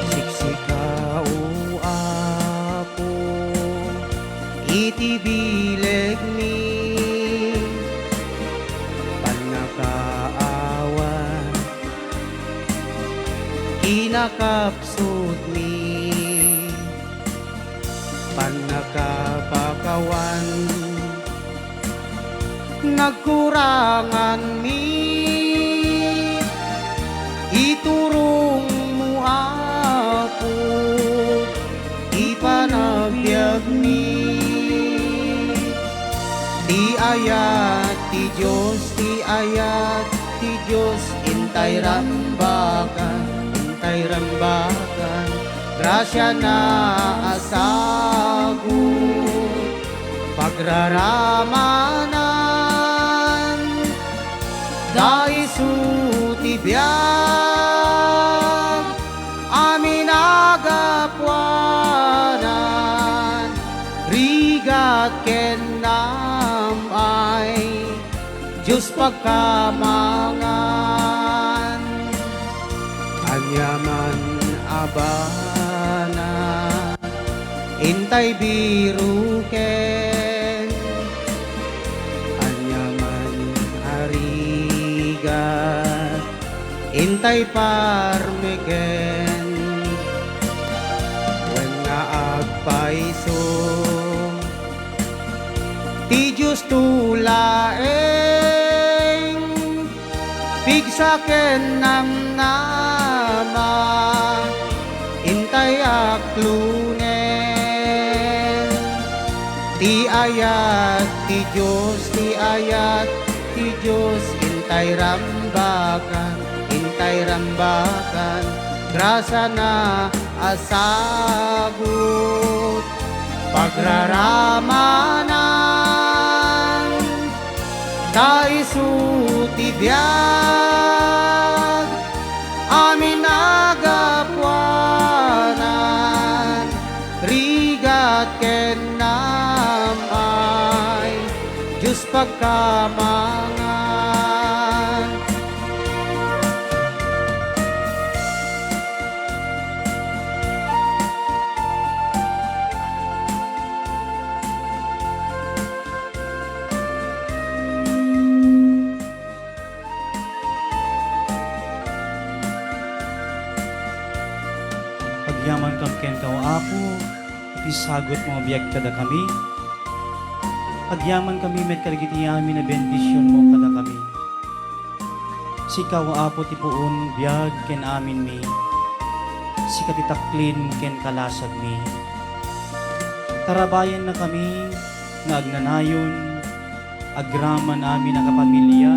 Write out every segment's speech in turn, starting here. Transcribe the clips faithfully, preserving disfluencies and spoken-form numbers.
Siksika, O Apo, iti bilegmi, pannakaawat, kinakapsutmi, pannakapakawan, nagkuranganmi. Iturongmo, Apo, ti panagbiagmi. Ti ayat ti Dios, ti ayat ti Dios, intay rambakan, intay rambakan, grasiana a sagut, pagraramanan, ta isu ti biag, amin a gapuanan, rigat ken nam-ay, Dios pagkamangan, aniaman a banag, intay biruken, aniaman a rigat, intay parmeken, wen nga agpayso, ti Diosto laeng, pigsa ken namnama, intay aklonen. Ti ayat ti Dios, ti ayat ti Dios, intay rambakan, intay rambakan, grasiana a sagut, pagraramanan, ta isu ti biag, amin a gapuanan, rigat ken nam-ay, Dios pagkamangan. Agyamankami kenka, O Apo, iti sagutmo a biag kadakami. Agyamankami met kadagiti amin a bendisionmo kadakami. Sika, O Apo, ti puon, biag ken aminmi. Sika ti taklin ken kalasagmi. Tarabayennakami nga agnanayon, agraman amin a kapamilya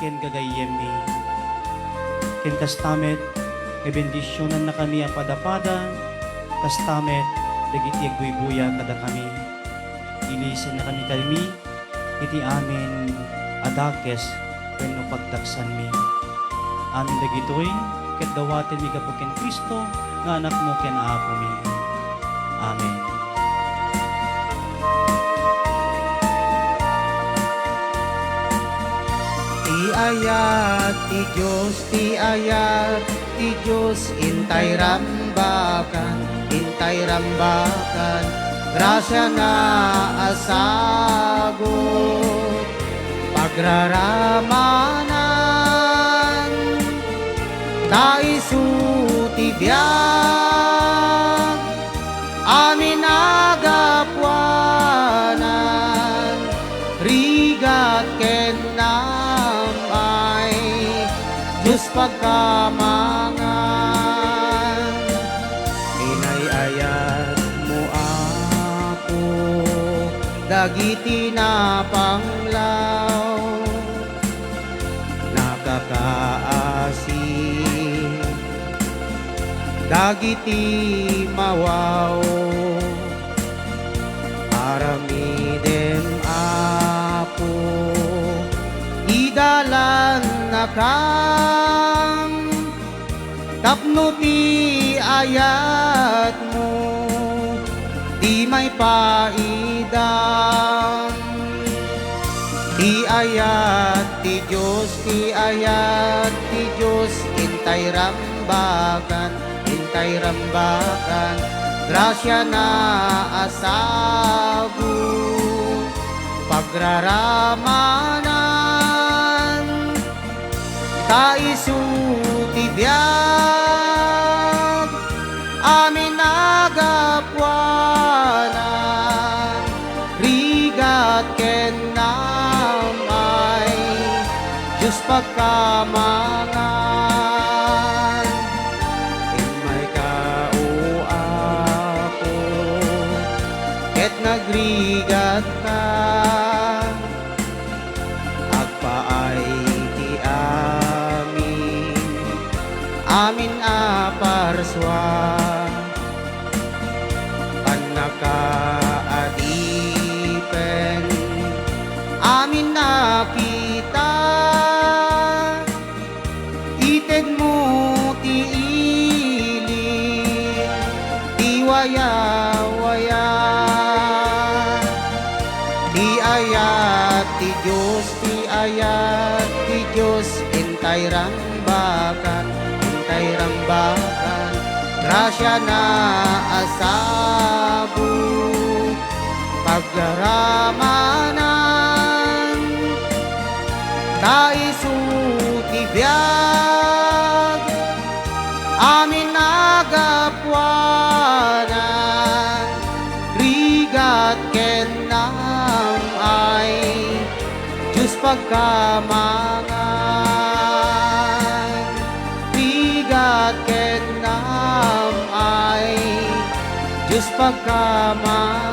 ken gagayyemmi. Ken kasta met, nga bendisionannakami a pada-pada, kasta met dagiti agbuybuya kadakami. Ilisennakami kami iti amin a dakes wenno pagdaksanmi. Amin dagitoy ket dawatenmi gapu ken Cristo nga Anakmo ken Apomi. Amen. Ti ayat ti Dios, ti ayat ti Dios, intay rambakan, intay rambakan, grasiana a sagut, pagraramanan, ta isu ti biag, amin a gapuanan, rigat ken nam-ay, Dios pagkamangan. Inay-ayatmo, Apo, dagiti napanglaw, nakakaasi dagiti mawaw. Aramide Kam, tapno ti ayatmo, di maipaidam. Ti ayat ti Dios, ti ayat ti Dios, intay rambakan, intay rambakan. Grasia na a sago, pagraramanan. Ta isu ti biag, amin a gapuanan, rigat ken namay, Dios pagkamangan. Immayka, O Apo, ket nagrigatka. Agpaay ti amin, amin a parsua, pannakaadipen, amin a kita. Itedmo ti ili, ti wayawaya. Ti ayat ti Dios, ti ayat ti Dios, intay rambakan, intay rambakan. Grasia na a sago, pagraramanan. Ta isu ti biag, amin a gapuanan, rigat ken namay, Dios pagkamangan, rigat ken namay, Dios pagkamangan.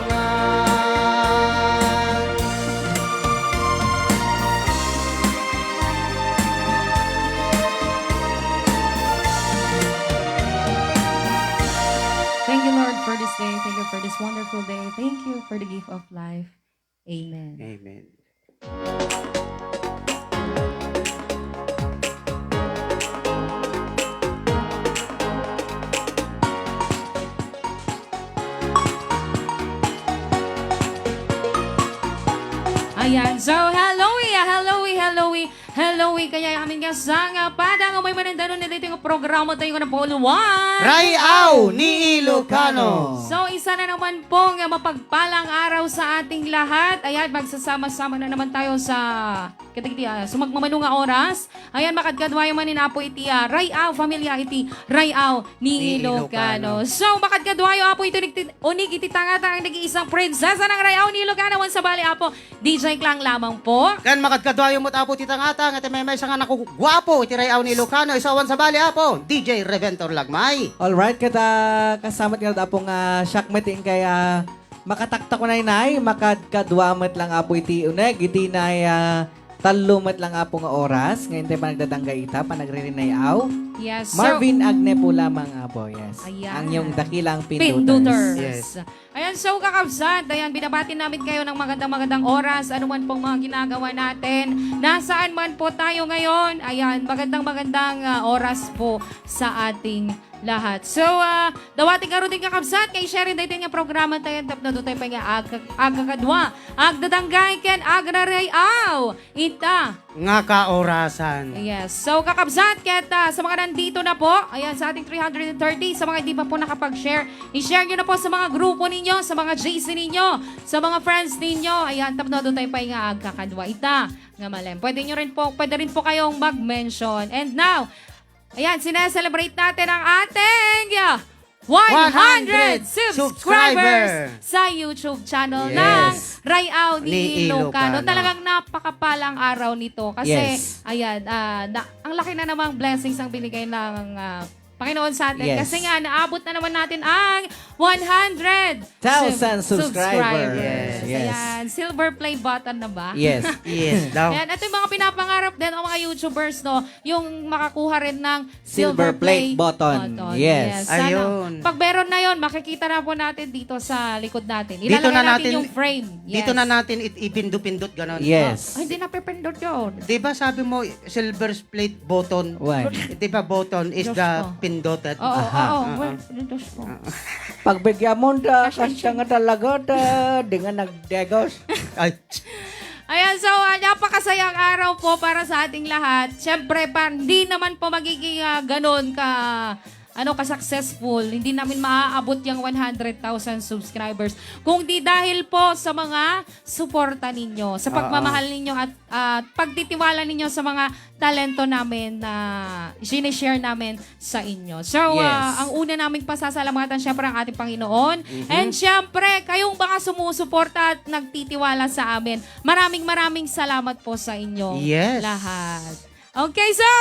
Thank you, Lord, for this day. Thank you for this wonderful day. Thank you for the gift of life. Amen. Amen. Ayan. So, hello, eh. Hello, eh. Hello, eh. Hello, eh. Kaya amin nga sa nga padang umay manandano na dito yung programa tayo nga napauluan. Rayaw ni Ilocano. So, isa na naman po nga mapagpalang araw sa ating lahat. Ayan, magsasama-sama na naman tayo sa, kadagiti, ah, sumagmamano nga oras. Ayan, makadkadwayo man ni Apo iti, ah, Rayaw, familia iti Rayaw ni Ilocano. So, makadkadwayo, Apo, iti unig iti tangata ang nag-iisang prinsesa ng Rayaw ni Ilocano. Wan sabali, Apo, D J Klang lamang po. Ken makadkadwayo met, Apo, iti tangata nga ti maymaysa nga nakuguapo iti Rayaw ni Ilocano. Isu awan sabali, Apo, D J Reventor Lagmay. Alright, ket, ah, kasamat nga, Apo, nga siak met inkay, ah, makataktak unay, makadkadwa met lang, Apo, iti uneg, iti nay, ah, tallo met lang, Apo, nga oras, nga intay panagdadanggay ita, panagririnayaw. Yes, so Marvin Agnepo lamang, Apo, yes. Ayan. Ang iyong dakilang Pinduters. Pinduters. Yes. Ayan, so, kakabsat, ayan, binabati namin kayo ng magandang, magandang oras, ano man pong mga ginagawa natin, nasaan man po tayo ngayon, ayan, magandang, magandang, ah, oras po sa ating lahat. So, ah, dawaten ngaruden, kakabsat, nga i-share daytoy nga programa tayo, tapno dutay pay nga ag-, agkakadwa, agdadanggay, ken agrarayaw ita nga kaorasan. Yes. So, kakabsat, ket, ah, sa mga nandito na po, ayan, sa ating three hundred and thirty, sa mga hindi pa po nakapag-share, i-share nyo na po sa mga grupo ninyo, sa mga J C ninyo, sa mga friends ninyo. Ayan, tapno dutay pay nga agkakadwa ita nga malem. Pwede nyo rin po, pwede rin po kayong mag-mention. And now, ayan, sineselebrate natin ang ating, ah, one hundred subscribers sa YouTube channel ng Rayaw ni Ilocano. Talagang napakapalang araw nito kasi, ayan, ah, na, ang laki na namang blessings ang binigay ng, ah, Panginoon sa atin. Kasi nga, naabot na naman natin ang one hundred thousand sub-, subscribers. Subscribers. Yes. Yes. Ayan, silver play button na ba? Yes. Yes daw. Ayan, ito yung mga pinapangarap din ng mga YouTubers, no? Yung makakuha rin ng silver play button. Silver play button. Yes. Yes. Sana. Ayun. Pag meron na yon, makikita na po natin dito sa likod natin. Dito na natin, ilalagay natin yung frame. Yes. Dito na natin it-, ipindupindot, ganon. Yes. Ay, hindi napipindot yun. Di ba sabi mo, silver play button? Why? Di ba button is Diyos the ko. Pinduted? Oo, aha. Oo, oo. Well, Diyos ko. Pagbigyan mo, da, Pasensya. Kasta nga talaga, da, di nga nagdegos. Ay. Ayan, so, ah, napakasayang araw po para sa ating lahat. Siyempre, pa, hindi naman po magiging, ah, ganun ka, ano, ka-successful. Hindi namin maaabot yung one hundred thousand subscribers. Kung di dahil po sa mga suporta ninyo, sa Oo. pagmamahal ninyo at, at pagtitiwala ninyo sa mga talento namin na sinishare namin sa inyo. So, Yes. ah, ang una naming pasasalamatan, syempre, ang ating Panginoon. Mhm. And syempre, kayong mga sumusuporta at nagtitiwala sa amin. Maraming, maraming salamat po sa inyo Yes. lahat. Okay, so,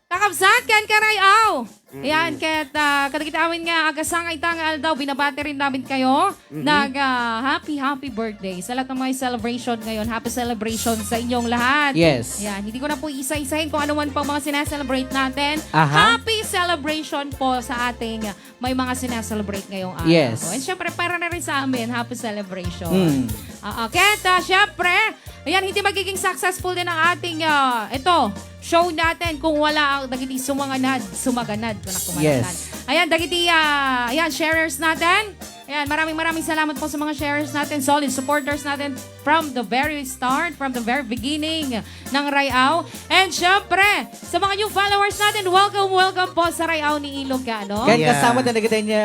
kakabsat, ken karayaw. Mm-mm. Ayan, ket, ah, kadagiti amin nga agasangay ta nga aldaw, binabati rin namin kayo. Mhm. Nag, ah, happy, happy birthday sa lahat ng mga celebration ngayon. Happy celebration sa inyong lahat. Yes. Yan, hindi ko na po isa-isahin kung ano man pang mga sineselebrate natin. Aha. Happy celebration po sa ating may mga sineselebrate ngayong araw. Yes. And syempre, para na rin sa amin, happy celebration. Mm. Ah, ah, kaya, ah, syempre, ayan, hindi magiging successful din ang ating, ah, ito, show natin kung wala ang dagiti sumanganad, sumaganad, kung ako Yes. mananad. Ayan, dagiti, ah, ayan, sharers natin. Ayan, maraming, maraming salamat po sa mga sharers natin, solid supporters natin from the very start, from the very beginning ng Rayaw. And syempre, sa mga new followers natin, welcome, welcome po sa Rayaw ni Ilocano. Ken Yeah. kasama tayo na kita niya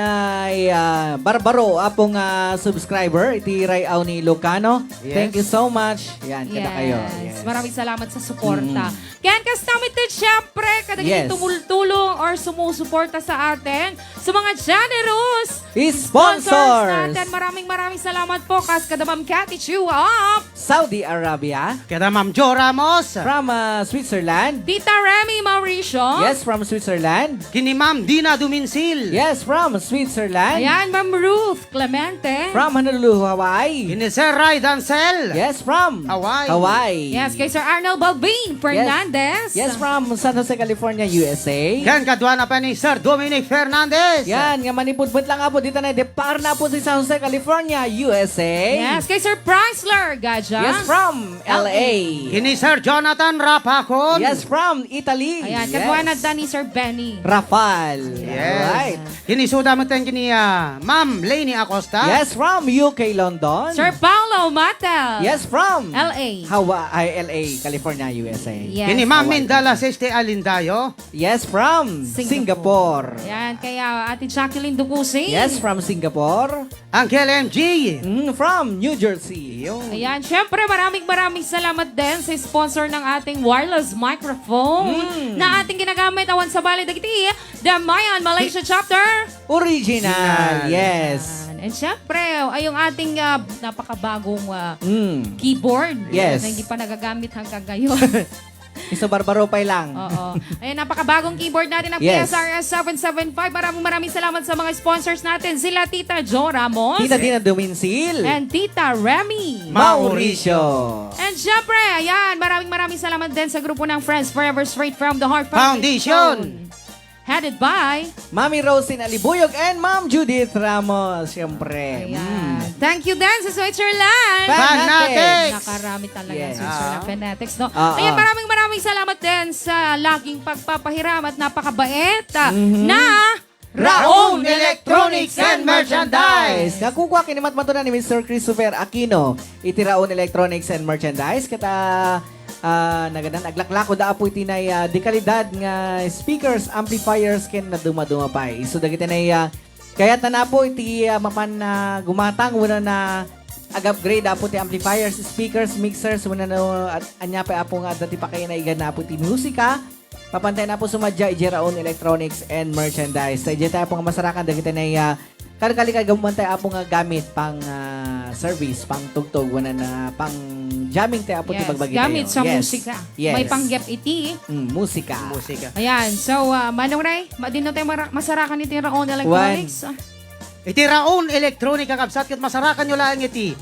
ay, ah, barbaro, apong, ah, subscriber, iti Rayaw ni Ilocano. Yes. Thank you so much. Yan, kada Yes. kayo. Yes. Maraming salamat sa suporta. Mm. Ken kastamit din, syempre, kadagiti Yes. tumultulong or sumusuporta sa atin, sa mga generous Sponsors. sponsors natin. Maraming, maraming salamat po, kas kada Ma'am Cathy Chu of Saudi Arabia. Kada Ma'am Jo Ramos. From, uh, Switzerland. Tita Remy Mauricio. Yes, from Switzerland. Kini Ma'am Dina Duminsil. Yes, from Switzerland. Ayan, Ma'am Ruth Clemente. From Honolulu, Hawaii. Kini Sir Ray Dancel. Yes, from Hawaii. Hawaii. Yes, kay Sir Arnold Balbin Yes. Fernandez. Yes, from San Jose, California, U S A. Ken kaduana pa ni Sir Dominic Fernandez. Yan, nga manipudpud lang, apo, dita na, depar na po si San Jose, California, U S A. Yes, kay Sir Chrysler Gaja. Yes, from L A. Kini Sir Jonathan Rapacon. Yes, from Italy. Ayan, Yes. kaduana da ni Sir Benny. Rafael. Yes. Alright. Kini suda met kini, ah, Ma'am Lainey Acosta. Yes, from U K London. Sir Paulo Matel. Yes, from L A. Hawa-, ay, L A, California, U S A. Yes. Kini Ma'am Hawaii. Minda Lasiste Alindayo. Yes, from Singapore. Singapore. Yan, kaya Ate Jacqueline Ducusi. Yes, from Singapore. Uncle M G. Mm, from New Jersey. Yun. Ayan, syempre, maraming, maraming salamat din sa sponsor ng ating wireless microphone Mm. na ating ginagamit. Awan sa bali, dagiti, The Mayan Malaysia Chapter. Original, Original. Yes. Yan. And syempre, ay yung ating, ah, napakabagong, ah, Mm. keyboard Yes. na hindi pa nagagamit hanggang ngayon. Iso barbaro pay lang. Oo. Ayan, napakabagong keyboard natin, ang Yes. P S R S seven seven five. Maraming, maraming salamat sa mga sponsors natin. Sila Tita Jo Ramos. Tita Dina Duminsil. And Tita Remy. Mauricio. And syempre, ayan, maraming, maraming salamat din sa grupo ng Friends Forever Straight from the Heart Foundation. Foundation. Headed by Mami Rosin Alibuyog and Ma'am Judith Ramos, siyempre. Ayan. Mm. Thank you din sa Switzerland. Fanatics. Fanatics. Nakarami talaga Yes. sa Switzerland Ah. fanatics, no? Ah, Ayan, ah. maraming, maraming salamat din sa laging pagpapahiram at napakabait, ah, Mhm. na Raon Electronics and Merchandise. Nakukua kini matmatunan ni Mister Christopher Aquino. Iti Raon Electronics and Merchandise. Kata, ah, nagadan, aglaklako da apo iti nay, ah, dekalidad nga speakers, amplifiers, ken nadumaduma pay. So, dagiti nay, ah, kayat na apo iti, ah, mapan na gumatang, wenno na ag-upgrade apo ti amplifiers, speakers, mixers, wenno no, at anya pay apo nga adda ti pakainaigan na apo ti musika. Mapan tayo na po sumadya, iti Raon Electronics and Merchandise. Sa iti tayo po nga masarakan, dagiti na iya, kalkali ka gamuman tayo apo nga gamit pang, ah, service, pang tugtog, wala na pang jamming tayo apo ti Yes, bagbagi gamit tayo. sa Yes. musika. Yes. May panggep iti. Mm, musika. Musika. Ayan. So, ah, Manong Ray, ma-, di na tayo mara-, masarakan iti Raon Electronics. One. Iti Raon Electronic, kakabsat, ket masarakanyo laeng iti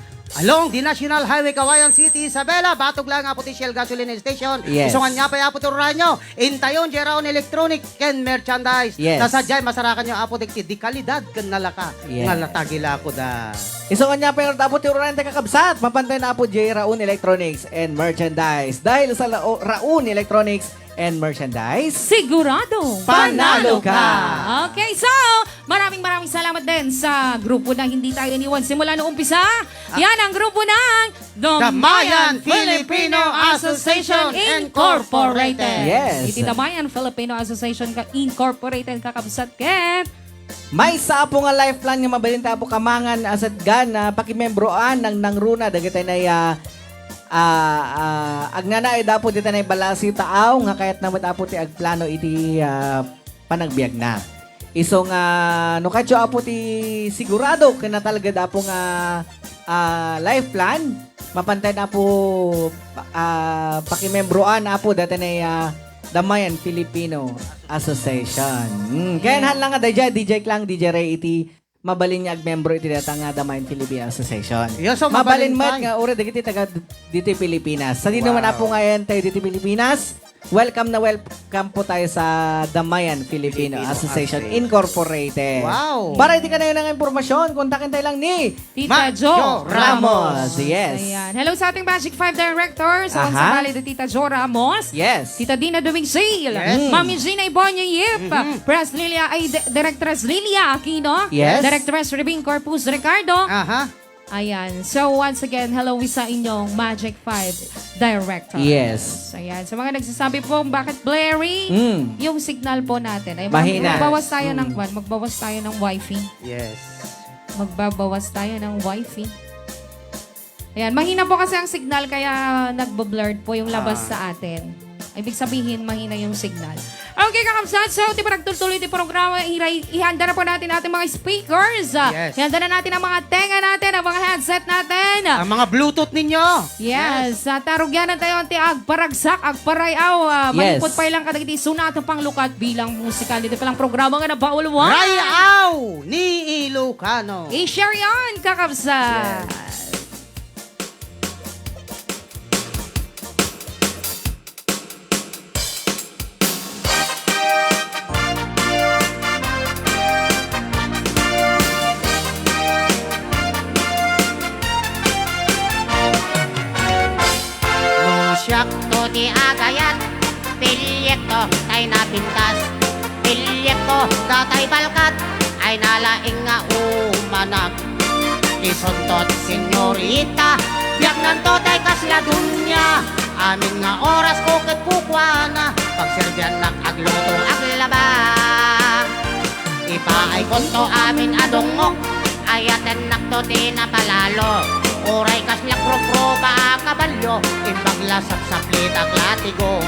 along the National Highway, Cauayan City, Isabela, batog laeng, Apo, ti Shell Gasoline Station. Yes. Isu ngarud pay, Apo, ti uray nyo, intayon, J Raon Electronic ken Merchandise. Yes. Ta sadiay masarakanyo, Apo, dagiti de kalidad ken nalaka. Yes. Nga natagila, Apo, da. Isu ngarud pay, Apo, ti uray nyo, kakabsat, mapantayon, Apo, J Raon Electronics and Merchandise. Dahil sa Lao-, Raon Electronics and Merchandise, sigurado panalo ka. Okay, so, maraming, maraming salamat din sa grupo na hindi tayo iniwan simula noong umpisa. Ah. Yan ang grupo ng Damayan Filipino Association Incorporated. Yes. Iti Damayan Filipino Association ka-, Incorporated, kakabsat, ket maysa, Apo, nga life plan nga mabalin ta, Apo, kamangan a satgan a pakimembroan, nangnangruna dagiti nay, ah, ah, ah, agnanaed, Apo, dita nay ballasiw taaw nga kayatna met, Apo, ti agplano iti, ah, panagbiagna. Isu nga, no kayatyo, Apo, ti sigurado ken natalged, Apo, nga, ah, life plan, mapantayon, Apo, pa-, ah, pakimembroan, Apo, dita nay, ah, Damayan Filipino Association. Mm, kaya, yes, haan lang nga, D J, D J Klang, D J Ray, iti mabalin nga agmembro iti data nga Damayan Filipino Association. Yes, so, mabalin, mabalin met nga uray dagiti taga d-, diti Pilipinas. Sadino man, wow, Apo, nga ayan tayo diti Pilipinas, welcome na welcome po tayo sa Damayan Filipino Filipino Association Association. Incorporated. Wow. Para iti kanayon nga impormasyon, kontaken tayo lang ni Tita Ma'am Jo Jo Ramos. Ramos. Yes. Ayan. Hello sa ating Magic Five Director. So, ang, aha, sabali di Tita Jo Ramos. Yes. Tita Dina Dumingsay. Yes. Mm. Mami Gina Ibonyo Yip. Mm-hmm. Pres Lilia, ay, Di-, Directress Lilia Aquino. Yes. Directress Rubin Corpus Ricardo. Aha. Ayan. So, once again, hello sa inyong Magic Five Director. Yes. Ayan. Sa mga nagsasabi po, bakit blurry, mm, yung signal po natin? Ay, mag-, mahina, magbawas tayo ng, mm, kwan, magbawas tayo ng wifi. Yes. Magbabawas tayo ng wifi. Ayan, mahina po kasi ang signal kaya nagbo-blurred po yung labas, ah, sa atin. Ibig sabihin, mahina yung signal. Okay, kakabsat, so, di ba nagtultuloy ti programa, iray-, ihanda na po natin ating mga speakers. Ah, yes. Ihanda na natin ang mga tenga natin, ang mga headset natin. Ang mga Bluetooth ninyo. Yes. Yes. At arugyan na tayo ti agparagsak, agparayaw. Ah, yes. Maliput pa ilang kadagiti sunat panglukat bilang musikal. Dito palang programa nga nabauluan. Rayaw ni Ilocano. I-share yan, kakabsat. Yes. No siak to ti agayat, pilliekto tay napintas. Pilliekto datay balkat, ay nalaing nga umanak. Isuntot, senyorita, biagnanto tay kasla dunia. Amin nga orasko ket kukuana, pagserbiannak agluto, aglaba. Ipaaykonto amin a dungngok, ayatennakto ti napalalo. Uray kasla proproba a kabalio, imbag la sapsaplitak latigo.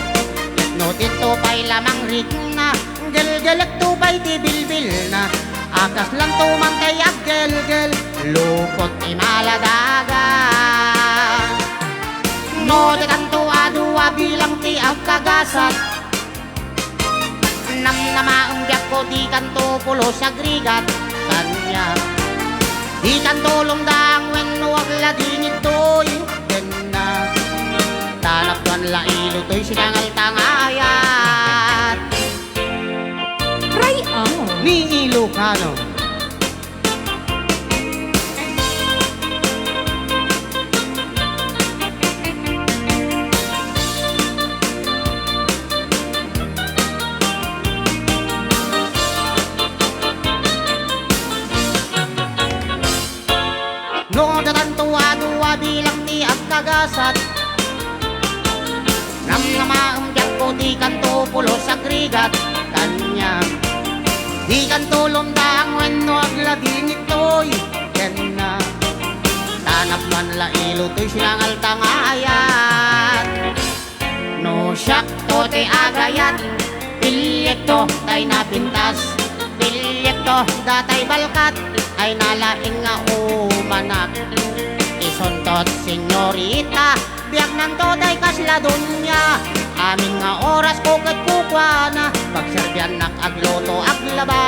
No dinto pay la mangrikna, gelgelekto pay ti bilbilna. A kaslanto man tay aggelgel, lupot ti maladaga. No dikanto a dua bilang ti agkagasat, namnamaem biagko, dikanto pulos agrigat. Kaniak, dikanto lumdang wenno agladingit toy denna. Ta napnuan la ilo toy sinangalta nga ayat. Ray-aw ni Ilocano. No dikanto a dua bilang ti agkagasat, namnamaem diagko, dikanto pulos agrigat. Kaniak, dikanto lumdang wenno agladingit toy denna. Ta napnuan la ilo toy sinangalta nga ayat. No siakto ti agayat, pilliekto tay napintas. Pilliekto datay balkat, ay nalaing nga umanak. Isuntot, senyorita, biagnanto tay kasla dunia. Amin nga orasko ket kukuana, pagserbiannak agluto, aglaba.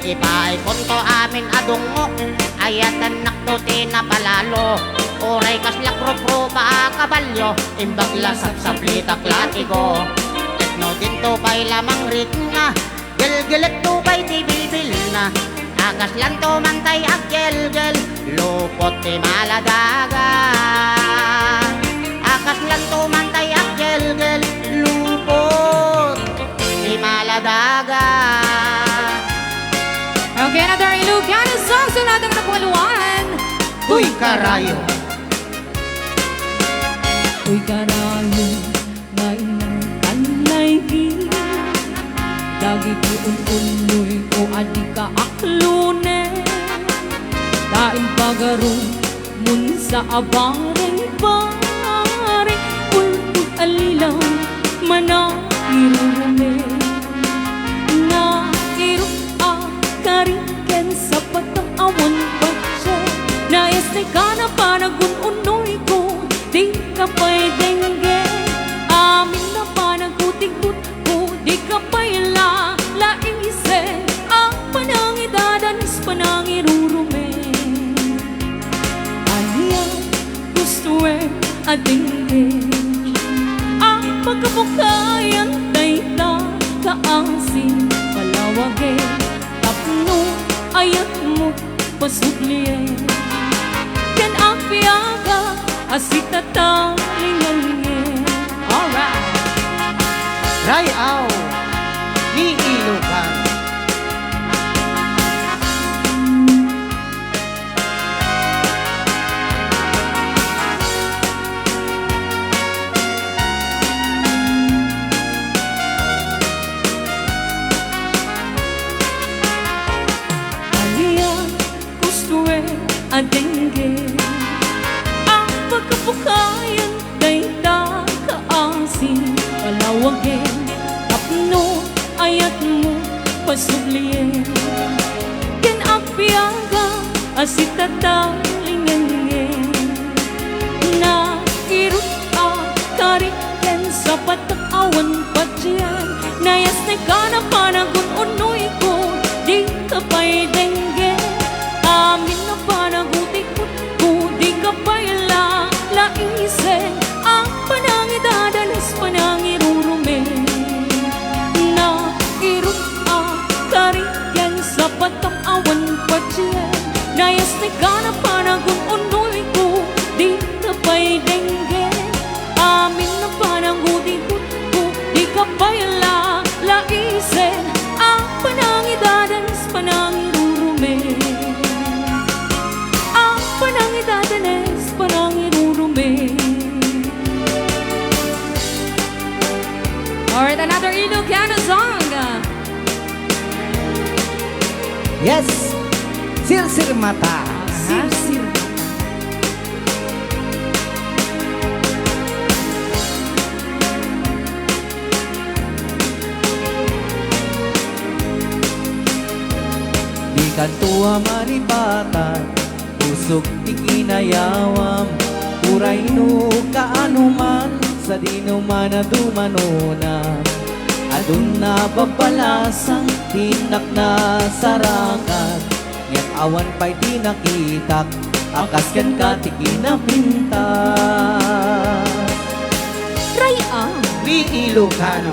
Ipaaykonto amin a dungngok, ayatennakto ti napalalo. Uray kasla prupruba a kabalio, imbag la sapsaplitak latigo. Tapno dinto pay la mangrikna, gelgeletto pay ti bibilna. A kaslanto man tay aggelgel, lupot ti maladaga. A kaslanto man tay aggelgel, lupot ti maladaga. Okay, another Ilocano song. Sunod ang napungaluan. Uy, karayo. Uy, karayo, nga inang kanlaygi. Dagiti un-unnoyko a dika aklonen. Ta impagarum Munsa a bareng-bareng, ulput a lilaw, manangirurumen. Nairup a kari ken sapata awan patse, naiasnek a napanagun-unnoyko, dika pay denggen. Amin a panagutigut Ko dika pay la, laisen, a panangidadanes, panangirurumen. Ania, gustoem a denggen, a pagkabukayan dayta kaasi, palawagen, tapno ayatmo pasublien. Ken agbiaga a sitatalingengen. Alright. Ray-aw ni Ilocano. Ania, gustoem a denggen, a pagkabukayan dayta kaasi, palawagen, tapno ayatmo pasublien. Ken agbiaga a sitatalingengen. Nairup a kari ken sapata awan patien, naiasnek a napanagun-unnoyko, dika pay denggen. Amin a panagutigut Ko dika pay la, laisen, a panangidadanes, panangirurumen. Nairup a kari ken sapata awan patien, naiasnek a napanagun-unnoyko, dika pay denggen. Amin a panagutigut Ko dika pay la, laisen, a panangidadanes, panangirurumen. A panangidadanes, panangirurumen. Alright, another Ilocano song. Yes, Sirsir Mata. Sirsir Mata. Dikanto a maripatan, busog ti kinayawam. Uray no kaano man, sadino man a dumanona. Adun a babbalasang, ti innak nasarakan. Ngem awan pay ti nakitak a kas kenka ti kinapintas. Ray-aw ni Ilocano.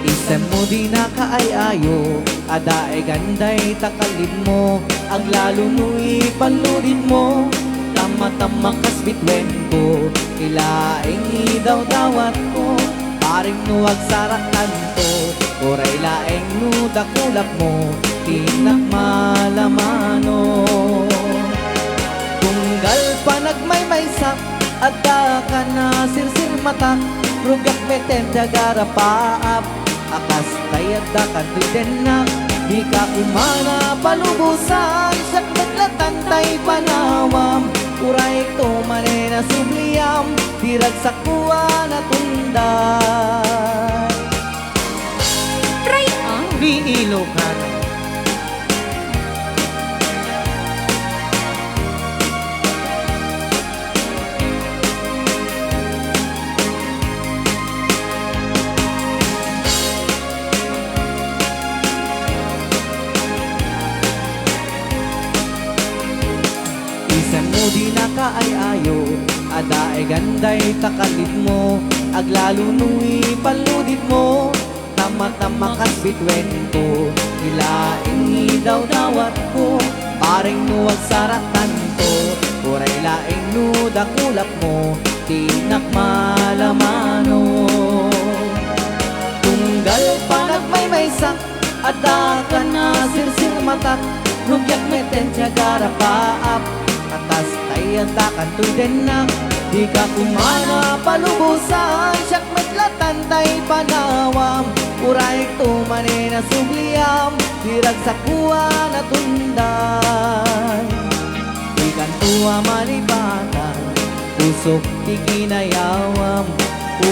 Isemmo dina kaay-ayo, adda egan dayta kalibmo, aglalo no ipalluditmo, tammatamma kas bituen ko, ilaeng idawdawatko, paring no agsarakanto, uray laeng no dakulapmo, ti innak malamano. Tunggal panagmaymaysak, adda kan a sirsir matak, rugiak met ti agarapaap, a kas tay adda kan ti dennak, dika koma napalubosan, siak met la tan tay panawam, uray to manen a subliam, ti ragsakko a natungdan. Ni Ilocano. Isanmo dinaka ay-ayo, adda ay ganday ta kalidmo, aglalo no ipalluditmo, tammatammakas bituenko, ilaing idawdawatko, bareng no agsaratanto, uray laeng no dakulapmo, ti innak malamano. Tunggal panagmaymaysak, adda kan a sirsirmatak, rugiak met ti agarapaap. Atas tay adda kantoy dennak, dika koma palubosan, siak met latan tay panawam. Urayekto manen a subliam, ti ragsak a natundan. Dikanto a malipatan, pusok ti kinayawam.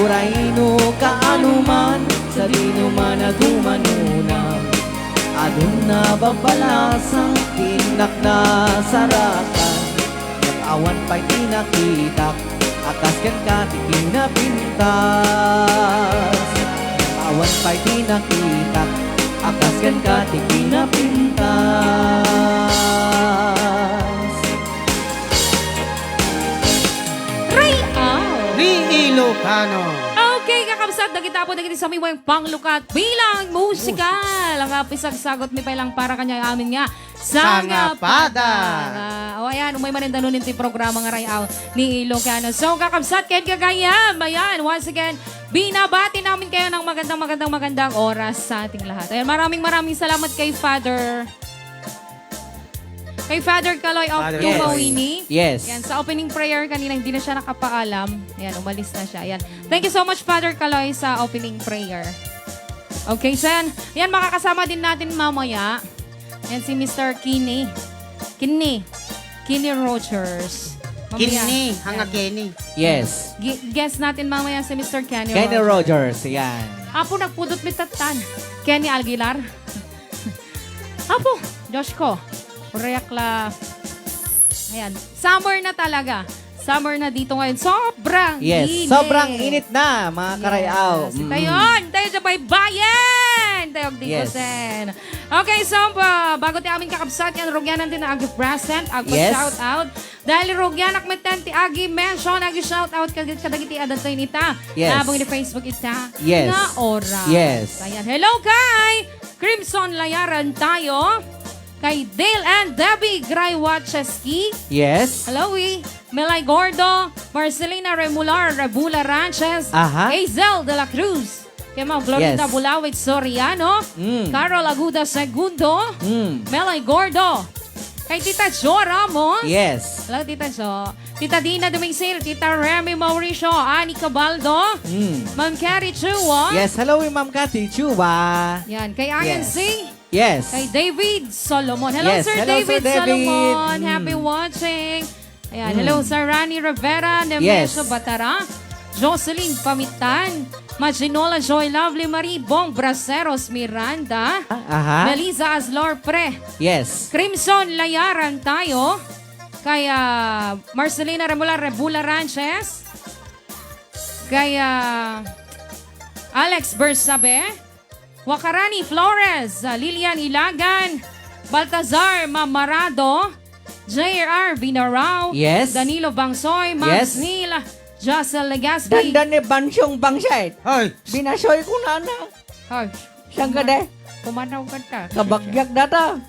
Uray no kaano man, sadino man a dumanonam. Adun a babbalasang ti innak nasarakan. Ngem awan pay ti nakitak, a kas kenka ti kinapintas. Ngem awan pay ti nakitak, a kas kenka ti kinapintas. Ray-aw! Ni Ilocano. Okay, kakabsat, dagita po dagiti samiweng panglukat bilang musikal. Ang apisagsagot mi pay lang para kanya amin nga Sangapada. Sangapada. Ah, o ayan, umay manen danon ti programa nga Ray-aw ni Ilocano. So, kakabsat, ken gagayam, ayan, once again, binabati namin kayo ng magandang, magandang, magandang oras sa ating lahat. Ayan, maraming, maraming salamat kay Father. Kay Father Kaloy of Father Kaloy. Tumawini. Yes. Yan, sa opening prayer kanina, hindi na siya nakapaalam. Ayan, umalis na siya. Ayan. Thank you so much, Father Kaloy, sa opening prayer. Okay, so yan. Yan, makakasama din natin mamaya. Yan si Mister Kini. Kini. Kini Rogers. Mamaya. Kini, hanga Yan. Kenny. Yes. Gi- guest natin mamaya si Mister Kenny Kenny Rogers. Rogers, yan. Apo, nagpudot mi tattan. Kenny Aguilar. Apo, Diyos ko. Uray ak la. Ayan. Summer na talaga. Summer na dito ngayon. Sobrang Yes, init. Sobrang init na, mga karayaw. Yes. Mm. Tayon, tayo sa baybayin. Tayo, Yes. Dikosen. Okay, so, uh, bago ti amin kakabsat yan, rugyanan din ang agi-present, Yes. Agi-shout out. Dahil rugyanak metten ti agi-mention, agi-shout out, kad-, kadagiti adatay nita. Yes. Abang ni Facebook ita. Yes. Nga oras. Yes. Ayan. Hello kay Crimson Layaran tayo. Kay Dale and Debbie Graywacheski. Yes. Hello, eh. Melay Gordo, Marcelina Remular, Rebula Ranches, Aha. Hazel de la Cruz. Kay Ma'am Florinda Yes. Bulawit Soriano, Mm. Carol Aguda Segundo, Mm. Melay Gordo. Kay Tita Jo Ramos. Yes. Hello, Tita Jo. Tita Dina Dumisil, Tita Remy Mauricio, Annie Cabaldo, Mm. Ma'am Carrie Chua. Yes, hello, Ma'am Cathy Chua. Yan, kay Ayan Yes. C. Yes. Kay David Solomon. Hello, Yes. Sir Hello, David Sir David. Solomon. Mm. Happy watching. Ayan. Mm. Hello, Sir Rani Rivera, Nemesio Yes. Batara, Jocelyn Pamitan, Maginola Joy Lovely Marie, Bong Braceros Miranda, Ah, aha. Melissa Aslor Pre, Yes. Crimson Layaran tayo, kay, ah, Marcelina Remular Rebula Ranches, kay, ah, Alex Bersabe, Wakarani Flores, ah, Lilian Ilagan, Baltazar Mamarado, J R Binarao, Yes. Danilo Bangsoy, Max Yes. Neal, Josel Legaspi. Dandan ni Bansong Bangsit. Hoy! Binasoy ko na na. Hoy. Saan ka, de? Pumanaw ka ta. Kabagyag data.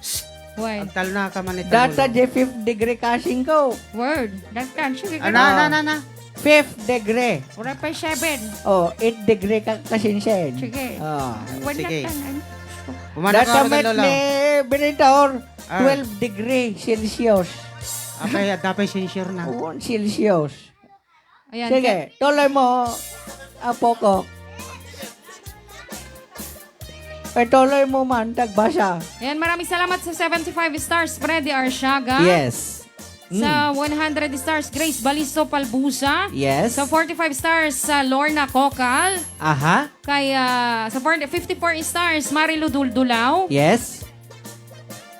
Hoy. Agtalna ka man ita, Data, Lolo. Di fifth degree kasing ko. Word. Dagtan. Sige ka Ano, na. ano, ano, ano? Fifth degree. Wala pa seven. Oh, eight degree ka kasinsin. Sige. Ah. Wala Sige. Ka na. Pumanaw ka, Data met Lolo. Ni Benidorm, Ah. Twelve degree Celsius. Apay, adda pay sensor na. Oo, Celsius. Ayan, Sige, kaya tuloy mo, apo ko. Ituloy mo man, tagbasa. Ayan, maraming salamat sa seventy-five stars, Freddy Arsiaga. Yes. Sa Mm. one hundred stars, Grace Balisto Palbusa. Yes. Sa forty-five stars, sa Lorna Cocal. Aha. Kay, ah, sa forty, fifty-four stars, Marilu Duldulao. Yes.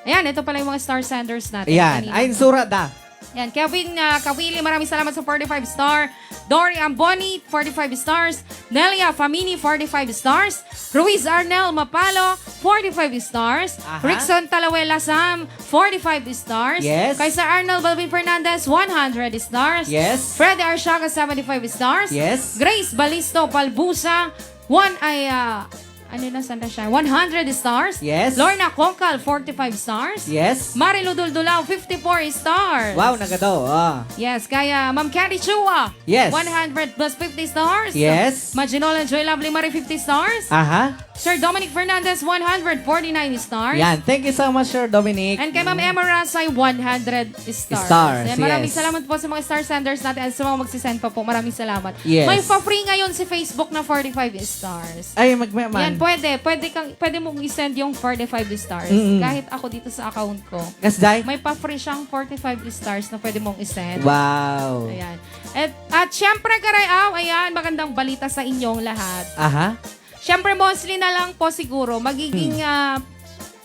Ayan, ito pala yung mga star senders natin Ayan. kanina, Ay, no? Sura da. Yan, Kevin, ah, Kawili, maraming salamat sa forty-five star. Dory Amboni, forty-five stars. Nelia Famini, forty-five stars. Ruiz Arnel Mapalo, forty-five stars. Aha. Rickson Talawela Sam, forty-five stars. Yes. Kay Sir Arnel Balvin Fernandez, one hundred stars. Yes. Freddy Arsiaga, seventy-five stars. Yes. Grace Balisto Palbusa, one ay, ah, ano na, saan na siya? One hundred stars. Yes. Lorna Concal, forty-five stars. Yes. Marilu Duldulao, fifty-four stars. Wow, nagado. Ah. Yes, kaya Ma'am Candy Chua, Yes. one hundred plus fifty stars. Yes. Maginola Joy Lovely Marie, fifty stars. Aha. Sir Dominic Fernandez, one hundred forty-nine stars. Yan. Thank you so much, Sir Dominic. And kay Ma'am Emma Rasay, one hundred stars. Stars, Yan, maraming yes. salamat po sa mga star senders natin at sa mga magsisend pa po. Maraming salamat. Yes. May pa-free ngayon si Facebook na forty-five stars. Ay, magme-, man. Yan, pwede. Pwede kang, pwede mong i-send yung forty-five stars. Mm-mm. Kahit ako dito sa account ko. Kasjay? May pa-free siyang forty-five stars na pwede mong i-send. Wow. Ayan. At, at syempre, Karay Aw, ayan, magandang balita sa inyong lahat. Aha. Syempre, mostly na lang po siguro, magiging, Hmm. ah,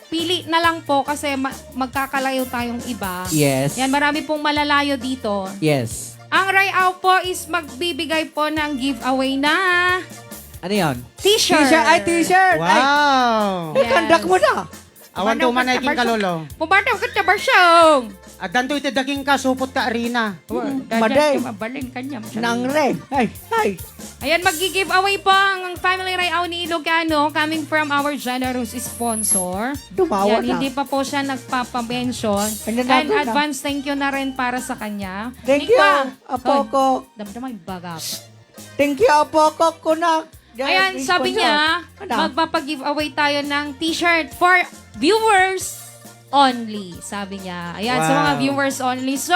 pili na lang po kasi ma-, magkakalayo tayong iba. Yes. Yan, marami pong malalayo dito. Yes. Ang Rayaw po is magbibigay po ng giveaway na Ano yun? T-shirt. T-shirt. Ay, t-shirt. Ay. Wow. Yes. Kandak mo na. Awan Pumanaw tumanay ka, king Barsong. Kalolo. Pumanaw ka, Barsong. Addanto iti daging ka, supot ka, arena. Wa, Mm, dada, maday. Mabalin ka niya, masabi. Nangre. Ay, ay. Ayan, mag-giveaway po ang Family Rayaw ni Ilocano coming from our generous sponsor. Dumawa Yan, na. Hindi pa po siya nagpapamention. Ano na And po na? Advance thank you na rin para sa kanya. Thank Nikwa. You, apo Oy, ko. Damdamay bagak. Thank you, apo ko, kunak. Diyan, Ayan, sabi sponsor. Niya, Ano? Magpapag-giveaway tayo ng t-shirt for viewers only, sabi niya. Ayan, sa mga Wow. viewers only. So,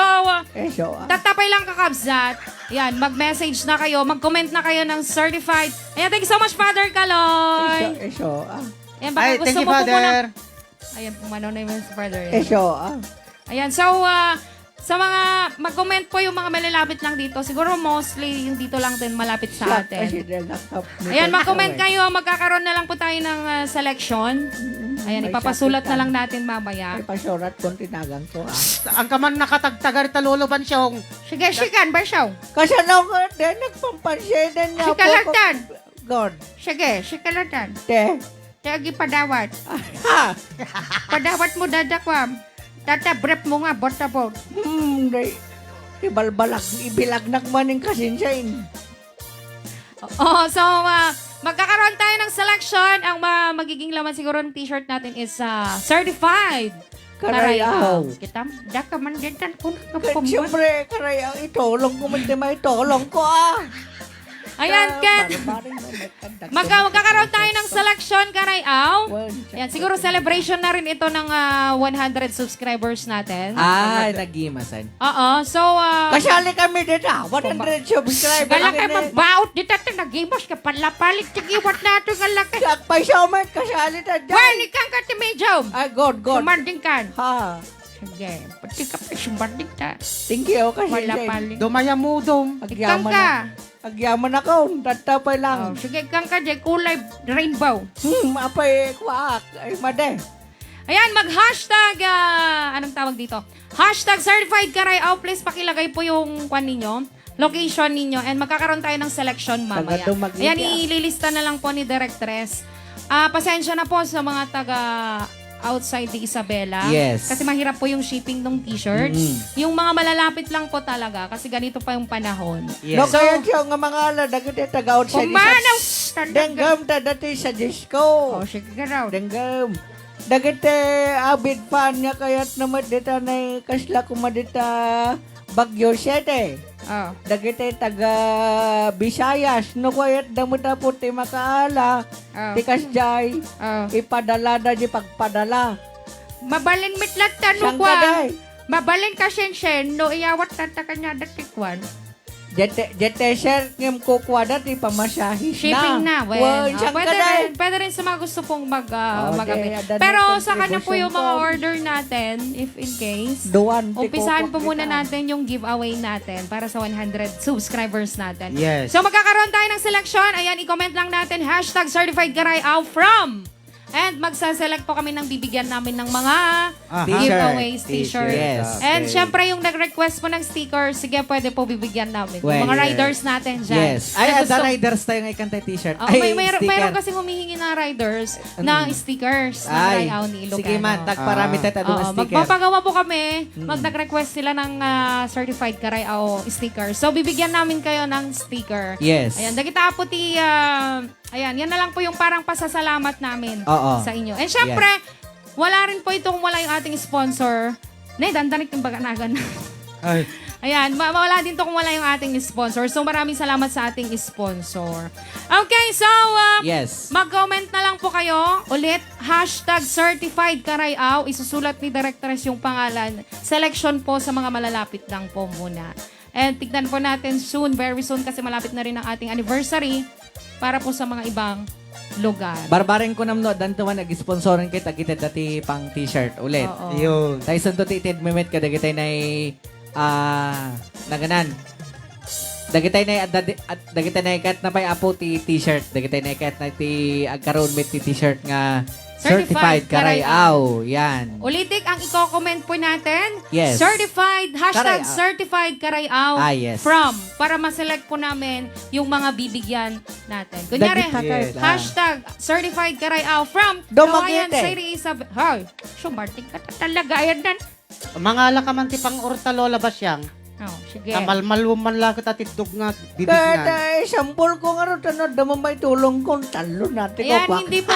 Eh, so, ah. Tatapay lang, kakabsat. Ayan, mag-message na kayo, mag-comment na kayo ng certified. Ayan, thank you so much, Father Kaloy. Eh, so, eh, so, ah. Ayan, baka Ay, gusto thank you, mo po Father. Muna. Ayan, pumanaw na yung si Father. Eh, so, ah. Ayan, so, ah, sa mga, mag-comment po yung mga malalapit lang dito. Siguro mostly yung dito lang din malapit sa Shot atin. Kasi they're not up. Ayan, mag-comment kayo. Magkakaroon na lang po tayo ng, ah, selection. Mm, Ayan, may ipapasulat sapit na lang ka. Natin mamaya. May pasurat kung tinagan ko, ah. Ang kaman nakatagtagar ta, Lolo Bansyong. Sige, sige, Bansyong. Kasano ko, din, nagpampansin, din Sige, nga po ko. Lagdan. God. Sige, sige, Lagdan. Te. Te, agi padawat. Ah. Padawat mo, dadakwam. Tata, brief mo nga, bot-bot. Hmm, day. Ibalbalag, ibilagnak man yung kasinsain. Oh, so, ah, magkakaroon tayo ng selection. Ang ma-, magiging laman siguro ng t-shirt natin is, ah, certified. Karayaw. Karayaw. Kita, daka man din tan kun Ka-, kapumba. Siyempre, karayaw, itulong ko man di may tulong ko, ah. Ayan, Ah, Ken. Bari-bari mo, may kandak Magka-, ko. Magkakaroon tayo ng selection, Karayaw. Well, Yan, siguro celebration na rin ito ng, ah, one hundred subscribers natin. Ay, nagimasan. Oo, so, ah, Kasali kami dito, ah. One hundred subscribers Galak kami. Ay magbaot dito, ito, nagimas ka, palapalit, tigiwat na ito, galak. Kag pa siya, Mark, kasali na dyan. Well, ikang ka, ti medium. Ay, God, God. Sumanding ka. Ha. Sige, pati ka pa, sumanding ka. Thank you, kasi Wala siya, pali. Dumaya mo, dong. Ikang Agyaman ka. Na. Agyaman ako, tatapay lang. Oh, sige, ikang ka, di kulay rainbow. Hmm, apay, kwaak. Ay, made. Ayan, mag-hashtag, ah, anong tawag dito? Hashtag certified Karayaw. Please, pakilagay po yung kwan ninyo, location ninyo, and magkakaroon tayo ng selection mamaya. Taga Dumaguete, Ayan, ah. Ililista na lang po ni Directress. Ah, pasensya na po sa mga taga outside de Isabela. Yes. Kasi mahirap po yung shipping ng t-shirts. Mm. Yung mga malalapit lang po talaga kasi ganito pa yung panahon. Yes. No, So, kaya siya nga mga ala, dagiti taga outside Kumanaw! Isa-, Talaga. Denggam ta dati sa disco. Oh, sige ka raw. Denggam. Dagiti avid fan nga kayat naman dita na kasla kuma dita Baguio City. Oh. Dagiti taga Visayas, no kayat da met apo ti makaala, Oh. ti kasjay, Oh. ipadala da di pagpadala. Mabalin met latta no Saan ka, kwan. Day? Mabalin ka, Shensen, no iyawat latta kanya dati kwan. Jete-, jeteser ngem kukuada ti pamasahe na. Shipping na, well, Well, ah, saan ka pwede na? rin, pwede rin sa mga gusto pong mag, ah, Oh, magamit. di, ada na Pero sa kanya po yung mga contribution. order natin, if in case, Duwan, ti umpisahan po muna kukukitaan. natin yung giveaway natin para sa one hundred subscribers natin. Yes. So, magkakaroon tayo ng selection. Ayan, i-comment lang natin, hashtag certified karayaw from And magse-select po kami ng bibigyan namin ng mga Aha. giveaways, T-shirt. T-shirt. Yes. And Okay. syempre, yung nag-request po ng sticker, sige, pwede po bibigyan namin. Yung Well, mga yes. riders natin dyan. Yes. Ay, Na ada gusto riders tayo nga ikanta t-shirt. Oo, Ay, may, may, sticker. meron kasing humihingi na riders Mm. ng stickers ng Ay, Rayaw ni Ilocano. sige man, tagparami Ah. tayo, aduna Oo, sticker. magpapagawa po kami. Mm. Mag-request sila ng, ah, certified Karayaw sticker. So, bibigyan namin kayo ng sticker. Yes. Ayan, dagita po ti, ah, Ayan, yan na lang po yung parang pasasalamat namin Oo. sa inyo. And syempre, Yes. wala rin po itong wala yung ating sponsor. Ne, dandanik yung baganagan. Ay. Ayan, ma-, wala din to kung wala yung ating sponsor. So, maraming salamat sa ating sponsor. Okay, so, uh, Yes. mag-comment na lang po kayo. Ulit, hashtag certified karayaw. Isusulat ni Directress yung pangalan. Selection po sa mga malalapit lang po muna. And tignan po natin soon, very soon, kasi malapit na rin ang ating anniversary para po sa mga ibang lugar. Barbareng ko namno, dantuan, nag-sponsoran kit, agitedda ti pang t-shirt ulit. Oo. Yun. Ta isunto ti itedmemet kadagitay nay, ah, naganan. Dagitay nay, ad-, ad-, dagitay nay kat na pay, apo, ti t-shirt. Dagitay nay kat na ti agkaroon met ti t-shirt nga Certified Certified Karayaw. Karayaw. Yan. Ulitik ang i-comment po natin. Yes. Certified, hashtag Karayaw. certified karayaw Ah, yes. from, para ma-select po namin yung mga bibigyan natin. Kunyari, Dagita kay Yes. hashtag certified karayaw from Kawayan Dumaguete. City, Isabela. Hoy, sumarting ka ta-, talaga. Ayan na. Mangala ka man ti pang-orta, Lola Basyang. Oh, sige. Kamalmalwem man la ket atiddog nga bibignan. Kaya, eh, sampol ko nga ro, tano, adda man may tulong ko, talo natin ko Ayan, pa. hindi po,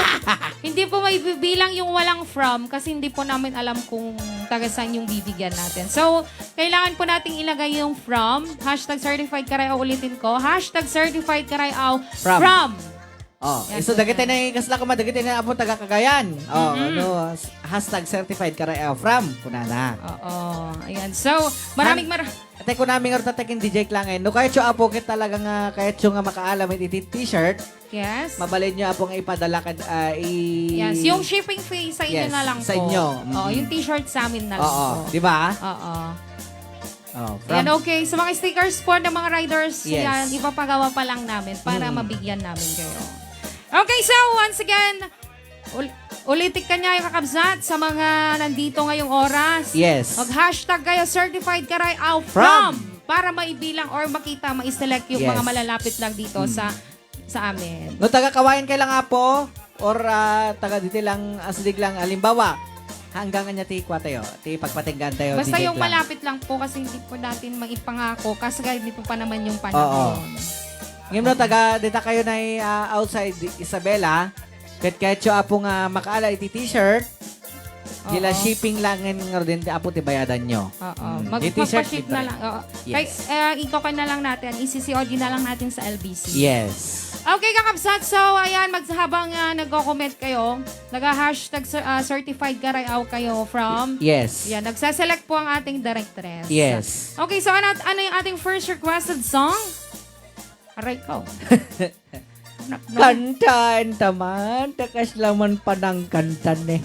hindi po maibibilang yung walang from kasi hindi po namin alam kung taga saan yung bibigyan natin. So, kailangan po nating ilagay yung from. Hashtag certified karayaw, ulitin ko. Hashtag certified karayaw From. from. Oh, Yan, iso so, dagiti yan. Nay kasla koma dagiti nay apo taga Cagayan. Oh, Mm-mm. ano, s-, hashtag certified karayaw from kunana. Oo, ayan. So, maraming Han-, mar- Ate, kunami nga rutatek in D J Klangen. No, kayatyo, apo, ket talaga nga kayatyo nga makaalam iti t-shirt, Yes. mabalinyo, apo, nga ipadala kad, ah, i- Yes, yung shipping fee sa inyo Yes, na lang sa po. inyo. Oo, Mm-mm. yung t-shirt sa amin na lang Oo, po. di ba? Oo. Oh, Ayan, from okay. So, mga stickers po ng mga riders, Yes. yan, ipapagawa pa lang namin para Mm. mabigyan namin kayo. Okay, so, once again, ul-, ulitik kanya yung kakabsat sa mga nandito ngayong oras. Yes. Mag-hashtag kayo, certified karayaw From. from, para maibilang or makita, ma-select yung Yes. mga malalapit lang dito Mm. sa sa amin. No, taga Kawayan kay lang, apo, or, ah, taga diti lang, asdig lang, halimbawa, hanggang anya ti kwa tayo, ti pagpatinggan tayo, Basta D J yung Clang. malapit lang po kasi hindi po natin maipangako kasi hindi po pa naman yung Oo. panahon. Ngayon, no, taga dita kayo na, ah, outside Isabela, ket kayatyo, apo, nga makaala iti t-shirt, Dila Oo. shipping lang ngaruden ti apo ti bayadanyo. Oo. Mm. Mag-, Di t-shirt, magpa-ship na libre. lang. Oo. Yes. Kay, eh, ikaw ka na lang natin. I-C C O D na lang natin sa L B C. Yes. Okay, kakabsat. So, ayan, magsahabang, ah, nagko-comment kayo, naga-hashtag cer-, ah, certified karayaw kayo from Yes. Yan, nagse-select po ang ating directress. Yes. Okay, so ano, ano yung ating first requested song? Aray ko. Anak na. Kantaen ta man, ta kasla man panangkanta ni.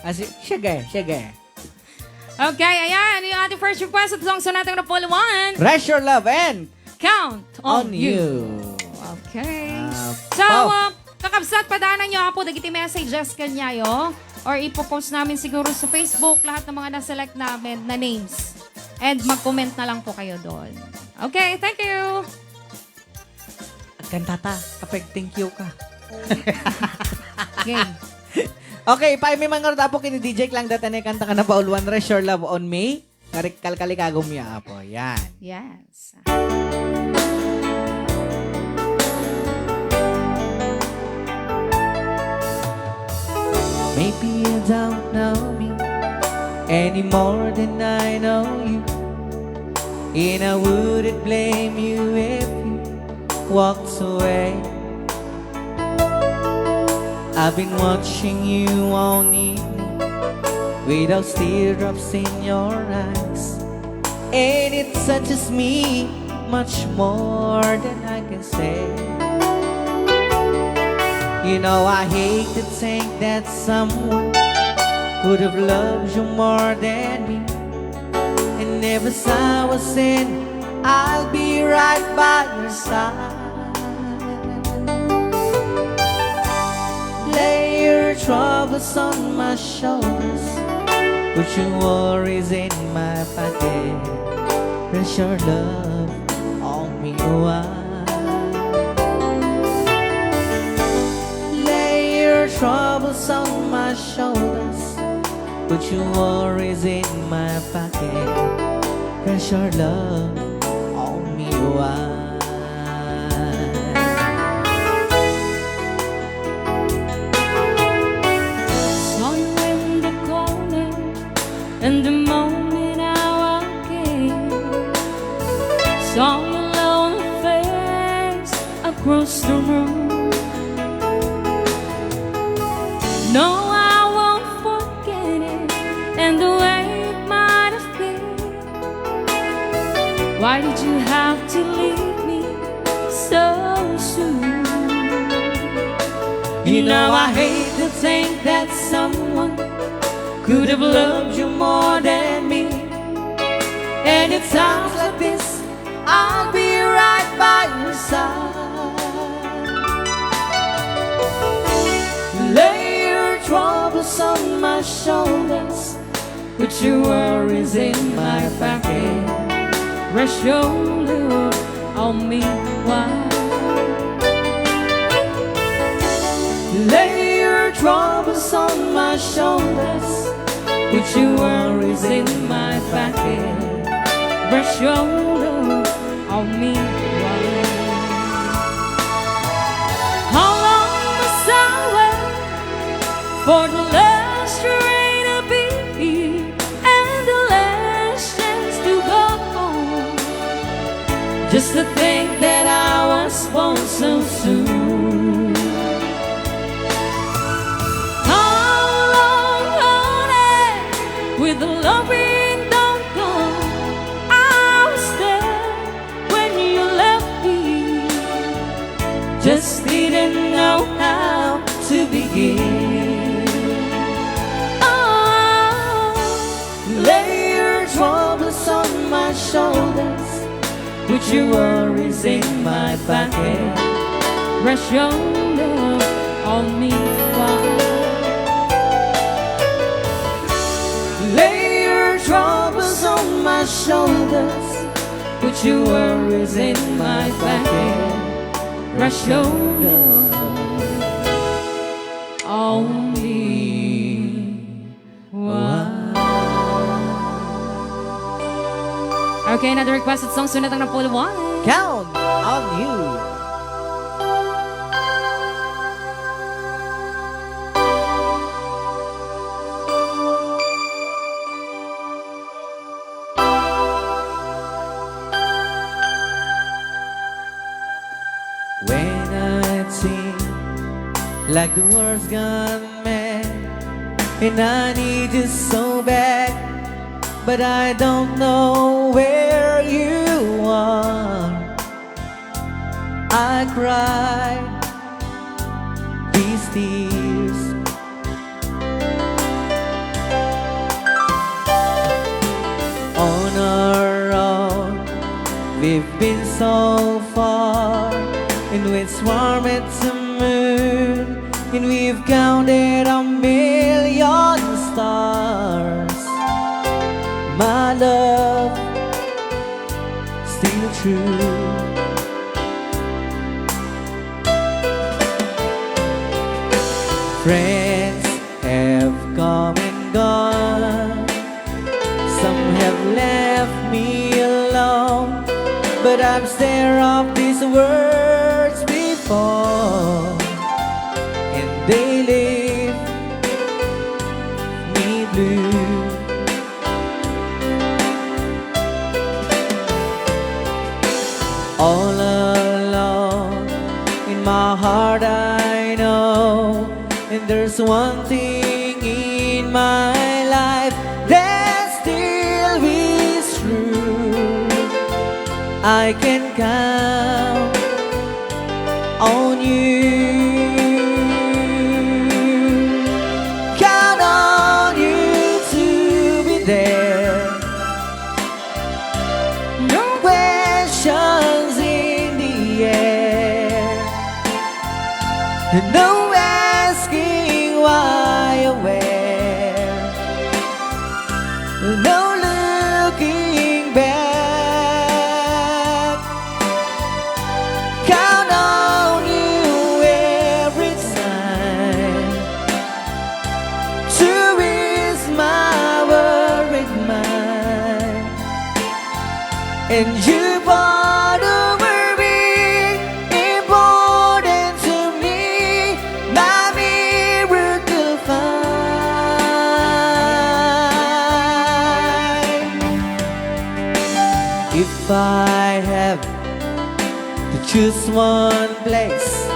Ah, si-, sige, sige. Okay, ayan. Yung ating first request at song sa natin na Paul Juan. Rest your love and Count on on you. you. Okay. Ah, So, wow. uh, kakabsat, padaanan nyo, apo, dagiti messages kanyayo. Or ipopost namin siguro sa Facebook lahat ng mga na-select namin na names. And mag-comment na lang po kayo doon. Okay, thank you. Agkanta ta, kapag thank you ka. Game. Okay, paimi man nga rod, apo, kini D J Klang data na kanta ka na Paul Juan, Rest Your Love on Me. Karik-, kalkalikagom ya, apo. Yan. Yes. Maybe you don't know me any more than I know you. And I wouldn't blame you if you walked away. I've been watching you all evening with those teardrops in your eyes. And it touches me much more than I can say. You know, I hate to think that someone could have loved you more than me. And if I was in, I'll be right by your side. Lay your troubles on my shoulders, put your worries in my pocket. Rest your love on me, why? Lay your troubles on my shoulders, put your worries in my pocket. Rest your love on me, why? Saw you in the corner, and the moment I walk in, saw your lonely face across the room. No, I won't forget it, and the way it might have been. Why did you have to leave me so soon? You know, I hate to think that someone could have loved you more than me. And in times like this, I'll be right by your side. Lay your troubles on my shoulders, put your worries in my pocket. Rest your love on me, why? Lay your troubles on my shoulders, put your worries in my pocket. Rest your love on me, why? How long must I wait for the last train to be here and the last chance to go home? Just to think that I was born so soon. How long, honey, will the love we don't go? I was there when you left me. Just didn't know how to begin. Oh, lay your troubles on my shoulders, put your worries in my pocket. Rest your love on me, why? Lay your troubles on my shoulders, put your worries in my pocket. Rest your love on me. Wow. Okay, another requested song, Sunat ang Napuluan. Count on you. When I think like the world's gone mad, and I need you so bad, but I don't know where you are. I cry these tears. On our own, we've been so far, and we swam at the moon, and we've counted a million stars. My love, still true. Friends have come and gone. Some have left me alone, but I've stared off these words before, and they leave me blue. All alone in my heart I know, and there's one thing in my life that still is true. I can count on you. Count on you to be there. No questions in the air. No asking why or where. No looking back. Count on you every time to ease my worried mind. And you brought over me, important to me, my miracle find. If I have to choose one place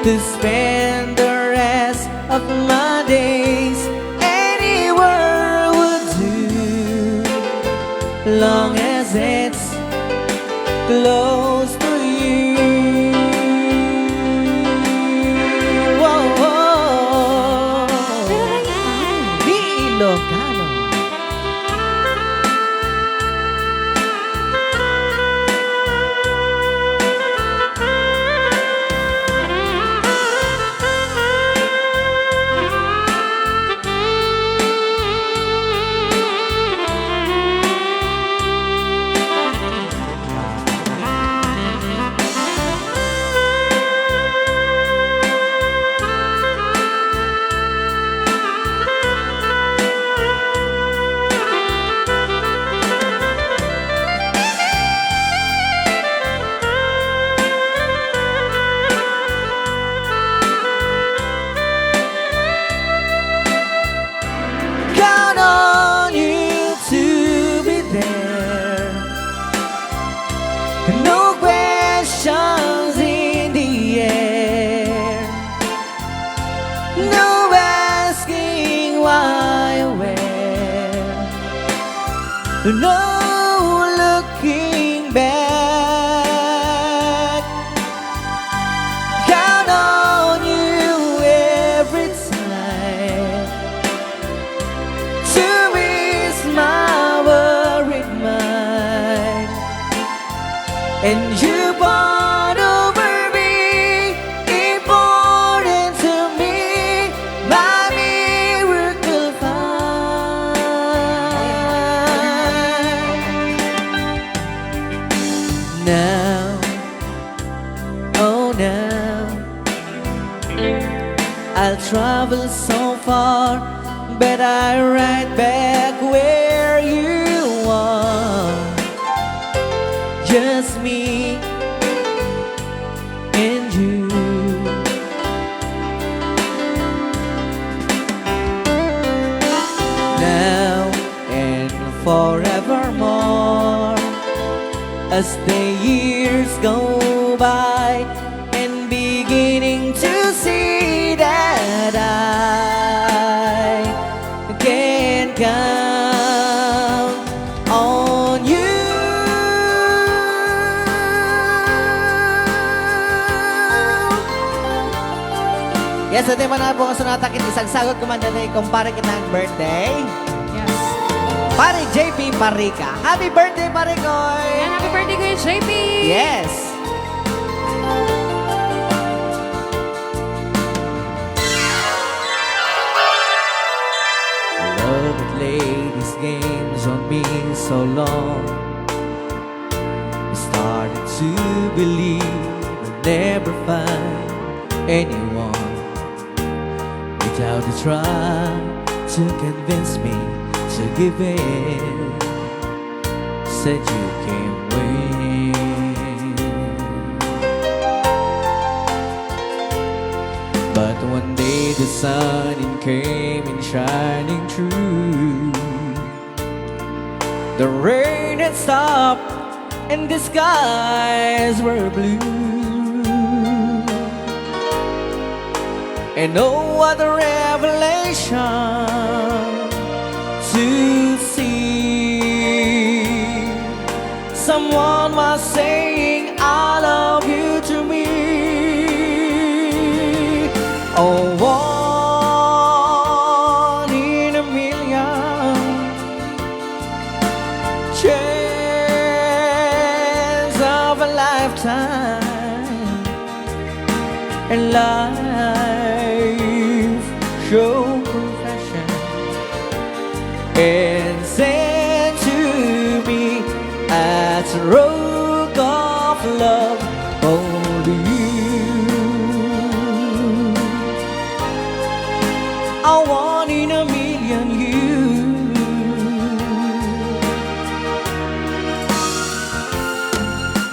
to spend the rest of my days, anywhere would do, long as it's close to you. Whoa, whoa. Di Ilocano. Count on you to be there. No questions in the air. No asking why or where. No looking back. Count on you every time to ease my worried mind. And you brought over me, important to me, my miracle find. Now, oh now, I'll travel so far, but I ride back where you are. Just me and you. Now and forevermore, as the years go by, and beginning to see that I can count on you. Yes, iti man nga po nga sonata ket isagsagot ko man daytoy, kumpare, ket nag-birthday. Yes. Pare J P Parica. Happy birthday, Pare Koy! Yan, happy birthday, Kuya J P! Yes. Love that played these games on me so long. I started to believe I'd never find anyone without a try to convince me to give in. Said you came with. But one day the sun it came in shining through. The rain had stopped and the skies were blue. And oh, what a revelation to see some One was saying, "I love you" to me. Oh, one in a million. Chance of a lifetime. And life show confession. And send to me as rock of love only you. A one in a million you.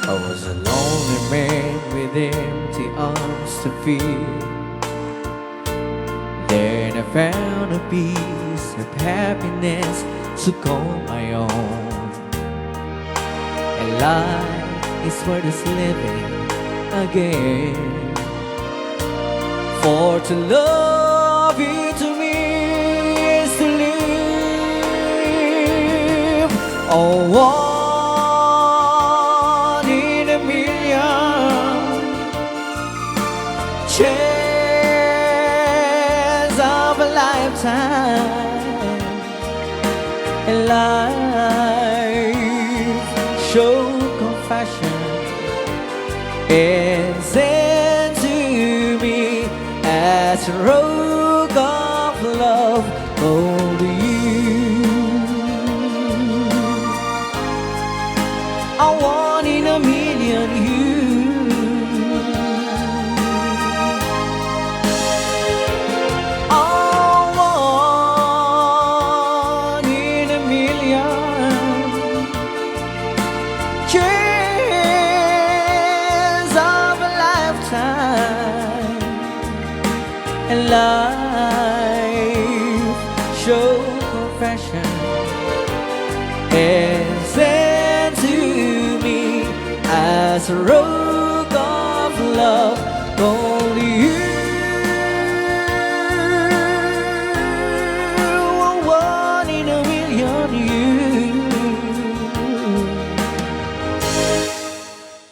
I was a lonely man with empty arms to fill. Then I found a piece of happiness to call my own. And life is worth living again. For to love you to me is to live. Oh, one in a million chance of a lifetime. And life show confession and send to me as rock of love only you. A one in a million you. A one in a million chance of a lifetime. And life show confession and send to me as a rock of love only you. A one in a million you.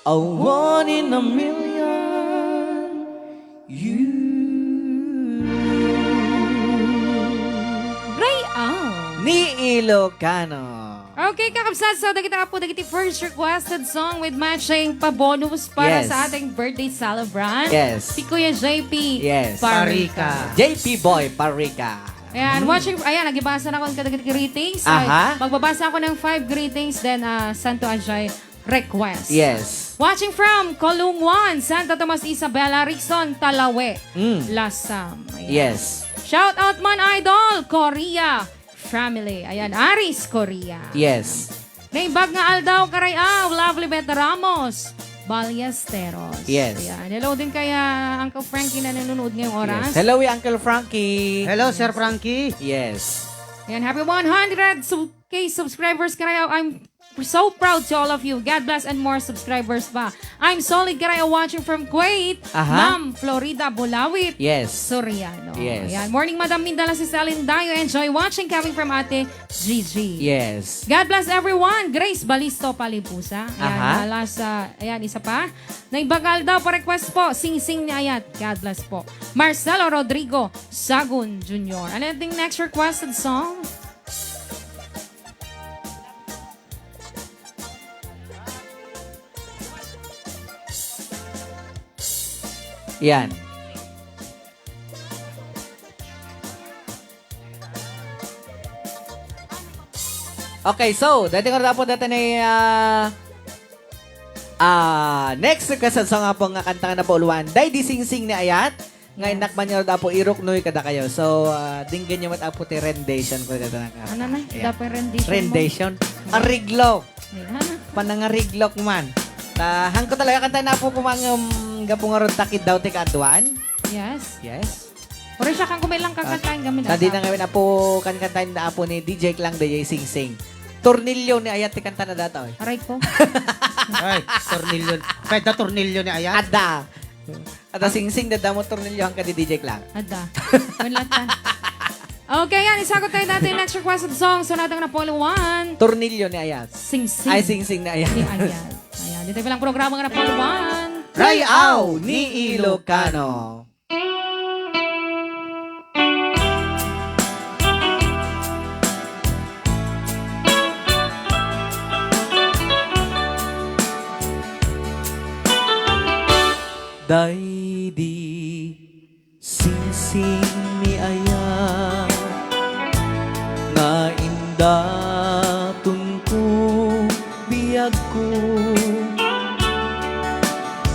A one in a million you. Ray Al. Ni Ilocano. Okay, kakabsat, so dagiti apo, dagiti first requested song with matching pa-bonus para Yes. sa ating birthday celebrant. Yes. Si Kuya J P Yes. Parica. Parica. J P Boy Parica. Ayan, Hmm. watching, ayan, nagibasa na akong kadagiti greetings. Ay, Aha. magbabasa ako ng five greetings, then, ah, Santo Ajay request. Yes. Watching from Colunguan, Santa Tomas, Isabela, Rickson, Talawe, Mm. Lasam. Ayan. Yes. Shout out man, idol, Korea family. Ayan, Aris Korea. Yes. Naimbag nga aldaw, karay, ah, lovely Beth Ramos Ballesteros. Yes. Ayan. Hello din kay, ah, Uncle Frankie na nanonood ngayong oras. Yes. Hello, Uncle Frankie. Hello, Sir Frankie. Yes. Ayan, happy one hundred sub-, K subscribers, karay, ah, I'm so proud to all of you. God bless and more subscribers pa. I'm solid, karay, watching from Kuwait. Aha. Ma'am Florida Bulawit Yes. Soriano. Yes. Ayan. Morning, Madam Minda, la si Celine Dayo. Enjoy watching coming from Ate Gigi. Yes. God bless everyone. Grace Balisto Palipusa. Ayan, Aha. mula sa, ayan, isa pa. Naimbag nga aldaw, pa-request po, Singsing ni Ayat. God bless po. Marcelo Rodrigo Sagun Junior. Ano yung next requested song? Yan. Okay, so, dati ko na po dati ni, ah, ah, next request song nga po nga kanta nga napauluan. Daydi Singsing ni Ayat. Nga Yes. inakman niya daw po iruknoy kadakayo. So, ah, dinggan niyo met apo ti rendition ko dito na ka. Ano na? Ayan. Dapat rendition mo. Rendition. Areglo. Ayan. Panangareglok man. Ta, hangko talaga kanta na po kumang, um, gapu nga rod takid daw ti kaaduan. Yes. Yes. Uri siya kang kumilang Ah, kakantahin kami tadi na. na ngayon apo kan kantahin na apo ni D J Klang, D J Singsing. Tornilyo ni Ayat ti kanta na data, oy. Aray ko. Ay, tornilyo. Pwede tornilyo ni Ayat? Ada. Ada Singsing, dada mo tornilyo hangka di D J Klang. Ada. Wala ta. Okay, yan. Isagot tayo natin next requested song. So, natang na Polo One. Tornilyo ni Ayat. Singsing. Ay, singsing ni Ayat. Ni Ayat. Ayan, dito bilang programa nga na Polo One. Rayaw ni Ilocano. Daydi singsing ni Ayat nga indaton ko biagko.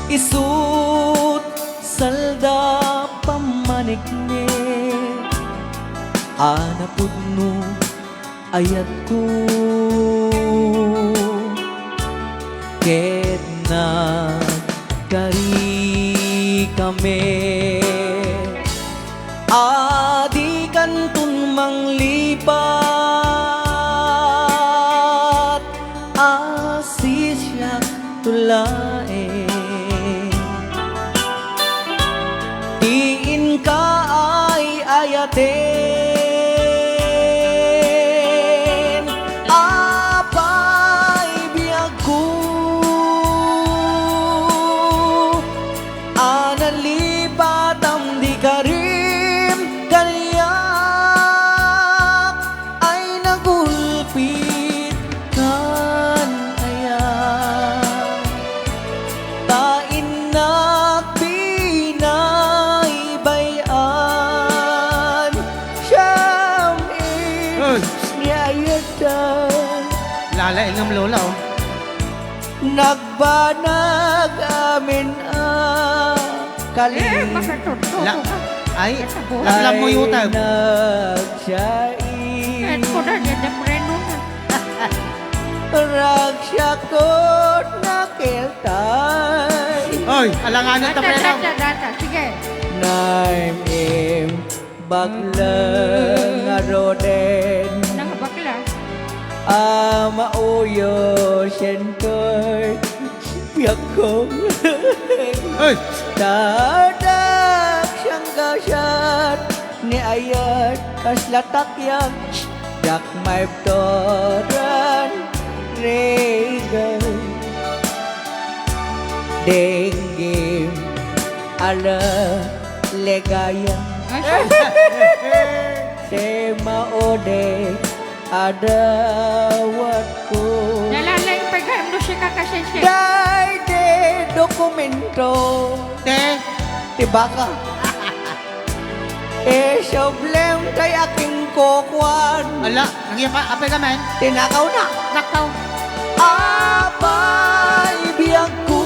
Isut' salda pammaniknik a napudno ayatko. Ket nagkari kami a di kanton manglipat a sisiak to laeng. Ti inka ay ayaten, apay biagko a nalipatam di karim kaniak ay nagulpit kan ayat. Ta innak binaybay-an, siyam-it Ay. ni ayatda. Lala, ingam lola, oh. Nagbanag amin a kali. Eh, bakit to? La-, ay, Ay, naglamuyotan. Nagsai. Eh, ko na, di, di, preno na. Ragsiak ket nakiltay. Oy, alanganen ta, Data, preno. Data, data. Sige. Naim-im bakla ngaruden. Nang bakla. A mauyo sientoy biagko. Oy. Tadak siyang gasat ni ayat kasla takyag. Diak maibturan regal. Denggem ala ligaya. Ay, siya. Te maude adawatko. Nalalay pa gayam no siya kakasensya. Daydi dokumento. Te. Ti baka. Isublem tay aking kokuan. Ala, nang iya pa, apay ka man? Tinakaw na. Nakaw. Apay biagko.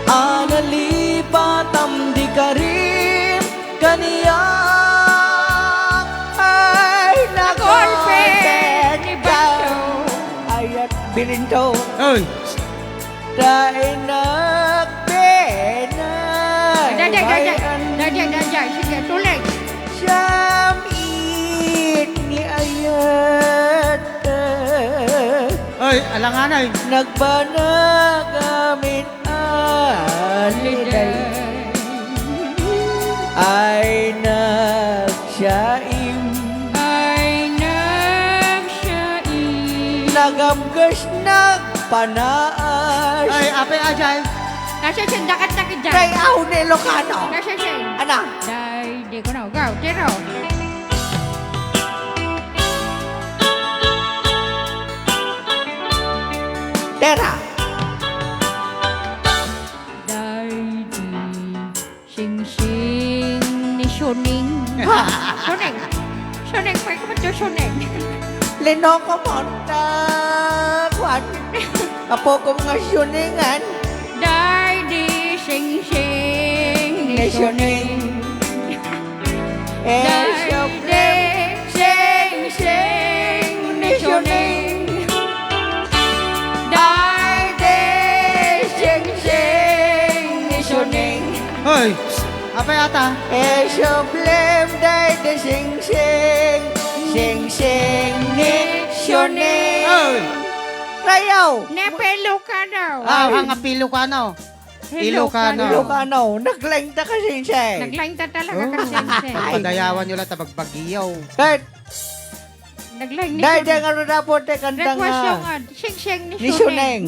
A nalipatam di karim kaniak. Ay, Nagolpe ni Bato. Ayat bilinto. Oy. Ta innak binaybay-an. Dada, dada, dada, dada. Sige, tuloy. Siyam-it ni ayat. Ay, alanganay. Nagbanag amin aliday. Ay, nagsiaim. Ay, nagsiaim. Nagabgas, nagpanaas. Ay, apay, ajay. Nasa siya, dakat na ka dyan. Kay aw ni Ilocano. Nasa siya. Ana. Day, di ko na. Go, tiro. Tera. Daydi singsing ni Suning. Ha? Suning. Suning, pwede ka ba to, Suning? Linoko mo, ta, kuwan. Apo ko nga Suningan. Daydi singsing ni Suning. Daydi singsing ni Suning. Daydi singsing ni Suning. Hoy, apay ata? Isublem daydi singsing, singsing ni Suning. Hoy. Rayaw. Ne Ilocano. Ah, nga Ilocano. Ilocano. Ilocano. Naglaing ta ka, Sensei. Naglaing ta talaga ka, Sensei. Padayawan nyo lang ta bagbagyo. Ket, naglaing ni Dai, Sensei. Dai, nga rod apo, te, kanta nga. Request yung, ah, Sing Sing ni Suneng.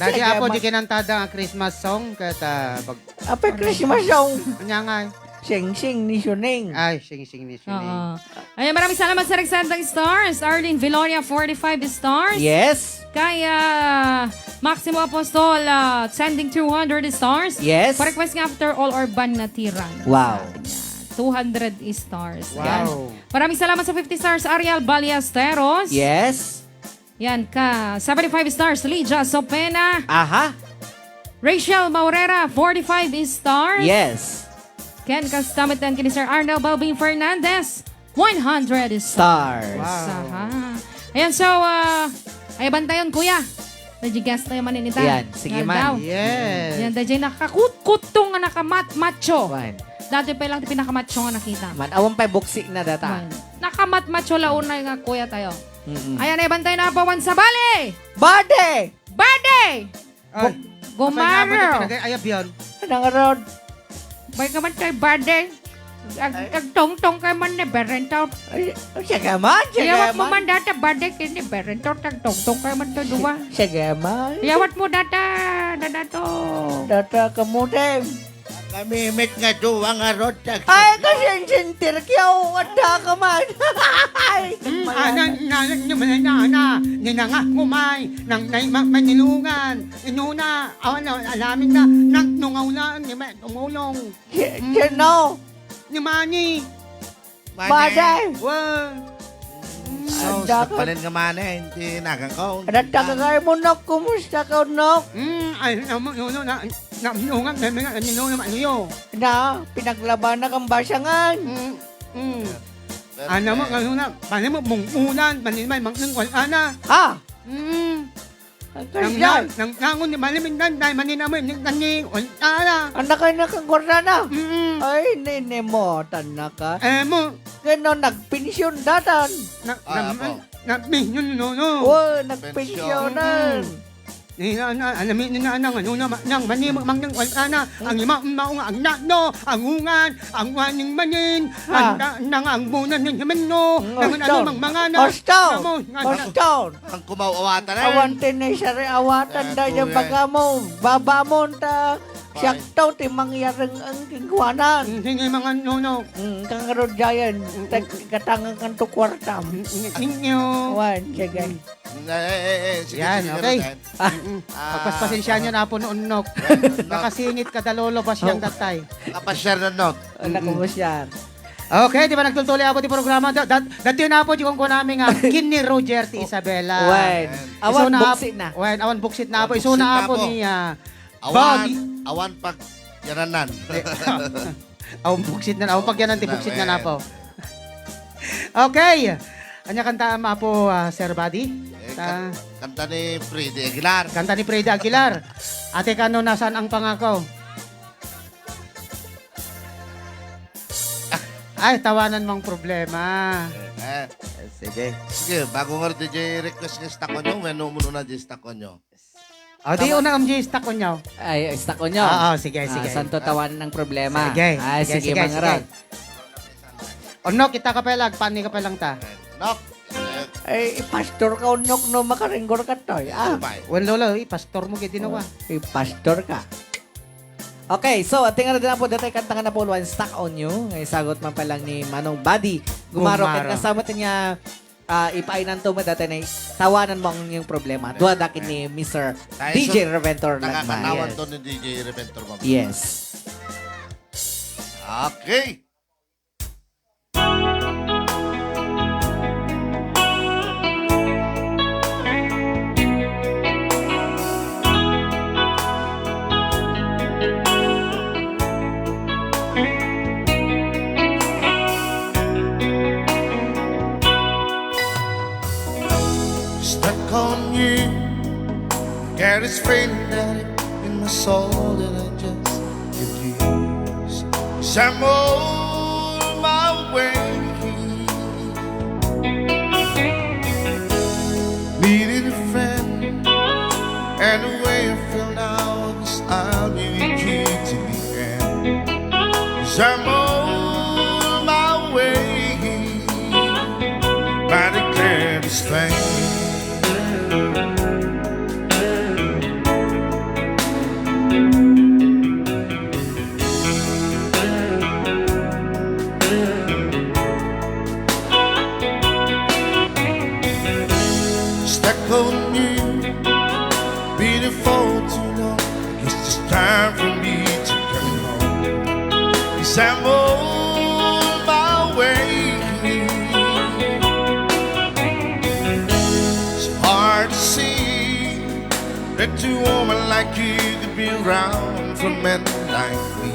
Dati apo, di kinantada nga Christmas song, ket, ah, bag- Apay Christmas song? Anya nga, eh. Sing Sing ni Suneng. Ay, Sing Sing ni Suneng. Oo. Ayan, maraming salamat sa nagsendang stars. Arlene Viloria, forty-five stars. Yes. Kay, ah, Maximo Apostol, ah, sending two hundred stars. Yes. Pa-request nga after all or ban na tiran. Wow. Sabi niya. Two hundred stars. Wow. Yan. Maraming salamat sa fifty stars, Ariel Ballesteros. Yes. Yan ka. Seventy-five stars, Lydia Sopena. Aha. Rachel Maurera, forty-five stars. Yes. Ken kastamit ang kini Sir Arnel Balbing Fernandez, one hundred stars. Stars. Wow. Aha. Ayan, so, ah, ay bantayon, kuya. Nadya guest tayo man inita. Yan, sige man. Yes. Yan, dadya nakakutkutto nga nakamat-macho. Wan. Dati pa lang pinakamacho nga nakita. Man, awan pa'y buksi na data. Wan. Nakamat-macho la unay nga kuya tayo. Mm-mm. Ayan, ay bantay na apawan sa bali! Bade! Bade! Ay, gumaro. Apay nga ba na pinagay-ayab yan? Nangarod. Bay ka man tayo, bade. Ag-, agtongtong kayo man ni Berento. Ay, sige man, sige man. Iyawat mo man data, bade, kini Berento, agtongtong kayo man to, duwa. Sige man. Iyawat mo data, dada to. Data, kamutim. Namimit nga duwa nga rod, tag- Ay, kasinsintir kyaw, adda ka man. Ay, mm, ah, na, na, na, na, na, ninangak mo, may, nang, nang, ma-, manilungan, inuna, awan na, alamin na, nang, nungaw na, ni, ma-, tumulong. Si-, mm. Sino? Ni Manny. Manny. Manny. Wow. So, anda ka. Sa panen nga Manny, hindi nagang ko. Anda ka kay mo, Nok? Kumusta ka, Nok? Mm, ay, na, na, na, na, na, na, na, na, na, na, na, na, pinaglabana kang basangan. Mm, mm. Ano mo, ano na, paano mo, mong ulan, manimay, mang, nang, wala na. Ah! Mm. Ang nang, kasal. Nang, nang, nang, ni Malimindan, dahil manina mo, ni, nang, ni, wala na. Anak ka na kang kwarta na. Mm. Ay, nene mo, tanak ka. Eh, mo. Kano nagpensyon datan? Na, ah, na, apo. Nagpensyon, no, no. Oh, nagpensyonan. Pensyon. Mm. Ni, na, na, alam mo, ni, na, nang, ano, na, ma-, nang, mani, mang, nang, wala na. Ang ima, ang maong, ang natno, ang ungan, ang waning manin, ah. Ang na, nang, ang bunan, ng himenno, mm, nang, ano, Oston. Mang, mangana. Oston. Amo, nga, Oston. Ang kumawawatan, eh. Awan ti ni sari awatan, eh, da, kuya. Baga mo, baba mo, ta, fine. Siak to, ti mangyareng ang kingkuanan. Hindi nga mga nuno. Mm, kang Rod Giant, mm, tag-, katangan kan to kwartam. Mm, mm, inyo. Wan, sige. Mm. Eh, eh, eh, eh, sige, yan, sige, okay. Rod, eh. Ah, mm. Ah, pagpaspasensyaan nyo na po noon, Nok. Well, Nok. Nakasingit ka, dalolo, pasyang datay. Kapasyar na, Nok. Wala ko masyar. Okay, di ba nagtultuloy ako ti programa? Da-, dat-, dati na po, di kong kunami nga, kin ni Roger ti Isabela. Wen. Iso awan na ap-, buksit na. Wen, awan buksit na po. Awan iso na buksit na po po. Ni, ah, awan, Bobby. Awan pagyananan. Eh, awan buksit na, awan pagyanan ti buksit na, wen. Na po. Okay. Anya kanta, Apo, ah, Sir Buddy? Eh, ta- kan-, kanta ni Freddy Aguilar. Kanta ni Freddy Aguilar. Ate, kano nasaan ang pangako? Ay, tawanan mong problema. Eh, eh. Sige. Sige, bago nga D J request nga stock on nyo, wenno muna na di stock on nyo. O, di una ang G stock on nyo. Ay, stock on nyo. Oo, sige, sige. Ah, santo tawanan ang problema. Sige, ay, sige, sige, sige, Mang Rod. Onno, kita ka pala, pani ka palang ta. Nok. Ay, ipastor ka, Onno, no, makaringgor ka, toy. Ah. Wen, lolo, ipastor mo, giti, no, ah. Ipastor ka. Okay, so, ating nga na po, datay kanta nga na po, One Stock on You. Nga isagot man pa lang ni Manong Buddy. Gumaro, gumaro. Ket kasama ti niya, ah, ipainanto mo, datay na tawanan mo ang iyong problema. Dua dakin ni Mister D J Reventor Lagmay. Nakakanawan to ni D J Reventor, ma'am. Yes. Okay. Stuck on you. Got this feeling that in my soul that I just refuse. 'Cause I'm on my way. Needed a friend, and the way I feel now is I I'll be with you till the end. 'Cause I'm on my way, but I can't stay. Stuck on you, beautiful to know. It's just time for me to come home. 'Cause I'm on my way. It's hard to see that two women like you could be around for men like me.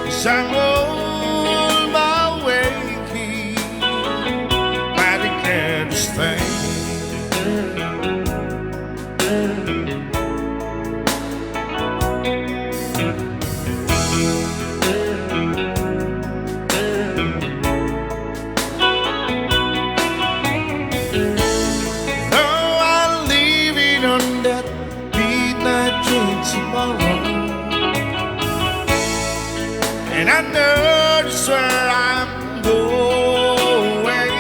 'Cause I'm on my way, but I can't stay. Though I'm leaving on that midnight train tomorrow, and I know just where I'm going.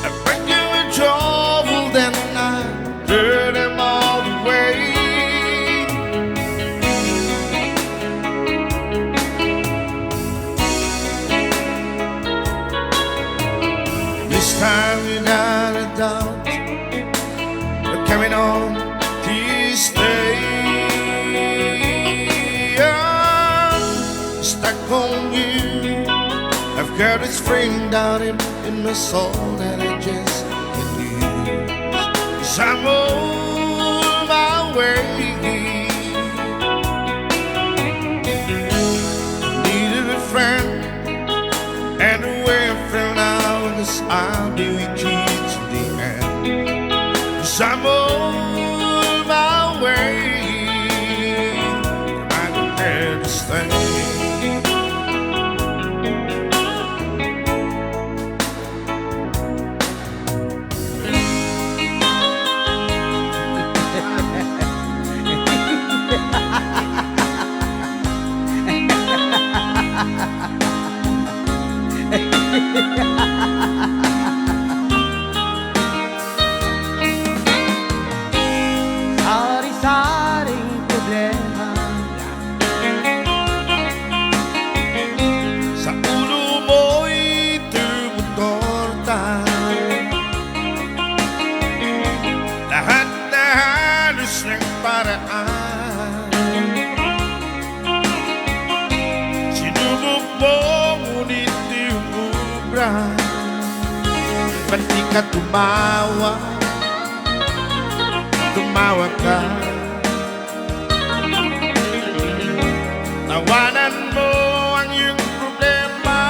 I bring you in trouble, then I turn them all away. This time without a doubt, we're coming home this day. I'm stuck on you. I've got this feeling down in, in my soul that I just can't lose. 'Cause I'm on my way. Needed a friend, and the way I feel now is I'll be with you to the end. 'Cause I'm on my way. I'm glad to stay. Sari-saring problema sa ulo mo'y tumutorta. Lahat na halos ng paraan. Sinubok mo, ngunit di umubra. Ba't di ka tumawa? Tumawa ka. Tawanan mo ang iyong problema.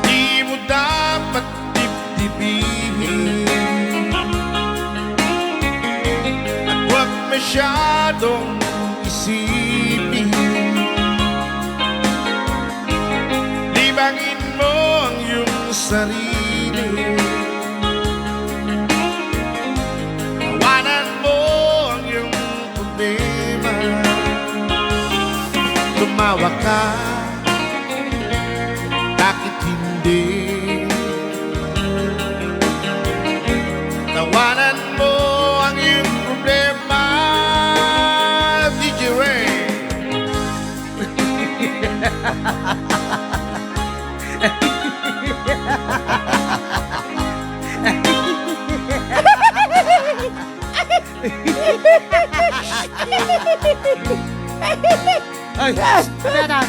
Di mo dapat dibdibin at huwag masyadong isipin. Libangin mo ang iyong sarili. Tawanan mo ang iyong problema. Tumawa ka, bakit hindi? Tawanan mo ang iyong problema, D J Ray. Ay, ano yan, ah?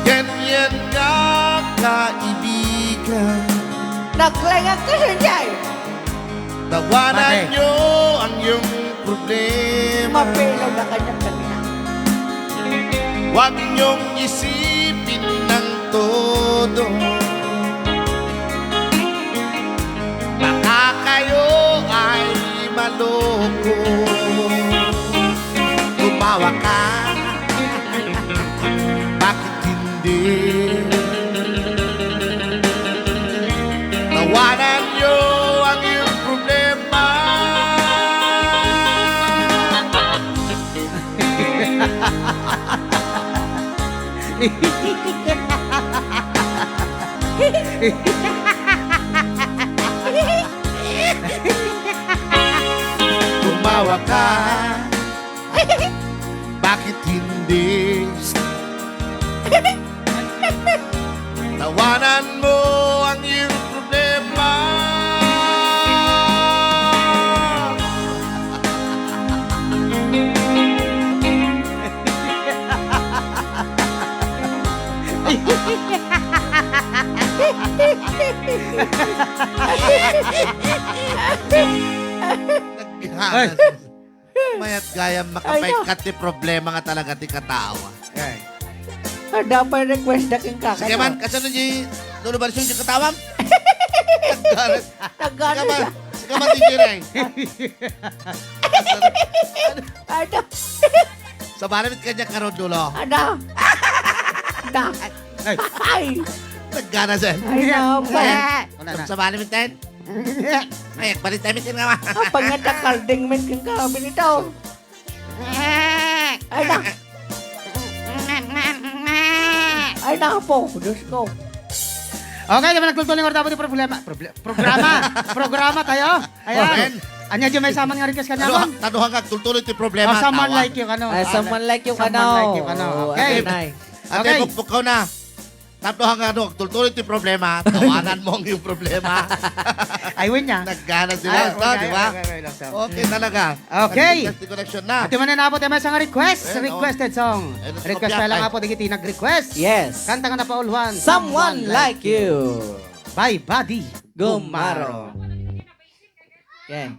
Ganyan nga, kaibigan. Naglayag ka sa jay. Tawanan Mate. Nyo ang iyong problema. Mapilaw na kanyang kanina. Huwag niyong isipin ng todo. Baka kayo ay maloko. Tumawa ka. Bakit hindi? Tumawa ka. Bakit hindi? Tawanan mo ang iyong problema. Ay. Mayat gayam makapaykat ti problema nga talaga ti katawa. Ay. Adda pay request da kenka, sige man, kasano di lulubarsion di katawam? Nagganas. Nagganas. Sige man, sige man, di kiray. Ada. Sabali met kanya karon dulo. Ada. Ada. Ay. Ay. Nagganas, eh. Ay, no, pa. Wala na. Sabali met ten. Ay, agpalit tayo, mister, nga, ma. Ah, pangata kalding, met, kang kabi nito. Ay, na. Ay, na po. Diyos ko. Okay, naman nagtultuloy nga orta ti problema. Proble-, programa. Programa tayo. Ayan. Amen. Anya, di may saman nga request ka naman? Taduha nga agtultuloy ti problema. Oh, someone like you, ano? Ah, someone like you, ano? Someone like you, ano? Oh, okay. Adenay. Ate, okay. Pukpukaw na. Tapno nga, ano, agtultuloy ti problema, tawanan mo ang iyong problema. Ay, win niya. Nagganas sila, di ba? Okay, talaga. Okay. Nag-request ti connection na. Ati man na po tayo sa nga request. Requested song. Request pa lang po, dagiti nag-request. Yes. Kanta nga napauluan. Someone Like You. By Buddy Gumaro. Okay.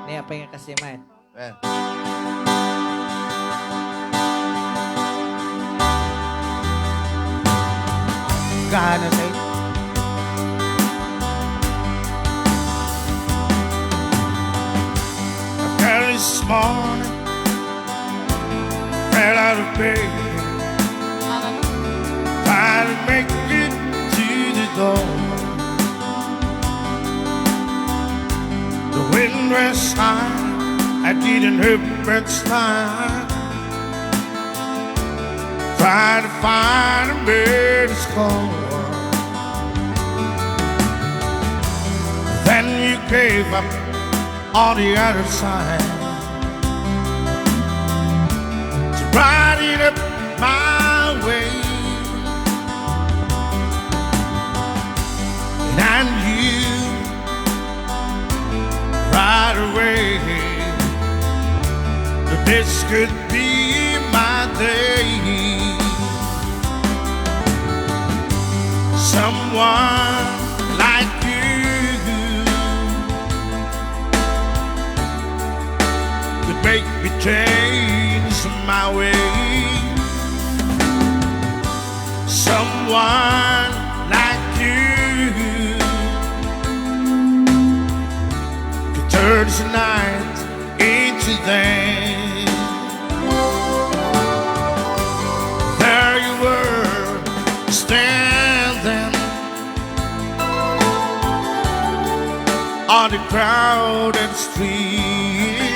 Ni, apay nga kasi, Mike. Eh. Gana sa'yo. Early this morning, fell out of bed, trying to make it to the door. The wind was high, I didn't have much time, trying to find a better score. Then you gave up on the other side to brighten up my way. And I knew right away that this could be my day. Someone like you could make me change my way. Someone like you could turn tonight into day. There you were, standing on the crowded street.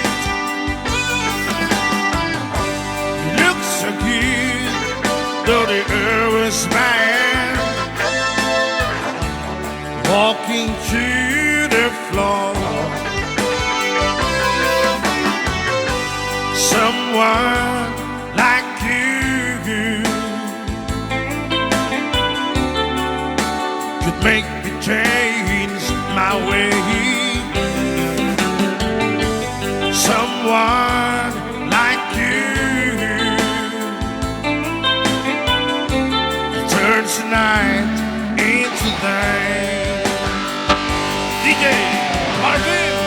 You look so good, though the air was bad, walking to the floor. Someone like you could make me change my way. Someone like you turns night into day. D J Marvin.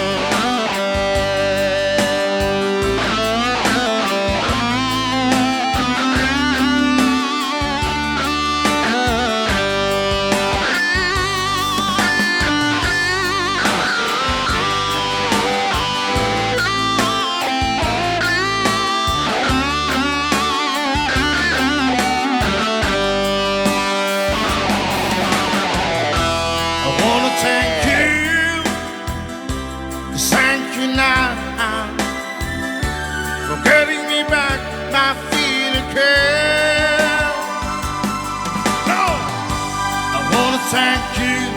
Thank you,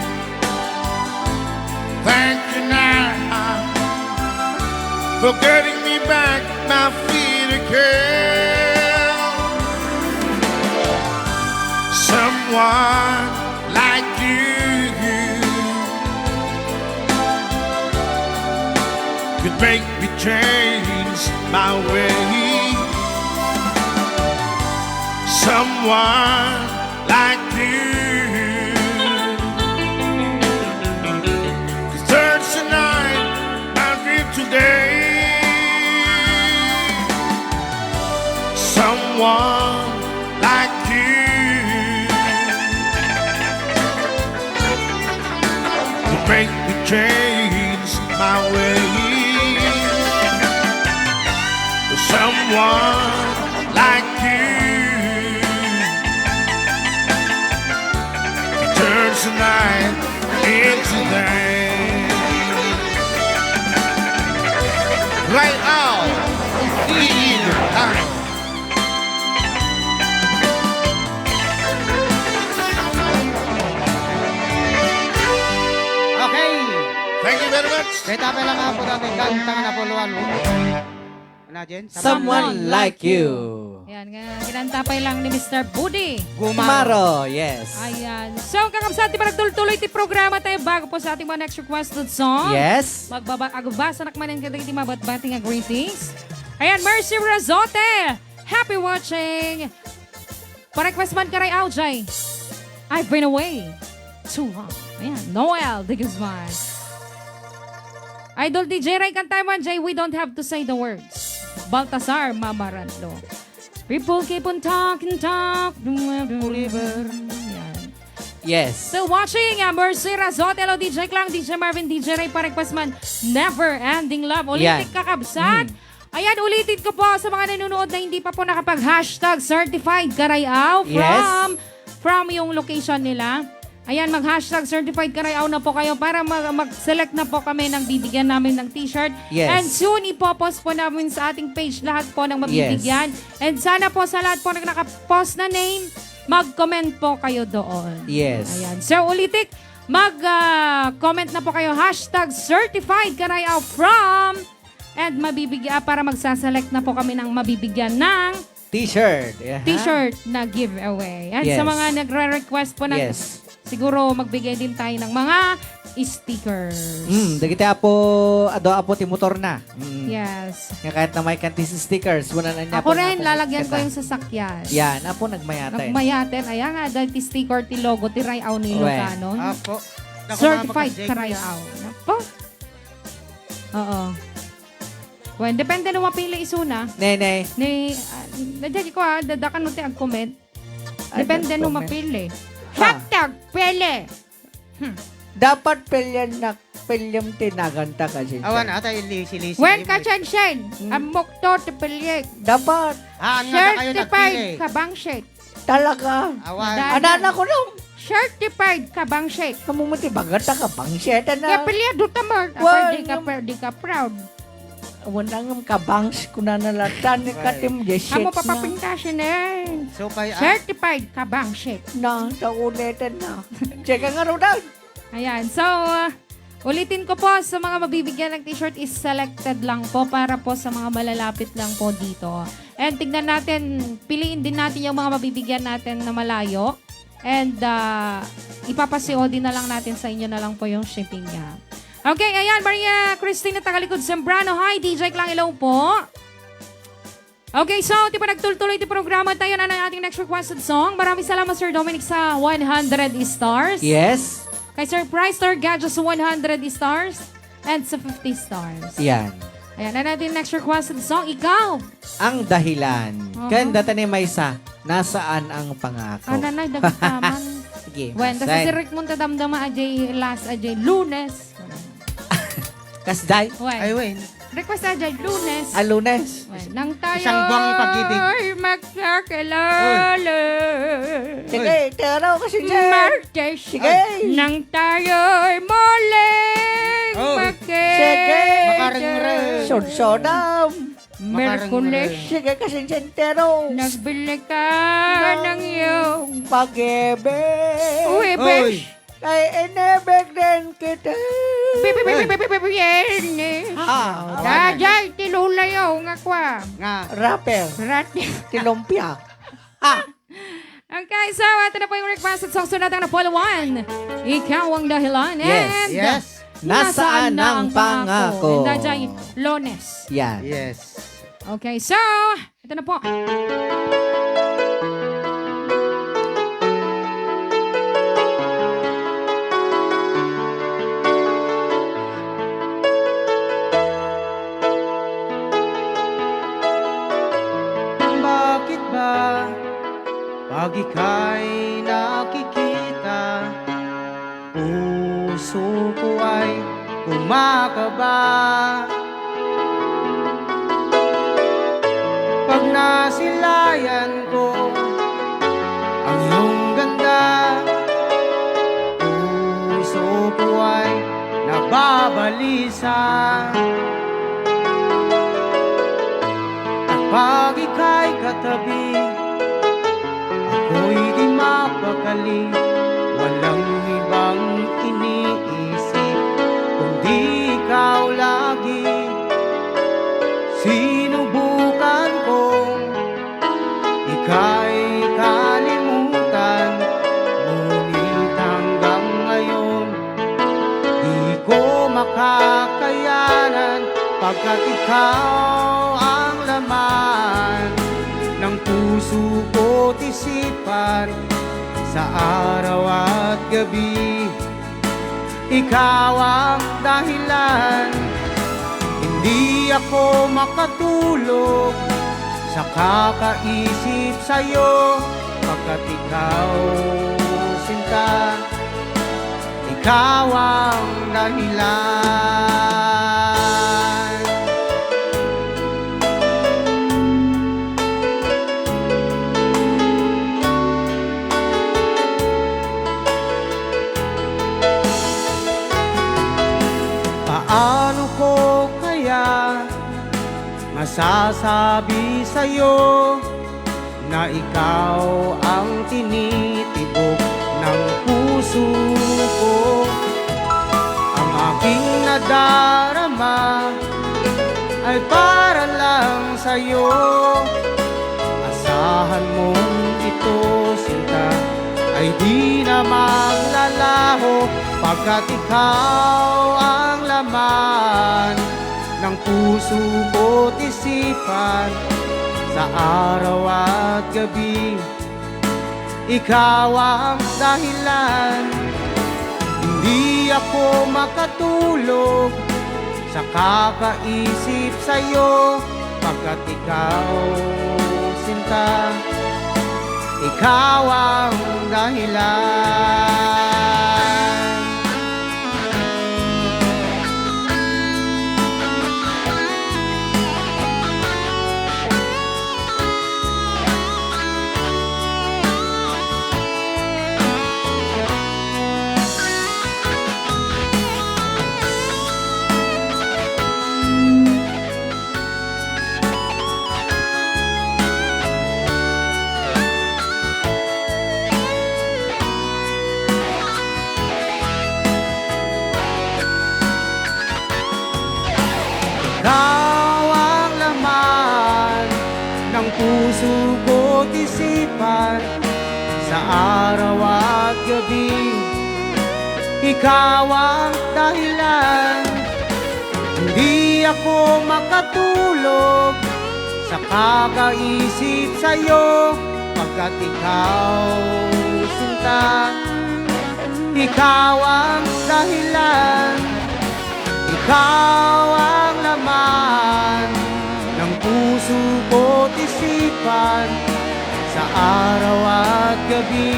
thank you now for getting me back my feet again. Someone like you could make me change my way. Someone like you could turn tonight and be today. Someone like you to make me change my way. Someone like you turns the night into day. Right out, Ian Tano. Okay. Thank you very much. Kaya tapay lang nga po natin kanta nga napuluan mo. Ano, Jen? Someone like you. Ayan nga, kinanta pay lang ni Mister Budi. Gumaro. Gumaro, yes. Ayan. So, kakabsat, ti panagtultuloy ti programa tayo bago po sa ating mga next requested song. Yes. Magbaba-, agbasa nak manen kadagiti mabatbati nga greetings. Ayan, Mercy Razote. Happy watching. Pa-request man ka, Ray Aljay. I've been away too long. Ayan, Noel de Guzman. Idol D J Ray, kanta man, Jay, We Don't Have to Say the Words. Baltasar Mamaranlo. People keep on talking, talk forever. Ayan. Yes. So, watching, uh, Mercy Razote, hello, D J Clang, D J Marvin, D J Ray, pa-request man, Never Ending Love. Ulitin, yan, kakabsat. Mm. Ayan, ulitin ko po sa mga nanonood na hindi pa po nakapag-hashtag certified karayaw, yes, from, from yung location nila. Ayan, mag-hashtag certified karayaw na po kayo para mag-, mag-select na po kami ng bibigyan namin ng t-shirt. Yes. And soon, ipopost po namin sa ating page lahat po ng mabibigyan. Yes. And sana po sa lahat po ng nakapost na name, mag-comment po kayo doon. Yes. Ayan. So, ulitin, mag, ah, comment na po kayo. Hashtag certified karayaw from And mabibigyan, ah, para magsaselect na po kami ng mabibigyan ng t-shirt. Aha. T-shirt na giveaway. And sa, yes, mga nagre-request po ng, yes, siguro magbigay din tayo ng mga stickers. Mm, dagiti apo, adu apo ti motor na. Mm. Yes. Nga kahit na may kantis stickers, wala na niya. Ako rin, lalagyan ko yung sasakyan. Yan, apo nagmayaten. Nagmayaten, ayan nga, dahil ti sticker, ti logo, ti rayaw ni Ilocano. Apo. Certified karayaw. Apo. Oo. Wen, depende no mapili isuna. Nene. Ni, ah, nadya ko, ah, dadakan no ti ag-comment. Depende no mapili. Ha. Hashtag pili. Hmm. Dapat pilian na, pilian ti naganta kasi. Awan, ata, ilisi-lisi. Wen, kasensen. Hmm. Ammok to, ti pili. Dapat. Ah, ano na kayo nagpili? Certified kabangsit. Talaga? Awan. Dada. Anana ko lang. Certified kabangsit. Kamu mo ti bagata kabangsit, ana. Kaya piliado ta man. Well, apay di ka, yung per-, di ka proud. Awan ang kabangs ko na nalatan ni Katim, yes, amo na. Papapintasin eh. So, kay, ah, certified kabangsit. Na, sa ulitan na. Check ang arudan. Ayan. So, uh, ulitin ko po, sa mga mabibigyan ng t-shirt is selected lang po para po sa mga malalapit lang po dito. And tignan natin, piliin din natin yung mga mabibigyan natin na malayo. And, ah, ipapa-C O D na lang natin sa inyo na lang po yung shipping niya. Okay, ayan, Maria Cristina Tagalikod Zambrano. Hi, D J Clang, hello po. Okay, so, ti panagtultuloy ti programa tayo na ng ating next requested song. Maraming salamat, Sir Dominic, sa one hundred stars. Yes. Kay Sir Price, Sir Gadget, sa one hundred stars. And sa fifty stars. Yan. Ayan, ano natin next requested song? Ikaw! Ang dahilan. Aha. Ken data ni maysa, nasaan ang pangako? Ano na, dagdaman. Sige, wen, kasi sirikmon ta damdama, ajay, last, ajay, Lunes. Kasday? Wen. Ay, wen. Request na dyan, Lunes. Ah, Lunes. Well, nang tayo isang buwang pag-ibig. Ay magkakilala. Uy. Sige, tero kasi dyan. Martes. Sige. Nang tayo'y muling magkita. Sige. Makarengre. Sodsodam. Merkules. Sige kasi dyan, tero. Nagbili ka ng iyong pag-ibig. Huwebes. Uy. Kay inibig din kita. Bi-, bi-, bi-, Ay. bi-, bi-, bi-, bi-, Biyernes. Ah, Oh, ah, daydiay ti lulayo nga kua. Nga. Rapper. Rat- Ti lumpia. Ah. Okay, so, ito na po yung requested song. Sunod ang napolo one. Ikaw ang dahilan. Yes. And Yes. Nasaan na ang pangako? And daydiay, Lones. Yan. Yes. Okay, so, ito na po. Bakit ba pag ika'y nakikita, puso ko ay kumakaba? Pag nasilayan ko ang iyong ganda, puso ko ay nababalisa. At pag ika'y katabi, ako'y di mapakali, walang ibang iniisip kundi ikaw lagi. Sinubukan kong ika'y kalimutan, ngunit hanggang ngayon di ko makakayanan, pagkat ikaw ang laman ng puso ko't isipan sa araw at gabi. Ikaw ang dahilan, hindi ako makatulog sa kakaisip sa'yo, pagkat ikaw, sinta, ikaw ang dahilan. Paano ko kaya masasabi sa'yo na ikaw ang tinitibok ng puso ko? Ang aking nadarama ay para lang sa'yo. Asahan mong ito, sinta, ay di na maglalaho, pagkat ikaw ang laman ng puso ko't isipan sa araw at gabi. Ikaw ang dahilan, hindi ako makatulog sa kakaisip sa'yo, pagkat ikaw, sinta, ikaw ang dahilan. Ikaw ang laman ng puso ko't isipan sa araw at gabi. Ikaw ang dahilan, hindi ako makatulog sa kakaisip sa'yo, pagkat ikaw, sinta, ikaw ang dahilan, ikaw ang laman ng puso ko't isipan sa araw at gabi.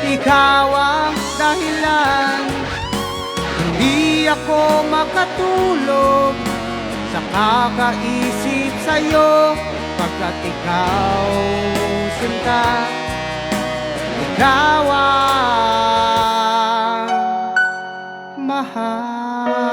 Ikaw ang dahilan, hindi ako makatulog sa kakaisip sa'yo, pagkat ikaw, sinta, ikaw ang mahal.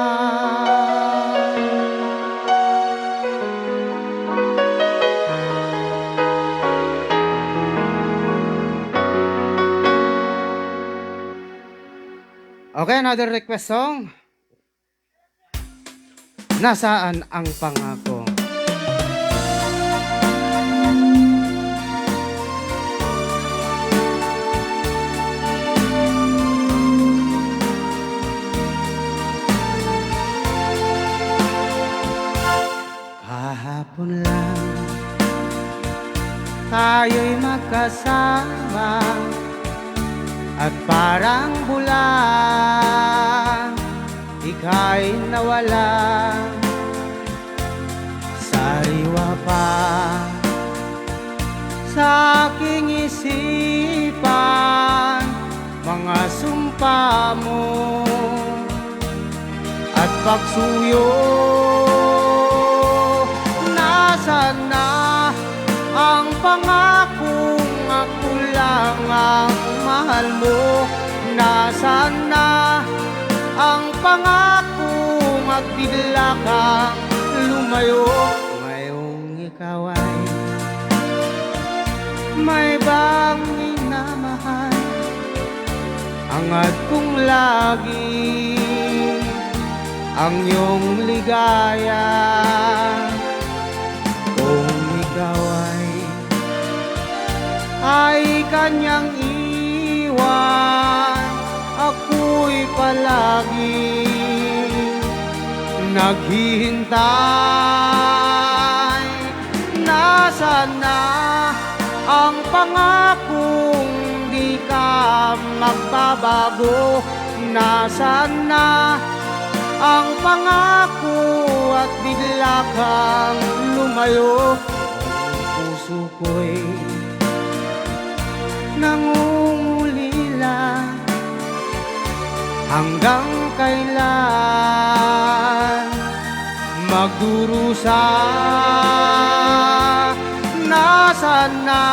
Okay, another request song. Nasaan ang pangako? Kahapon lang tayo'y magkasama at parang bula ika'y nawala. Sariwa pa sa aking isipan mga sumpa mo at pagsuyo. Nasaan na ang pangakong ako lang ang mahal mo? Nasaan na ang pangakong at bigla kang lumayo? Ngayong ikaw ay may ibang minamahal. Hangad kong lagi ang iyong ligaya. Kung ikaw ay, ay kanyang iwan, ako'y palagi naghihintay. Nasaan na ang pangakong di ka magbabago? Nasaan na ang pangako at bigla kang lumayo? Ang puso ko'y nangungulila. Hanggang kailan magdurusa? Nasaan na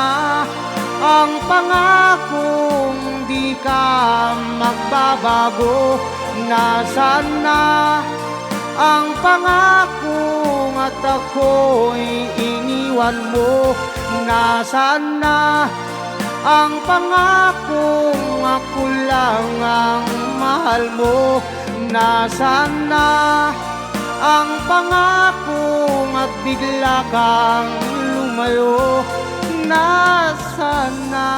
ang pangakong di ka magbabago? Nasaan na ang pangakong at ako'y iniwan mo? Nasaan na ang pangakong ako lang ang mahal mo? Nasaan na ang pangakong at bigla kang lumayo? Nasaan na?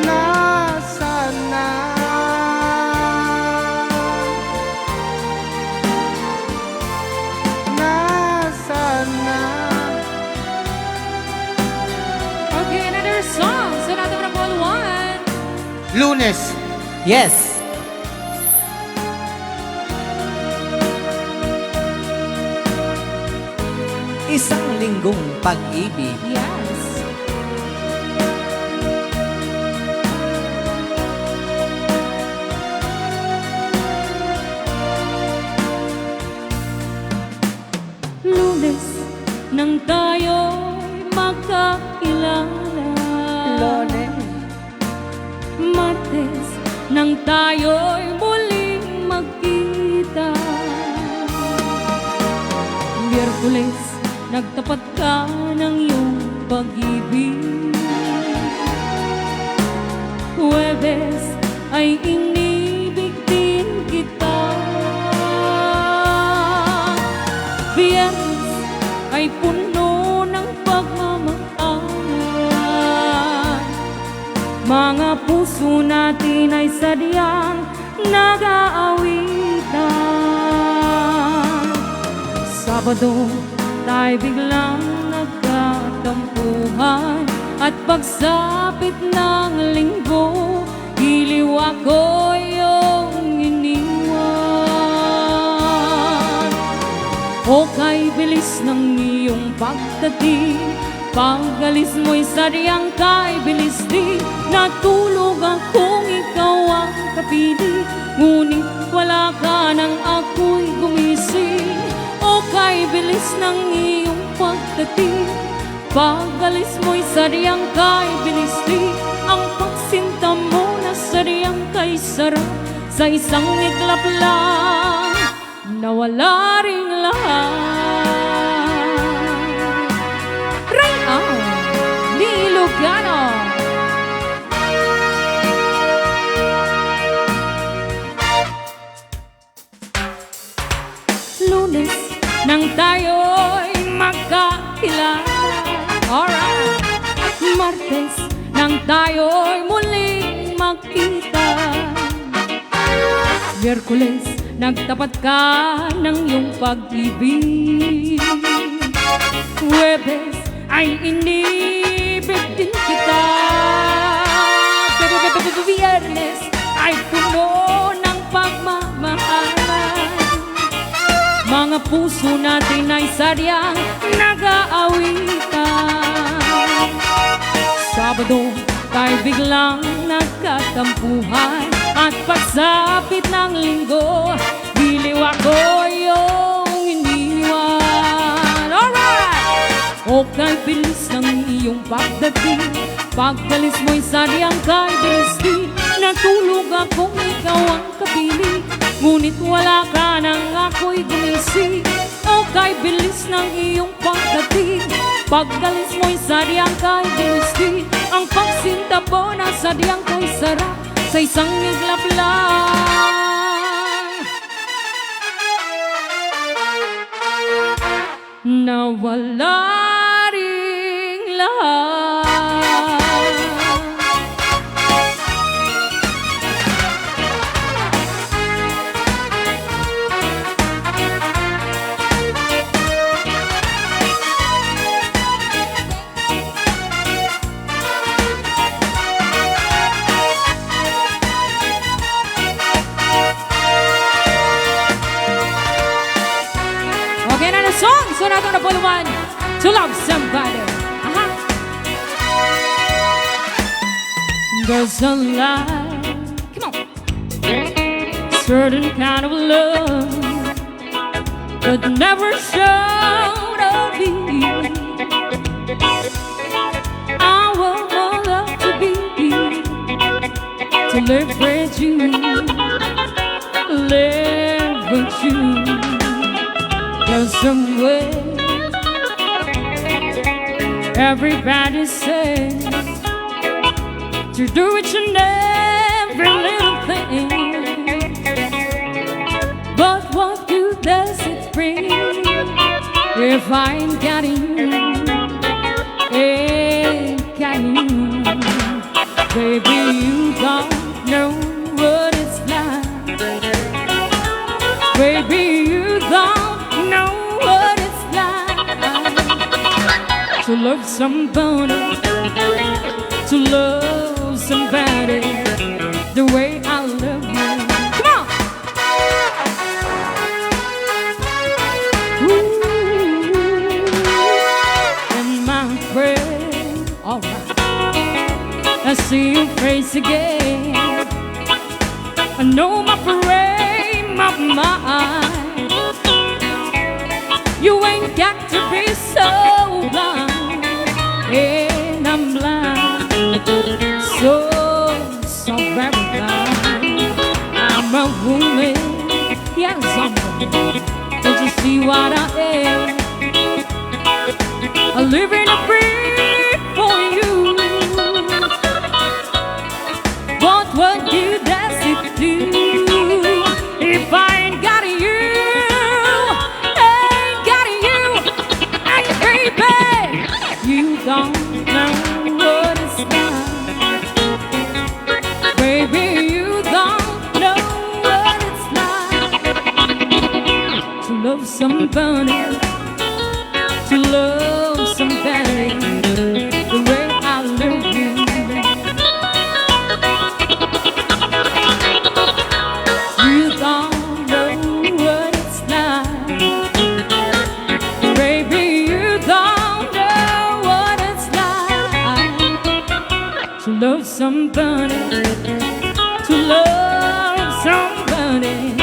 Nasaan na? Nasaan na? Okay, another song. Sonata number one. Lunes. Yes. Isang linggong pag-ibig. Yes. Lunes nang tayo'y magkakilala. Lunes. Martes nang tayo'y muling magkita. Miyerkules, nagtapat ka ng iyong pag-ibig. Huwebes ay inibig din kita. Biyernes ay puno ng pagmamahal. Mga puso natin ay sadyang nag-aawitan. Sabado, tayo biglang nagkatampuhan. At pagsapit ng Linggo, giliw ako iyong iniwan. O kay bilis ng iyong pagdating, pag-alis mo'y sadyang kay bilis din. Natulog akong ikaw ang kapiling, ngunit wala ka nang ako'y gumising. O kay bilis ng iyong pagdating, pag-alis mo'y sadyang kay bilis din. Ang pagsinta mo na sadyang kay sarap sa isang iglap lang. Nawala ring lahat. Rain Out ni Ilocano. Alright. Martes nang tayo'y muling magkita. Miyerkules, nagtapat ka ng iyong pag-ibig. Huwebes, ay inibig din kita. Biyernes, ay puno ng pagmamahalan. Mga puso natin ay sadyang nag-aawitan. Sabado, tayo biglang nagkatampuhan. At pagsapit ng linggo, diliw ako iyong iniwan. Alright! O kay bilis ng iyong pagdating, pagkalis mo'y sadyang kay bilis din. Natulog akong ikaw ang kapiling, ngunit wala ka nang ako'y gumising. O kay bilis ng iyong pagdating, pagkalis mo'y sadyang kay bilis din. Ang pagsinta po na sadyang kay sarap sa isang iglap lang. Nawala ring lahat. Okay na na song. So, nato na puluman to love somebody. Aha. There's a light. Come on. Certain kind of love that never showed up here. I would love to be to live with you, live with you. There's some way everybody says to do each and every little thing. But what good does it bring if I ain't got you? Ain't got you. Baby, you don't know what it's like. Baby, you don't know what it's like to love somebody, to love somebody the way I love you. Come on! Ooh, and my friend, alright. I see your face again. I know my frame of mind. You ain't got to be so blind. And I'm blind. So, so very blind. I'm a woman. Yes, I'm a woman. Don't you see what I am? I live in a free for you. But what good does it do if I ain't got you? Ain't got you. And baby, you don't know what it's like. Baby, you don't know what it's like to love somebody, to love somebody the way I love you. You don't know what it's like. Baby, you don't know what it's like to love somebody, to love somebody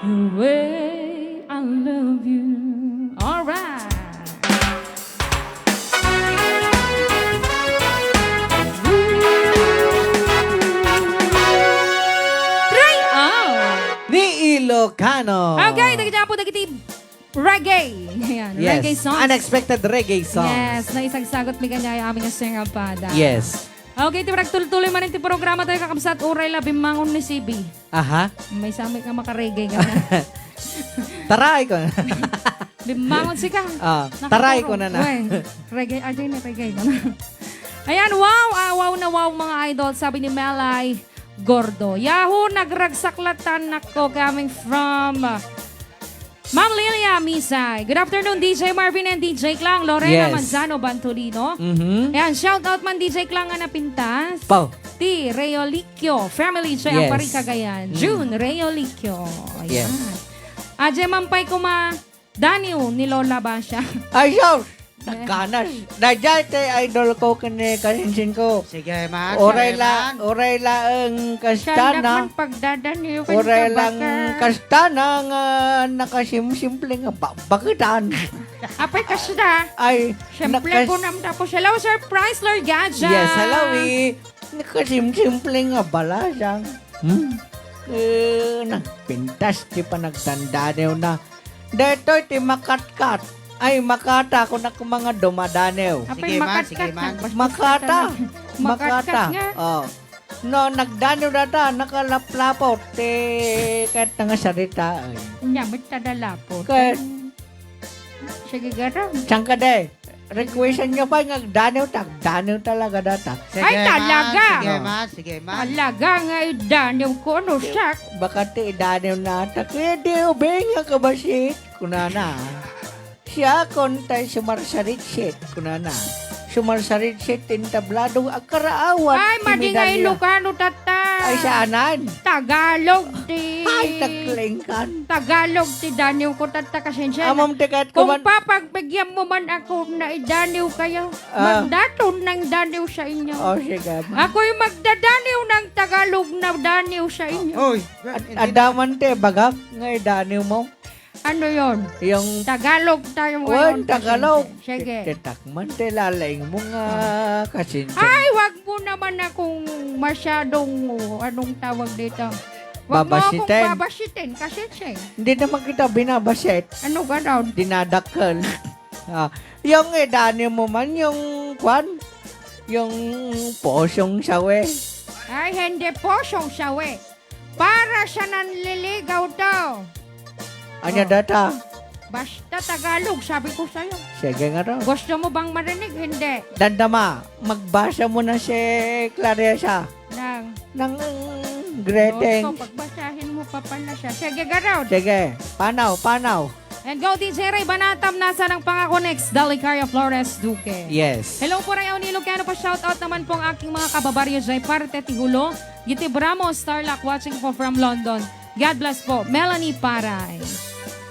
the way I love you. Alright. Try out. Ni Ilocano. Okay, dagiti apo, dagiti reggae. Ayan, Yes. reggae songs. Unexpected reggae songs. Yes, naisagsagot mi kaniaya amin nga singer pada. Yes. Okay, ti nagtultuloy man ti programa tayo, kakabsat, uray la bimmangon ni C B. Aha. Maysa met nga makareggae ka na. Taray ko. Bimbangon sika. Ah, taray ko na na. Uy, reggae, ay, di na reggae ko na. Ayan, wow, ah, wow na wow, mga idol, sabi ni Melay Gordo. Yahoo, nagragsak latan ako coming from, ah, Ma'am Lilia Misay. Good afternoon, D J Marvin and D J Klang. Lorena Yes. Manzano Bantolino. Mhm. Ayan, shout out man, D J Klang, nga napintas. Pau. Ti Reolicio family, J. Yes. Ampari Cagayan. Mm. June Reolicio. Ayan. Yes. Adye man pay kuma, Daniel ni Lola Basha. Ay, sus! Nagkanas. Dayjay ti idol ko ken ni kasinsin ko. Sige, man. Uray Sige, la, man. Uray laeng Siya kastana. Naman pagdadaniw, Uray kanta lang baka. Kastana nga nakasimsimple nga ba-, baketan. Apay kasta? Ay, Siyempre, nakas- kunam tapos. Hello, Sir Chrysler Gadget. Yes, hello, eh. Nakasimsimple nga balasang. Hmm? Eh, nagpintas ti panagdandaniw na. Daytoy ti makatkat. Ay, makata, kunak mga dumadaniw. Apay, Sige, man, makatkat sige, man. Nga. Makata. Makatkat Makata. Nga. Oh. No, nagdaniw data, nakalaplapot. Ti, kahit nga sarita, ay. Nya, may tadalapot. Kahit Sige, garo. Saan ka, de? Requestan nyo pa nga agdaniw, tagdaniw talaga data. Sige, Ay, ma. Talaga? Sige, ma. Sige, ma. Talaga nga idaniw ko, no, siak. Baka ti idaniw na, ta, kaya di ubing nga kabasit. Kunana. Siya kon tay sumarsaritsit. Kunana. Sumarsaritsit ti entablado, agkaraawat Ay, ti madi nga medalya. Ilocano, tatta. Ay, saanan? Tagalog ti Ay, taklingkan. Tagalog ti daniw ko, tatta, kasensia na. Amom ti ket Kung kuman- papagbigyam mo man ako na idaniw kayo, Ah. Magdaton ng daniw sa inyo. Oh, sige, ma. Ako'y magdadaniw ng Tagalog na daniw sa inyo. Oy, Ad-, hindi adaman ti bagak nga idaniw mo. Ano yon? Yung Tagalog tayo Wan, ngayon, Tagalog. Kasinse. Sige. Ti-, titakman ti lalaing mo nga Ah. kasinse. Ay, wag mo naman akong masyadong, oh, anong tawag dito? Wag mo akong Babasitin. Babasitin, kasinse. Hindi naman kita binabasit. Ano ganon? Dinadakkel. Ah, yung idaniw mo man, yung kwan, yung posong sawe. Ay, hindi posong sawe. Para sa nanliligaw to. Anya Oh. data? Basta Tagalog, sabi ko sa'yo. Sige nga raw. Gusto mo bang marinig? Hindi. Dandama, magbasa mo na si Clarissa. Nang Nang greetings. Diyos ko, pagbasahin mo pa pala siya. Sige, garaw. Sige, panaw, panaw. And go, D J Ray Banatam, nasa ng Pangako next, Dalicaria Flores Duque. Yes. Hello po, Rayaw ni Lucano pa, shout out naman po ang aking mga kababaryo dyan, parte ti Hulo, Gitib Ramos, Tarlac, watching po from London. God bless po, Melanie Paray.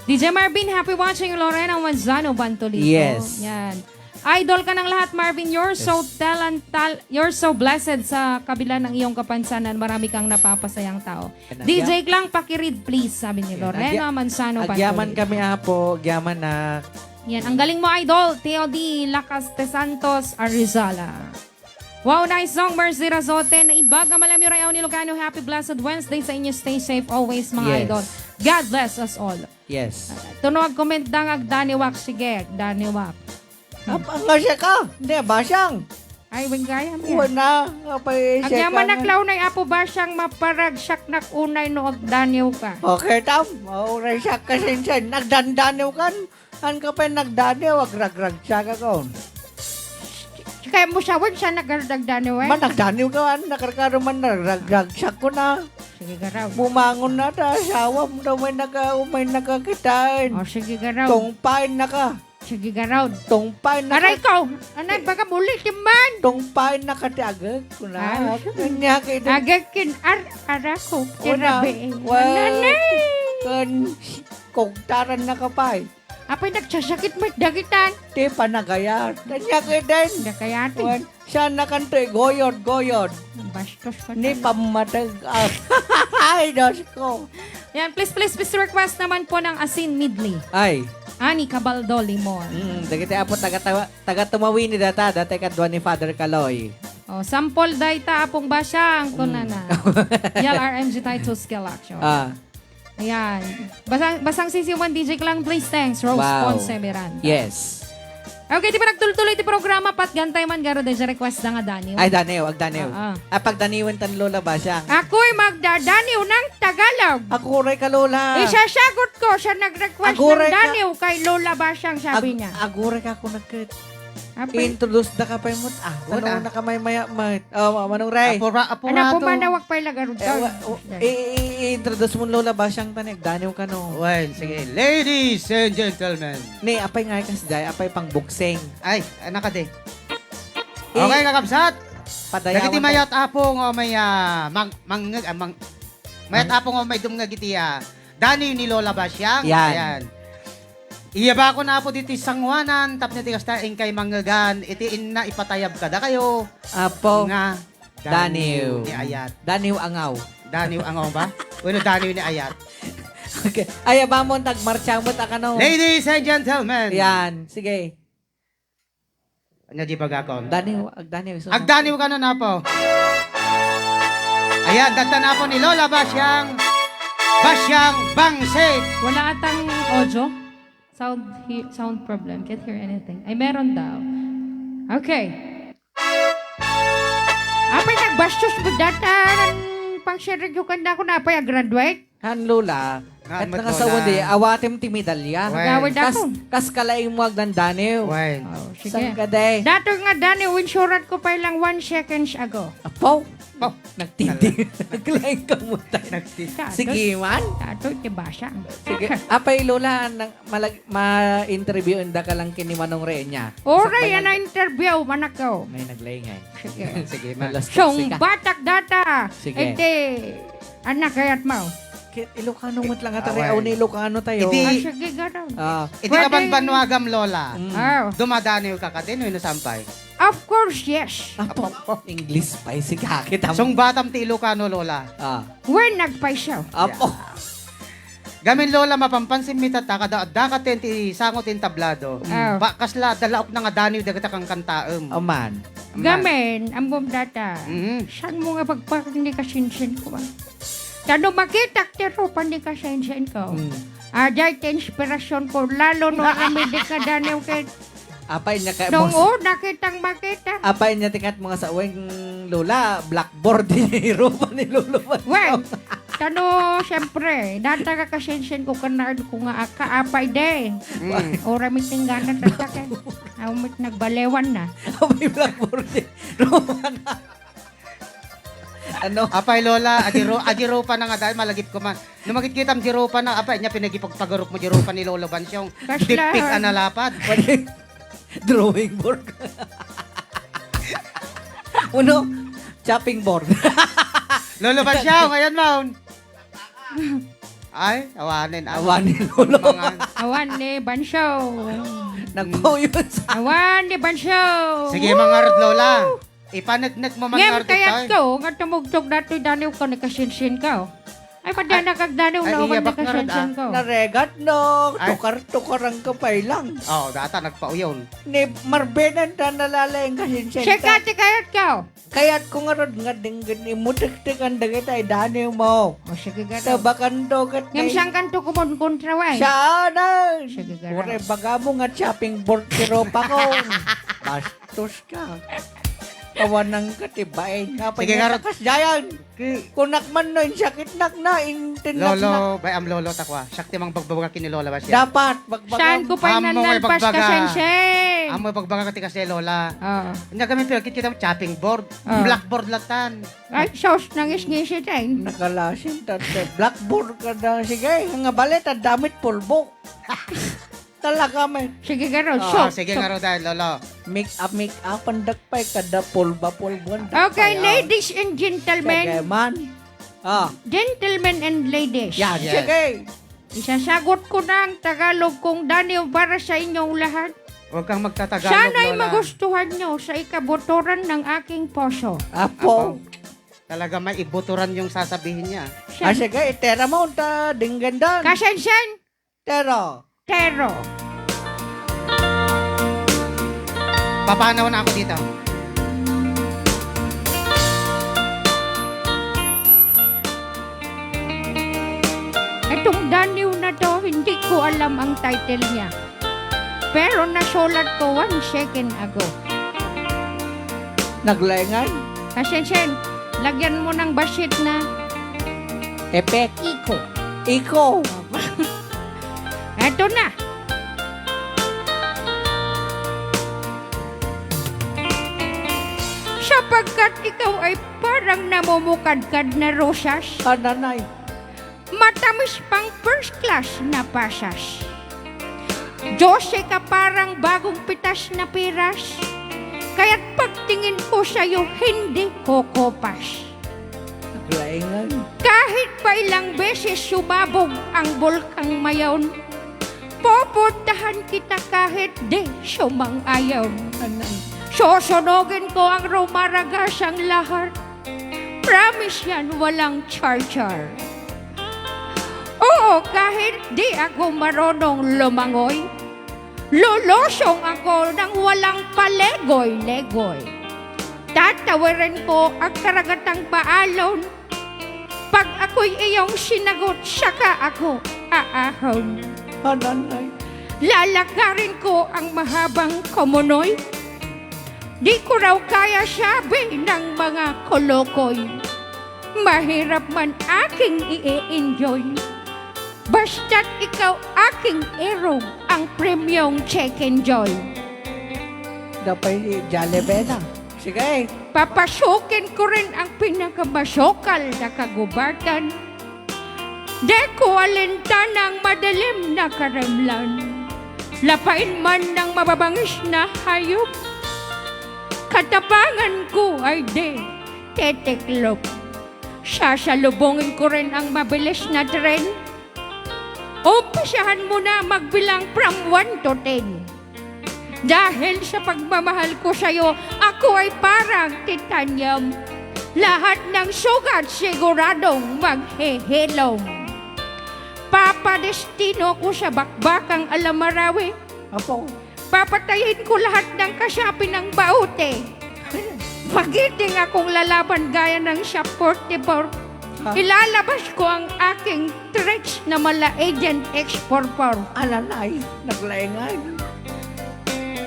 D J Marvin, happy watching, Lorena Manzano Bantolito. Yes. Yan. Idol ka ng lahat, Marvin. You're so Yes. talental-, you're so blessed sa kabila ng iyong kapansanan. Marami kang napapasayang tao. Yan, D J agya- Klang, pakiread, please, sabi ni Yan, Lorena agya-, Manzano agyaman Bantolito. Kami, apo. Agyaman, nak. Yan, ang galing mo, Idol. Theo D. Lacaste Santos, Arizala. Wow, nice song, Mercy Razote. Naibaga, Malamyo, Rayaw ni Lucano. Happy blessed Wednesday sa inyo. Stay safe always, mga Yes. idol. God bless us all. Yes. Tunog comment dang agdaniwak, sige, agdaniwak. Ap-, ang nga siya ka? Hindi, basang. Ay, wen gayam yan. Wala, apay siya Agyaman ka na nga. Clown ay Apo Basang, maparagsak nak unay no agdaniw ka. Okay, tam. Mauray siya kasinsan. Nagdandaniw kan. An ka pa nagdaniw, agragragsak ka kon. Kaya mo sa wen, siya nagdaniw eh. Man, nagdaniw ka, an nakarkaro man, nagragragsak ko na. Sige, garaw. Bumangon na ta, asawa mo daw may naka-, may nakakitain. O, sige, garaw. Tungpain na ka. Sige, garaw. Tungpain na Aray ka. Ko! Anay, baga muli, timan! Tungpain na ka ti agek, kuna. Ay. Kanya ka ito. Agek kin ar-, arako, Una, tirabi. Wa-, Nanay! Kan, kugtaran na ka pa eh. Apay, nagsasakit mo, dagitan. Ti panagayat. Kanya ka din. Nagayat eh. Wan, Siya na kanto, goyod, goyod. Bastos pa Ni talaga. Pamatag. Ah. Ay, Diyos ko. Yan, please, please, please request naman po ng Asin Midley. Ay. Ani Cabaldo Limon. Mm, dagiti apo taga, taga, taga Tumawini data, dati kadwa ni Father Kaloy. Oh, sample dayta, Apong Basang, Mm. kunana. L R M G Titus Skill Action. Ah. Ayan. Basang, basang sisiwan, D J Klang, please. Thanks, Rose Wow. Ponce Miranda. Yes. Okay, ti panagtultuloy ti programa, patgantay man garo daydiay request da nga Daniw. Ay, Daniw, agdaniw. Oo. Ah, pagdaniwen tan Lola Basyang. Ako'y magdadaniw ng Tagalog. Aguray ka, Lola. Isasagot ko sa nag-request Aguray ng ka. Daniw kay Lola Basyang, sabi Ag-, niya. Aguray ka kung nagkit. Apay. Introduce da ka pa imot. Ah, Wala. Ano na ka may maya, may. Oh, Manong Ray. Apura-, Anak ko apurato. Manawag pa'y lagarod Eh, ka. wa-, wa-, Yan. i-, i-, i-introduce mo Lola Basyang tanig. Daniw ka, no? Well, sige. Ladies and gentlemen. Ni, apay nga kas jay, apay pang boxing. Ay, anak ka di. I- Okay, kakabsat. Padayawan Dagiti tayo. Mayat apong o may, ah, mang-, mangngeg, ah, mang-, mayat Mang- apong o may dumngeg iti, ah, Daniw ni Lola Basyang. Yan. Ayan. Iyabakon, Apo, ditoy sangoanan, tapno ti kasta, inkay mangngegan, iti inna ipatayab kadakayo. Apo. Nga, Daniw. Daniw ni Ayat. Daniw Angaw. Daniw Angaw ba? Uno, Daniw ni Ayat. Okay. Ay, abamon, tagmarcha mo, takano. Ladies and gentlemen. Yan. Sige. Ania di bagakon? Daniw, agdaniw, isu- Agdaniw ka na, Apo. Ayan, daddan, Apo, ni Lola Basyang, Basyang Bangsit. Wala atang audio? Sound, he-, sound problem. Can't hear anything. Ay, meron daw. Okay. Apay, nagbastos mo data ng pang-share review ka na ako na apay, a-graduate? Han, Lola, Nga, ket met, nakasawa Lola. Di, awatem ti medalya. Wen. Agawid Kas, ako. Kas kalaing mo agdandaniw. Wen. Oh, sige. Saan ka, day? Dato nga, Dani, insurat ko pa ilang one seconds ago. Apo? Oh. Nagtindi. Naglaing ka mo, tay. Nagtindi. Dato. Sige, man. Dato, ti basa. Sige. Apay, Lola, nang malag-, ma-interview inda ka lang kini Manong Renya. Oray, Sakbayan. Yan na interview, anak ko. May naglaing, eh. Sige. Sige, man. Alas dotse ka. Sungbatak data. Sige. Iti, anak, kayat mo. Ki-, Ilocano met lang ata, Awan. Reaw ni Ilocano tayo. Iti, Ah, sige, ganun. Ah. Iti Pwede. Kabanbanwagam, Lola. Mm. Oh. Dumadaniw ka kadin, no, sampay? Of course, yes. Apo, English pa, eh, sige, kita mo. Sungbatam ti Ilocano, Lola. Ah. When nagpayso. Apo. Gamin, Lola, mapampansin mi tatta, kada adda ka ten ti sango ti entablado. Ah. Ba, kasla, dalaok na nga daniw, dagita kangkantaem. Aman. Aman. Gamin, ammom data. Mhm. Saan mo nga pagpakang ni kasinsin ko, ah? Tano makitak ti rupa ni kasinsin ko. Mm. Ajay ti inspirasyon ko, lalo no aramidik nga daniw ket Apay niya kay Nung mos-, una kitang makita. Apay niya ti kat mga sa uwing Lola, blackboard din yung rupa ni Lolo Mansong. Well, tano, siyempre, data ka kasensen ko, kanaan ko nga aka, apay de. Mm. Ora miting gana, tata ka. Awit nagbalewan na. Apay blackboard din. Rupa na. Ano? Apay, Lola, adi ro-, adi rupa na nga dahil malagip ko man. No makitkitam di rupa na, apay, nya pinagipagpagarok mo di rupa ni Lolo Bansyong. Kasla. Dipig a nalapad. Pwede. Drawing board. Uno, chopping board. Lolo Bansyong, ayan mo. Ay, awanin, awan. Awanin, Lolo. Mga Awan ni Bansyong. Nagpauyon sa Awan ni Bansyong. Sige, mga Rod Lola. Ipaneknek mo man Ngem nga kayat artista, eh. Ko, nga tumugtog datoy daniw ko, nakasinsin ka, oh. Ay, madana Ay, kag daniw ay, na uman iyabak nga rod, nakasinsin ah. Ko. Naregat, no? Ay. Tukar-tukarang ka pa ilang. Oh, data nagpauyon. Ni Marbenan ta nalala yung kasinsin Siya ka. Ka, ti kayat ka, oh. Kayat ko nga rod nga dinggin imutiktikan dagita ay daniw mo. O, sige, garo. Tabakan do kat Ngem na siyang kanto kumon kontra, way. Siya na. Sige, garo. Uray, baga mo nga chopping board ti rupa ko. Bas-, Tos ka. Kawanan ka ti bain. Apay Sige, nga ngarud. Takas dayan. Ki- Kunak man no, insakit nak na, intinnak Lolo, na. Bay, am lolo, takwa. Siak ti mangbagbaga kini Lola, ba siya? Dapat, bagbaga. Saan ko pa Amo nga nalpas ka, ibagbaga. Sensei? Amo ibagbaga ka ti kasi, Lola. Oo. Nya kami, pero kit kita chopping board. Oo. Blackboard latan. Ay, sos, nangis-ngisi tayo. Nakalasin, tate. Blackboard ka na. Sige, nga balit, ang damit, pulbo. Talaga, may. Sige, garo. Oh, Sok, sige, sok. Garo, dahil, lolo. Make up, make up, ang dagpay, kada pulba, pulbuan, Okay, dagpay, ah. Ladies and gentlemen. Sige, man. Ah. Gentlemen and ladies. Yan, Yes. sige. Isasagot ko na ang Tagalog kong daniw para sa inyong lahat. Huwag kang magtatagalog, Sana'y Lola. Magustuhan nyo sa ikabuturan ng aking puso. Apo. Apo. Talaga may ibuturan yung sasabihin niya. Siya- Ah, sige, itera mo, unta, dinggan dan. Kasensen? Tero. Tero. Papanaw na ako dito. Itong daniw na to, hindi ko alam ang title niya. Pero nasulat ko one second ago. Naglaengan? Kasensen, lagyan mo ng basit na Effect. Iko. Iko. Eto na. Sapagkat ikaw ay parang namumukadkad na rosas. Ananay. Matamis pang first class na pasas. Diyose ka parang bagong pitas na piras. Kaya't pagtingin ko sa'yo, hindi kukupas. Naglaengan. Kahit pa ilang beses sumabog ang Bulkang Mayon, pupuntahan kita kahit di sumang-ayon. Anay. Susunugin ko ang rumaragasang lahar. Promise yan, walang char-char. Oo, kahit di ako marunong lumangoy, lulusong ako nang walang palegoy-legoy. Tatawiran ko ang karagatang paalon. Pag ako'y iyong sinagot, saka ako aahon. Ananay. Lalakarin ko ang mahabang kumunoy. Di ko raw kaya sabi ng mga kolokoy. Mahirap man aking i-enjoy. Basta't ikaw aking irog ang premiong Chicken Joy. Dapat i-Jollibee na. Sige. Papasukin ko rin ang pinakamasukal na kagubatan. Di ko alintana ang madilim na karimlan. Lapain man ng mababangis na hayop. Katapangan ko ay di titiklop. Sasalubungin ko rin ang mabilis na tren. Umpisahan mo na magbilang from one to ten. Dahil sa pagmamahal ko sa'yo, ako ay parang titanium. Lahat ng sugat siguradong maghihilom. Papadestino ko sa bakbakang alamarawi. Apo. Papatayin ko lahat ng kasapi ng baute. Magiting akong lalaban gaya ng Shop forty-four. Ha? Ilalabas ko ang aking tricks na mala Agent X forty-four. Alalay, naglaengan.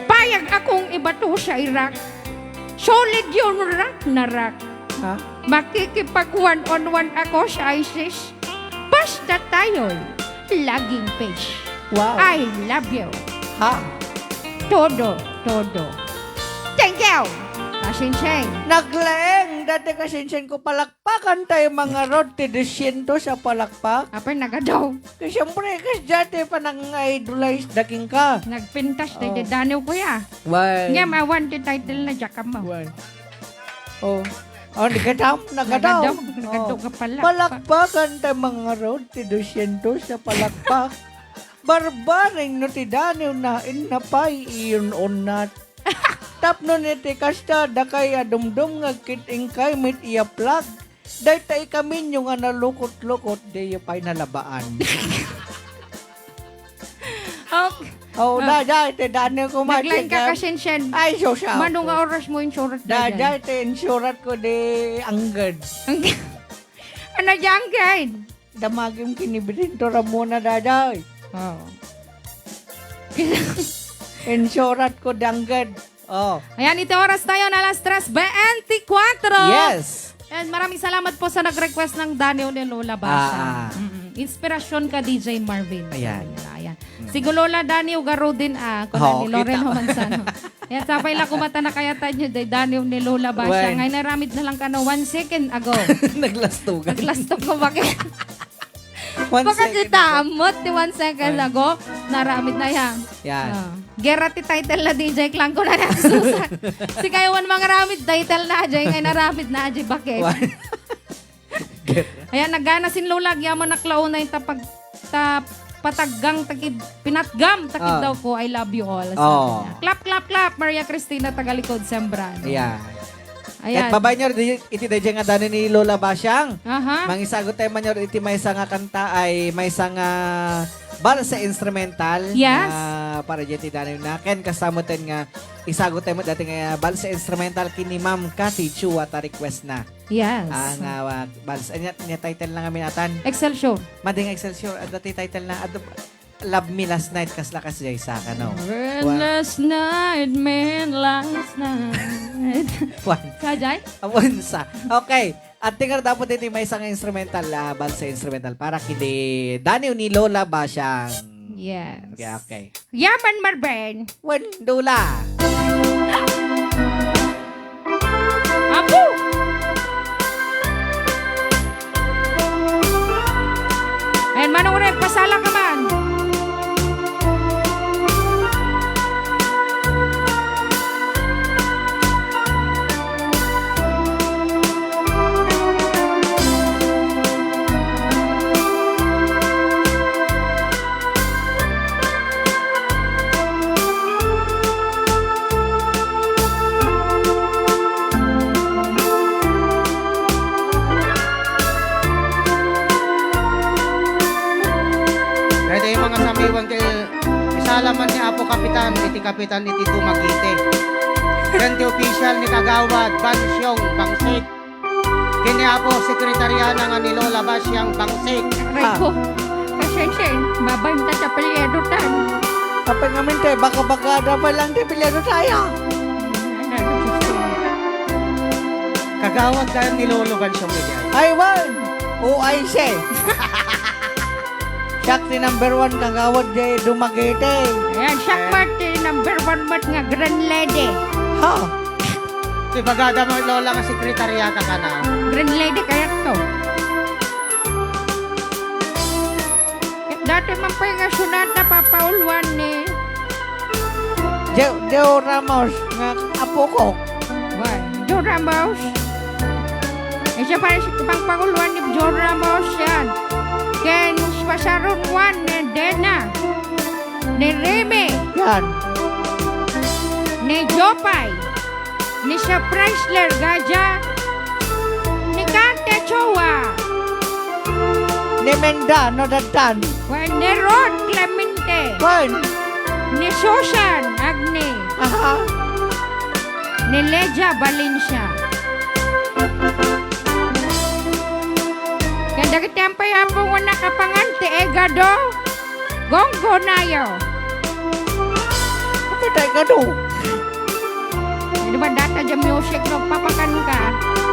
Payag akong ibato sa Iraq. Solid yun, rock na rock. Ha? Makikipag one on one ako sa ISIS. Basta tayo'y laging peace. Wow. I love you. Ha? Todo, todo. Thank you, Kasinsing. Naglaeng, dati Kasinsing ko, palakpakan tayo mga road ti dosyentos a palakpak. Apay, nagadaw. Kay siyempre, kas dati pa nang idolize daging ka. Nagpintas tayo Oh. di Daniel, kuya. Why? Ngem, awan ti title na, diak ammo. Why? Oh. Oh, nagadaw, nagadaw. Nagadaw, nagadaw Oh. ka pala. Palakpakan ta mga road ti dosyentos a palakpak. Barbareng no ti Daniel na inna pay iyon unnat. Tapno ni ti kasta, dakay a dumdum nga kit-, inkay met iyaplak. Dayta ikaminyo nga nalukot-lukot, diyo pay nalabaan. Ok. Oh, Oh. dayjay, ti Daniel ko Naglain ka, Kasinsing. Ay, sus, Mano nga oras mo insurat, dayjay? Dayjay, ti insurat ko di anggad. Anggad. Ano di anggad? Damagim kini Benito Ramona, dayjay. Oh. Insurat ko di anggad. Oh. Ayan, iti oras tayo na alas tres veinticuatro. Yes. And maraming salamat po sa nag-request ng Daniel ni Lola Basha. Ah, ah. Mm-mm. Inspirasyon ka, D J Marvin. Ayan. Ayan. Mm. Sigo Lola Daniel, garo din, ah, kuna Oh, ni Loren kita. Manzano. Ayan, sapay la kumata na kaya tayo, day Daniel ni Lola Basha. Wen. Ngay naramid na lang kano one second ago. Naglastugan. Naglastog ko, bakit? One Baka second kita, ago. Amot ti one second Ay. ago, naramid na yan. Yan. Ah. Gera ti title na D J Clang ko na na, Susan. Si kayo man mangaramid, title na, Ajay, ngay naramid na, Ajay, bakit? One. Gera. Ayan, nagana sin Lola, agyaman na klaunay, tapag, ta, pataggang, takid, pinatgam, takid Ah. daw ko, I love you all. Sabi Oh. niya. Clap, clap, clap, Maria Cristina Tagalikod Zambrano. Yeah. Ayan. Ket babaen nyo, di-, iti dayjay nga Daniel ni Lola Bashang. Aha. Mangisago tayo man nyo iti maysa nga kanta ay maysa nga balsa instrumental Yes. nga para diay ti Daniel na. Ken kasamo ten nga isago tayo met dati nga balsa instrumental ken ni Ma'am Cathy Chua ta request na. Yes. Ah, nga, ah, balsa, anya, anya title na nga minatan? Excelsior. Mading Excelsior, adda ti title na, adda, Love Me Last Night, kasla kasjay sa kano. When Wa- last night meant last night. Wan. Sa jay? Awan sa. Okay. At tingar dapat iti maysa nga instrumental, ah, balse instrumental para kidi Daniel ni Lola Basiang. Yes. Okay, okay. Yaman, Marben. Wen, Lola. Apo! Ayan, Manong Reg, pasala ka man. Daytoy nga samiwen ket isalaman ni Apo Kapitan, iti Kapitan iti Dumaguete. Ken ti opisyal ni Kagawad Bansyong Bangsik. Ken ni Apo Sekretariana nga ni Lola Basiang Bangsik. Aray ko. Ah. Pasensya, eh. Babaen ta ti apelyidotan. Apay ngamin ti, baka-baka da pa lang ti apelyido tayo. Kagawad kayo ni Lolo Bansyong Miguel. Ay, wan! O I C. Siak ti number one kagawad di Dumaguete. Ayan, siak met ti number one met nga Grand Lady. Ha? Ti bagada mo, Lola, nga sekretarya ka kana. Grand Lady kayat to. Ket dati man pay nga sunat na papauluan ni Jo-, Joe Ramos nga apo ko. Wan, Joe Ramos. Ay, siya pala si pangpanguluan ni Joe Ramos yan. Ken pasarunwan ni Dena, ni Remy, yan, ni Jopay, ni Sir Chrysler Gaja, ni Kate Choa, ni Menda, no, Daddan. Wen, ni Rod Clemente. Wen. Ni Susan Agni. Aha. Ni Leja Valencia. Ken dagiti ampay, Apo, nga nakapangan ti igado, gonggonayo. Iti igado. Di ba data dyan music no papakan ka?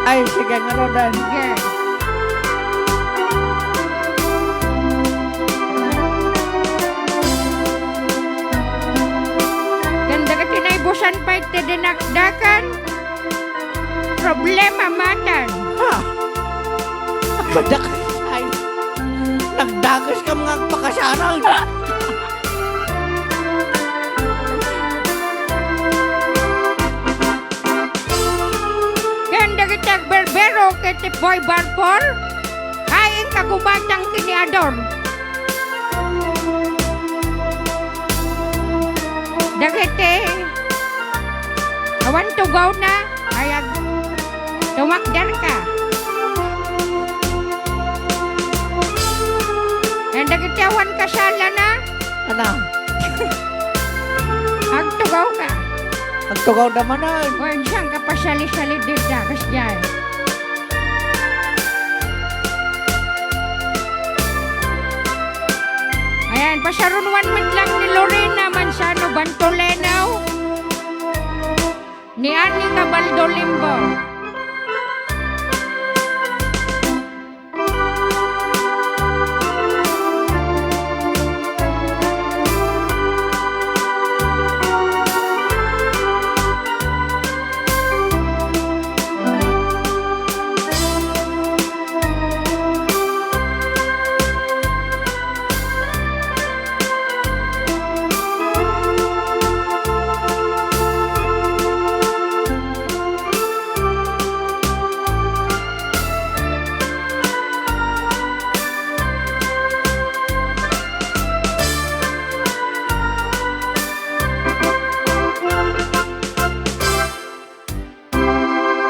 Ay, sige, ngaruden. Sige. Ken dagiti naibusan pay ti dinakdakan, problema matan. Ha? Badak-, ay, nagdagas ka mga agpakasarang. Ken dagiti agberbero ket ti Boy Barbor, ay inka gumatang ken ni Ador. Dagiti awan tugawna, ay ag-, tumakder ka. Ken dagiti awan kasalana, Ana? Agtugaw ka. Agtugaw da manen. Wen, saan ka pasali-sali dita, kasdiay. Ayan, pasarunwan met lang ni Lorena Manzano Bantoleno, ni Annie Cabaldo Limbo.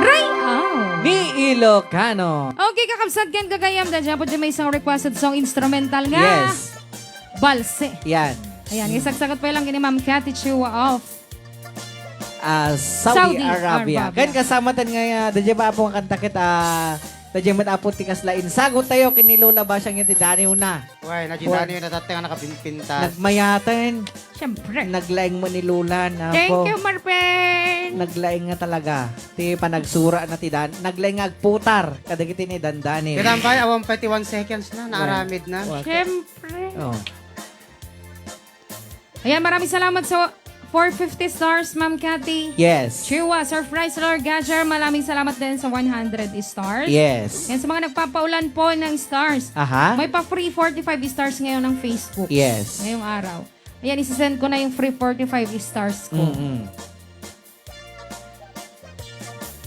Ray-aw. Ni Ilocano. Okay, kakabsat ken gagayam, da dyan po dyan may isang requested song instrumental nga. Yes. Balse. Yan. Ayan, isagsagat pa lang kini Ma'am Cathy Chua of Ah, Saudi Saudi Arabia. Arabia. Kan kasama tan nga, ah, da dyan ba po ang kanta kit, ah, Tadya met, Apo, ti kasla insagot tayo ken ni Lola Bashang iti daniwna. Way, na di Wen. Daniel, natatteng a nakapimpintas. Nagmayaten. Siyempre. Naglaeng mo ni Lola, na Thank Apo. You, Marpen. Naglaeng nga talaga. Ti panagsura na ti dan-, naglaeng nga agputar. Kadagiti ni Dandani. Kailan ba? Awan pa ti one seconds na. Wen. Naaramid na. Wen. Siyempre. Oh. Ayan, maraming salamat sa four fifty stars, Ma'am Cathy. Yes. Chua, surprise, Lord Gadger. Maraming salamat din sa one hundred stars. Yes. Yan sa mga nagpapaulan po ng stars. Aha. May pa free forty-five stars ngayon ng Facebook. Yes. Ngayong araw. Ayan, isisend ko na yung free forty-five stars ko. Mm-mm.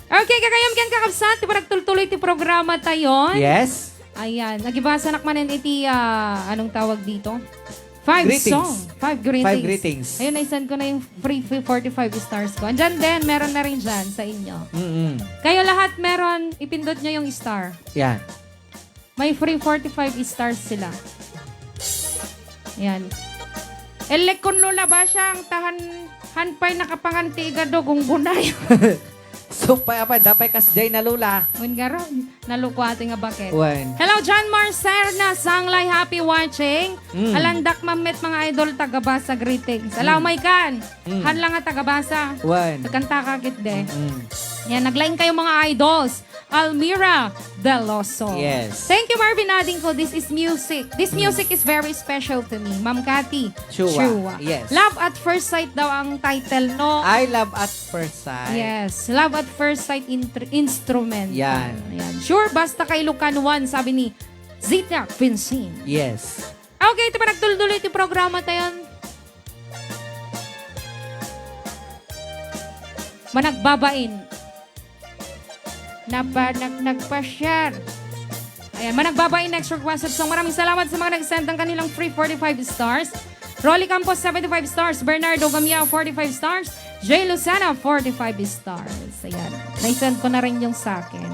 Okay, kakayam ken kakabsat, ti panagtultuloy ti programa tayon. Yes. Ayan, nagibasanak manen iti, ah, anong tawag dito? Five Greetings. Song. Five greetings. Five greetings. Ayun, na-send ko na yung free, free forty-five stars ko. Andyan din, meron na rin dyan sa inyo. Mm-mm. Kayo lahat meron, ipindot nyo yung star. Yan. May free forty-five stars sila. Yan. Elek kun Lola Bashang, tahan, han pa'y nakapangan ti igado, gunggunay. So, pay, apay, dapay kas jay na, Lola. Wen garud, naluko ati nga baket. Wen. Hello, John Marcer na Sanglay, happy watching. Mm. Alandak mammet mga idol, tagabasa greetings. Alam Mm. may kan, Mm. han lang nga tagabasa. Wen. Nagkanta ka kit de. Mm. Yan, naglaing kayo mga idols. Almira Veloso. Yes. Thank you, Marvin Adingco. This is music. This Mm. music is very special to me. Ma'am Cathy. Chua. Chua. Yes. Love at First Sight daw ang title, no? Ay, Love at First Sight. Yes. Love at First Sight intr-, instrument. Yan. Yan. Sure, basta kay Lucan One, sabi ni Zita Vincent. Yes. Okay, ito pa nagtultuloy ti programa tayon. Managbabain. Napanak nagpasyar. Ayan, managbabain next requested song. Maraming salamat sa mga nag-send ng kanilang free forty-five stars. Rolly Campos, seventy-five stars. Bernardo Gamiao, forty-five stars. Jay Lucena, forty-five stars. Ayan. Naisend ko na rin yung sa akin.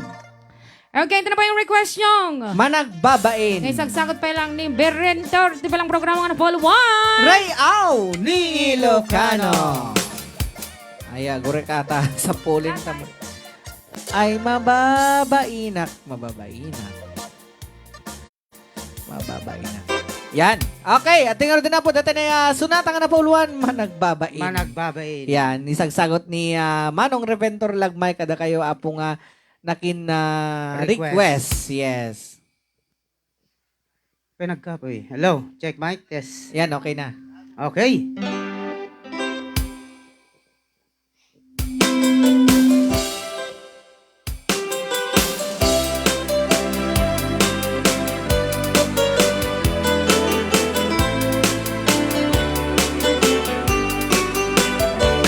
Okay, ito na po yung request nyong. Managbabain. Ngayon, sagsagot pa lang ni Berrentor. Di ba lang programa nga na Paul Juan? Rayaw ni Ilocano. Ay, ah, gurek ata. Sapulin ta mo. Ay, mababainak, mababainak. Mababainak. Yan. Okay, at tingnan din na po. Dati na, ah, sunata nga na Paul Juan. Managbabain. Managbabain. Yan, isagsagot ni, ah, Manong Reventor Lagmay. Kada kayo, apo nga, nakin, ah, Request. Request. Yes. Pinagkapoy. Hello. Check mic. Test. Yan, okay na. Okay.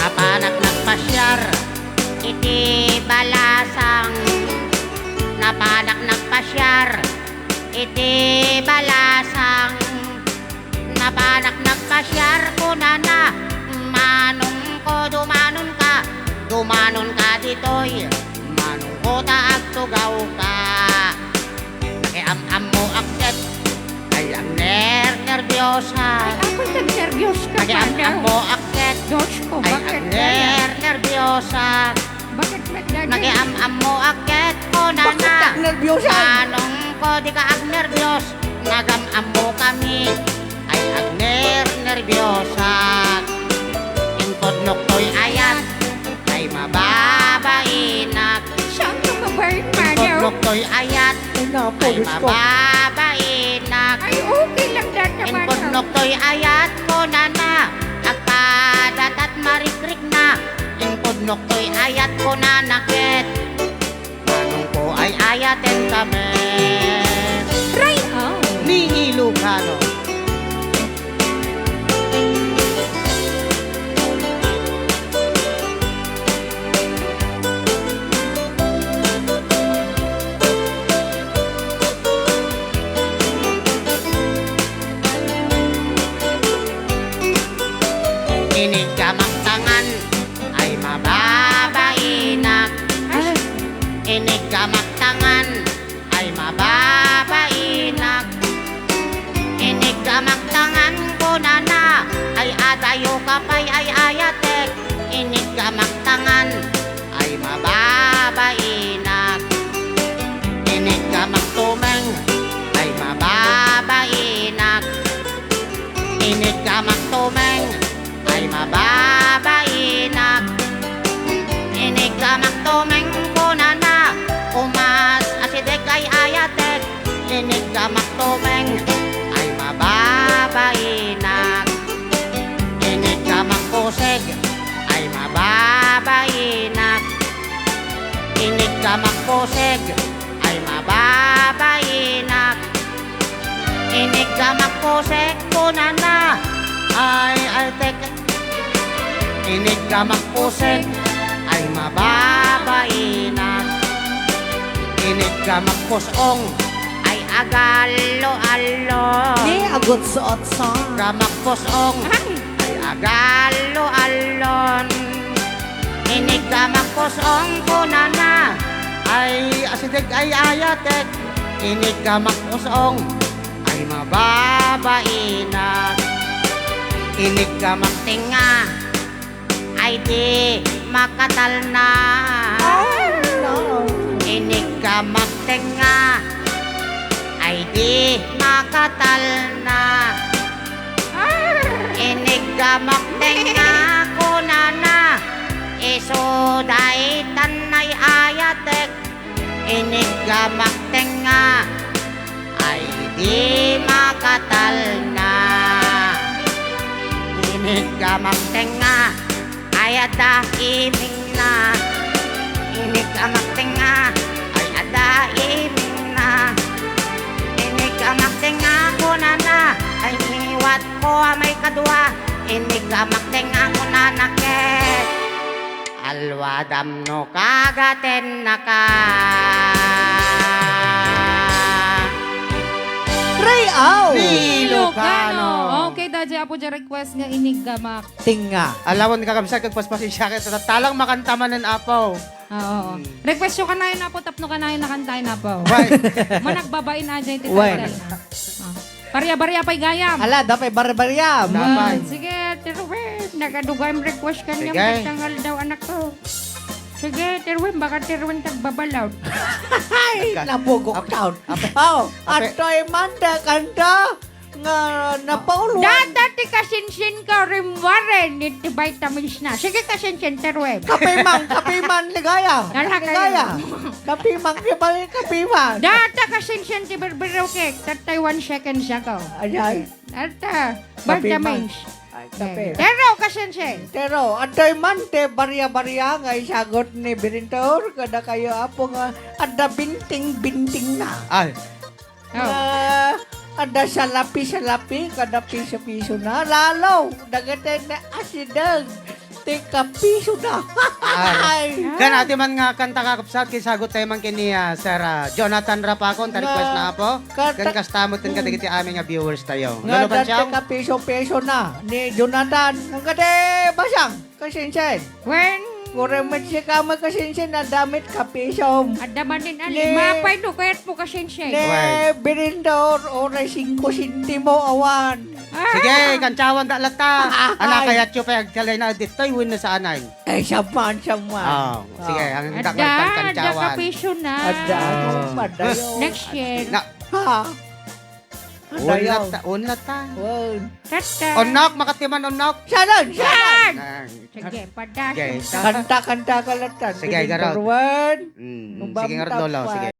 Napanak nagpasiar iti balasang. Napanak nagpasiar iti balasang. Napanak nagpasiar, kunana, "Manongko, dumanonka, dumanonka ditoy. Manongko ta agtugawka." Nakiam-ammoak ket, ay agner-nerbiosat. Ay, apoy, nagnerbios ka, Nakiam-ammoak ket, Diyos ko, ay bakit kaya? Agner-nerbiosat. Bakit nagnerbios? Nakiam-ammoak ket, kunana. Bakit ka nerbios, ay? Manongko, dika agnerbios. Nagam-ammokami, ay agner-nerbiosat. Impudnoktoy ayat, ay mababainak. Saan ka mabait, Manaw? Impudnoktoy ayat, Ay, naku, ay Diyos ko. Mababainak. Ay, okay lang data, Manaw. Impudnoktoy ayat, kunana, agpadatat marikrikna. Impudnoktoy ayat, kunana ket. Manongko ay ayaten kami. Rayaw. Ni Ilocano. Inig ka maktangan ay mababainak. Ay. Inig ka maktangan ay mababainak. Inig ka maktangan, kunana, ay adayo ka pay ay ayatek. Inig ka maktangan ay mababainak. Inig Iniggamak pusek ay mababainak. Iniggamak pusek kunana ay, ay, tek-, Iniggamak pusek ay mababainak. Iniggamak pus-ong ay agallo-allon. Ni agutso-otso. Gamak pus-ong ay agallo-allon. Iniggamak pus-ong kunana ay asideg ay ayatek. Iniggamak pus-ong ay mababainak. Iniggamak tengnga ay di makatalna. Iniggamak tengnga ay di makatalna. Iniggamak tengnga kunana, isu daytan ay ayatek. Iniggamak tengnga ay di makatalna. Iniggamak tengnga ay adda imingna. Iniggamak tengnga ay adda imingna. Iniggamak tengnga kunana ay ngiwatko a maikadua. Iniggamak tengnga kunana ket Alwadam no kagatennaka. Ray-aw! Ni Ilocano. Okay, daydiay, Apo, diay request nga iniggamak. Tengnga. Ala wen, kakabsat, agpaspasensiakan, tatta lang makanta manen, Apo. Ah, oo. Hmm. Request yo kanayon, Apo, tapno kanayon a kantaen, Apo. Why? Managbabain a diay ti title na. Ah. Baria-baria pay gayam. Ala, adda pay baria-bariam. Napay. Sige, Ate Ruben. Nagadugaem request kaniam. Sige. Ket tangal daw, anakko. Sige, Ate Ruben, baka Ate Ruben tagbabalaod. Ay, nabugok taon. Ape. Oh, ape. Atoy man da kanta nga napaulo. Data ti kasinsin ka, rimwaren, iti vitamins na. Sige, kasinsin, Ate Ruben. Kape man, kape man, ligaya. Dala kayo. Ligaya. Kapiman, kapiman, kapiman. Data kasinsin ti birbirokek, tattay one seconds ago. Ayay. Data, kapiman. Vitamins. Ay, kape. Tero, kasinsin. Tero, adtoy man ti baria-baria nga isagut ni Birintor, kadakayo, Apo, nga adda binting-binting na. Ay. Oh. Nga adda salapi-salapi, kada piso-piso na. Lalo, dagiti naasideg. Ti kapiso da. Ar-, ay. Ken ati man nga kanta, kakabsat, ket isagut tayo man ken ni, ah, Sir, ah, Jonathan Rapacon, ta request na, Apo. Ken kasta met ken kadagiti amin nga viewers tayo. Nga dati kapiso-piso na ni Jonathan. Ang kadi basang, kasinsin. Wen. Kuri met sika met kasinsin, adda met kapisom. Adda manen ali. Ni mapay no kayat mo kasinsin. Ni Birindor, oray singko sentimo awan. Ah. Sige, kantsawan da latta. Ay. Ana, kayatyo pay agtalinaed ditoy wenno saanay? Ay, saman, saman. Oh, sige, ang dakkel kan kantsawan. Adda, adda kapiso na. Adda, ano, padayo. Next year. Na. Ha? Adayo. Unlat ta, unlat ta. Wen. Tatta. Onnok, makatiman, onnok. Salon, salon. Saan? Ah. Sige, padaso. Sige. Kanta, kanta ka latta. Sige, garot. Turwan. Mm, sige, garot, Lolo. Sige.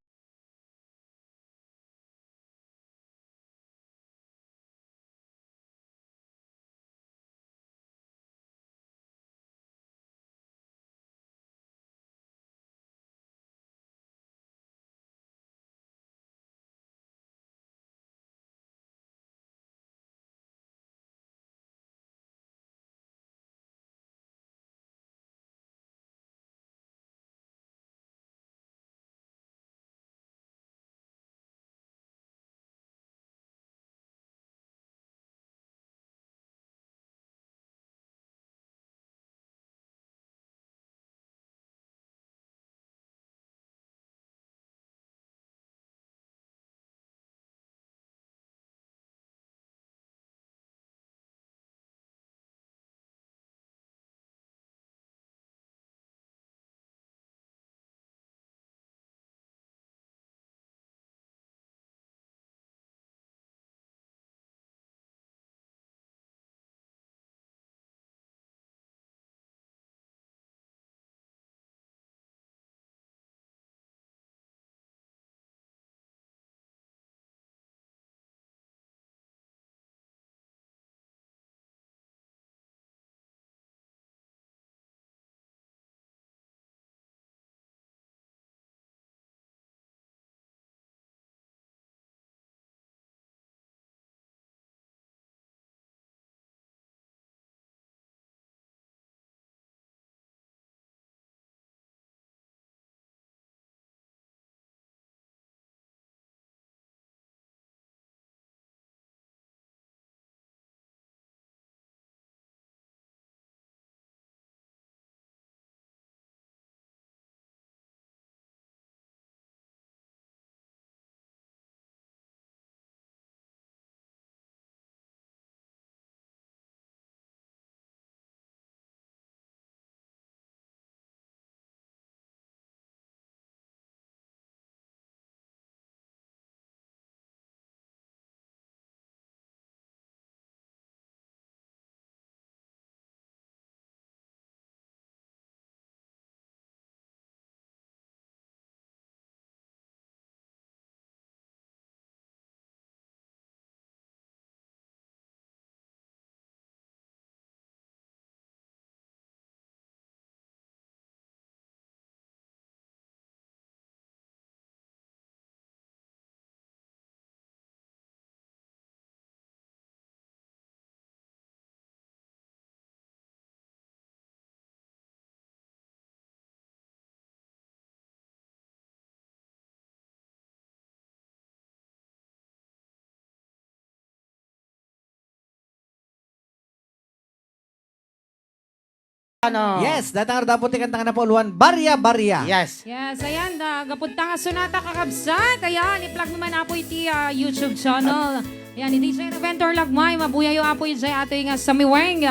Ano? Yes, data nga dapat ti kanta nga napauluan, Barya Barya. Yes. Yes, ayan, da, gapud ta nga sunata, kakabsat. Ayan, i-plug mi man, Apo, iti, ah, YouTube channel. Ayan, ni D J Reventor Lagmay, mabuyayo, Apo, ijay atoy nga sumiweng.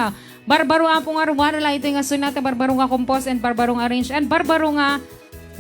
Barbaro, Apo, nga ruar, la itoy nga sunata, barbaro nga compose and barbaro nga arrange and barbaro nga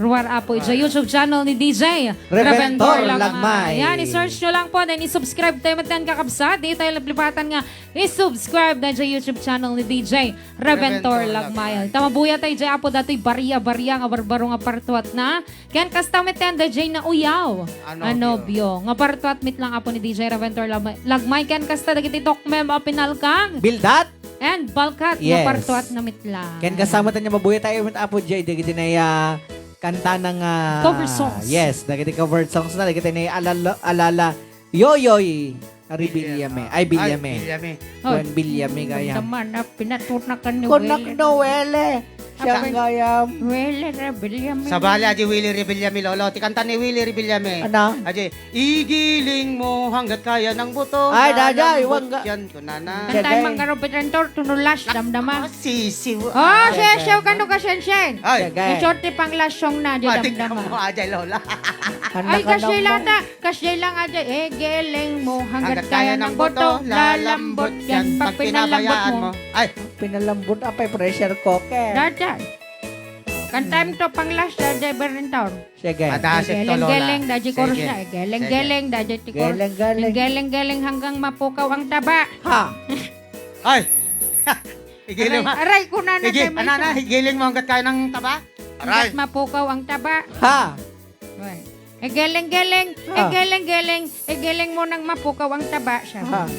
ruar, Apo, ijay YouTube channel ni D J Reventor Reventor Lagmay. Lagmay. Ayan, i-search nyo lang po, then i-subscribe tayo, matan, kakabsat. Di tayo naglipatan nga i-subscribe na dyan YouTube channel ni D J Reventor Reventor Lagmay. Lagmay. Tama, buya tayo dyan, Apo, datoy Barya Barya nga barbaro nga partuat na. Ken kasta met ken dayjay nauyaw Ano, a nobio. Nga partuat met lang, Apo, ni D J Reventor Lagmay. Lagmay ken kasta dagiti tukmem a pinalkang. Bildat? And balkat nga Yes. partuat na met lang. Ken kasama tayo, mabuya tayo met, Apo, jay, dagiti naya kanta na nga Cover songs. Yes, dagiti cover songs na, dagiti naya alala, alala, Yoyoy, Rebillame. Ay, Ay, Billame. Billame. Wen, Billame gayam. Naman, ah, pinatuna ka ni Kunak Willie. No, Wele. Siya Apa? Gayam. Willie Rebillame. Sabali, aji Willie Rebillame, lolo. Ti kanta ni Willie Rebillame. Ano? Aji, "Igiling mo hanggat kaya ng buto, Ay, dada, lalambot iwan ka. Yan, kunana." Kanta Sige. Mang Robert Rentor, tunulas, damdama. Ah, sisiw. Oh, Ah, sisiw, sige. Kano ka, Shensheng? Ay. Sige. Yung short, ti pang last song na, di Matik damdama. Mo, aja, lola. Anak Ay, ka kasi naman. Lata. Kasjay lang, aja, eh, geleng mo, hanggat Hanggat kaya kaya ng ng buto, buto, lalambot lalambot yan. Yan. Pag Pag pinabayaan pinabayaan mo. mo. Ay. Pinalambot, apay, pressure cooker. Dada. Kantaem to pang last, ah, Jay Berentao. Sige. Madasit to, Lola. Geleng-geleng, daji Sige. chorus na, eh. Geleng-geleng, Sige. daji ti chorus. Geleng-geleng. Geleng-geleng hanggang mapukaw ang taba. Ha? Ay! Igiling Aray, mo. aray, kuna na Igi-, tayo, ano na, Maestro. Igiling mo hanggat kaya ng taba? Aray! Hanggat mapukaw ang taba. Ha? Uy. Eh, geleng-geleng, eh, Ah. geleng-geleng, eh, geleng mo nang mapukaw ang taba, siya. Ah.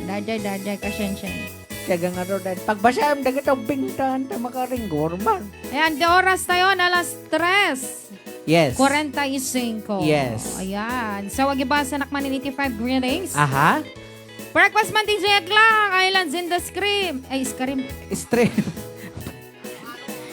Dayjay, dayjay, kasensya. Siya nga ro, dayjay. Pagbasaan, dagito, bingtan, ta makaringgor man. Ayan, di oras tayo, alas tres. Yes. Kwarenta y singko. Yes. Ayan. So, agibasanak man in eighty-five greetings. Aha. Breakfast man, D J Aglang, Islands in the Scream. Ay, Scream. Stream.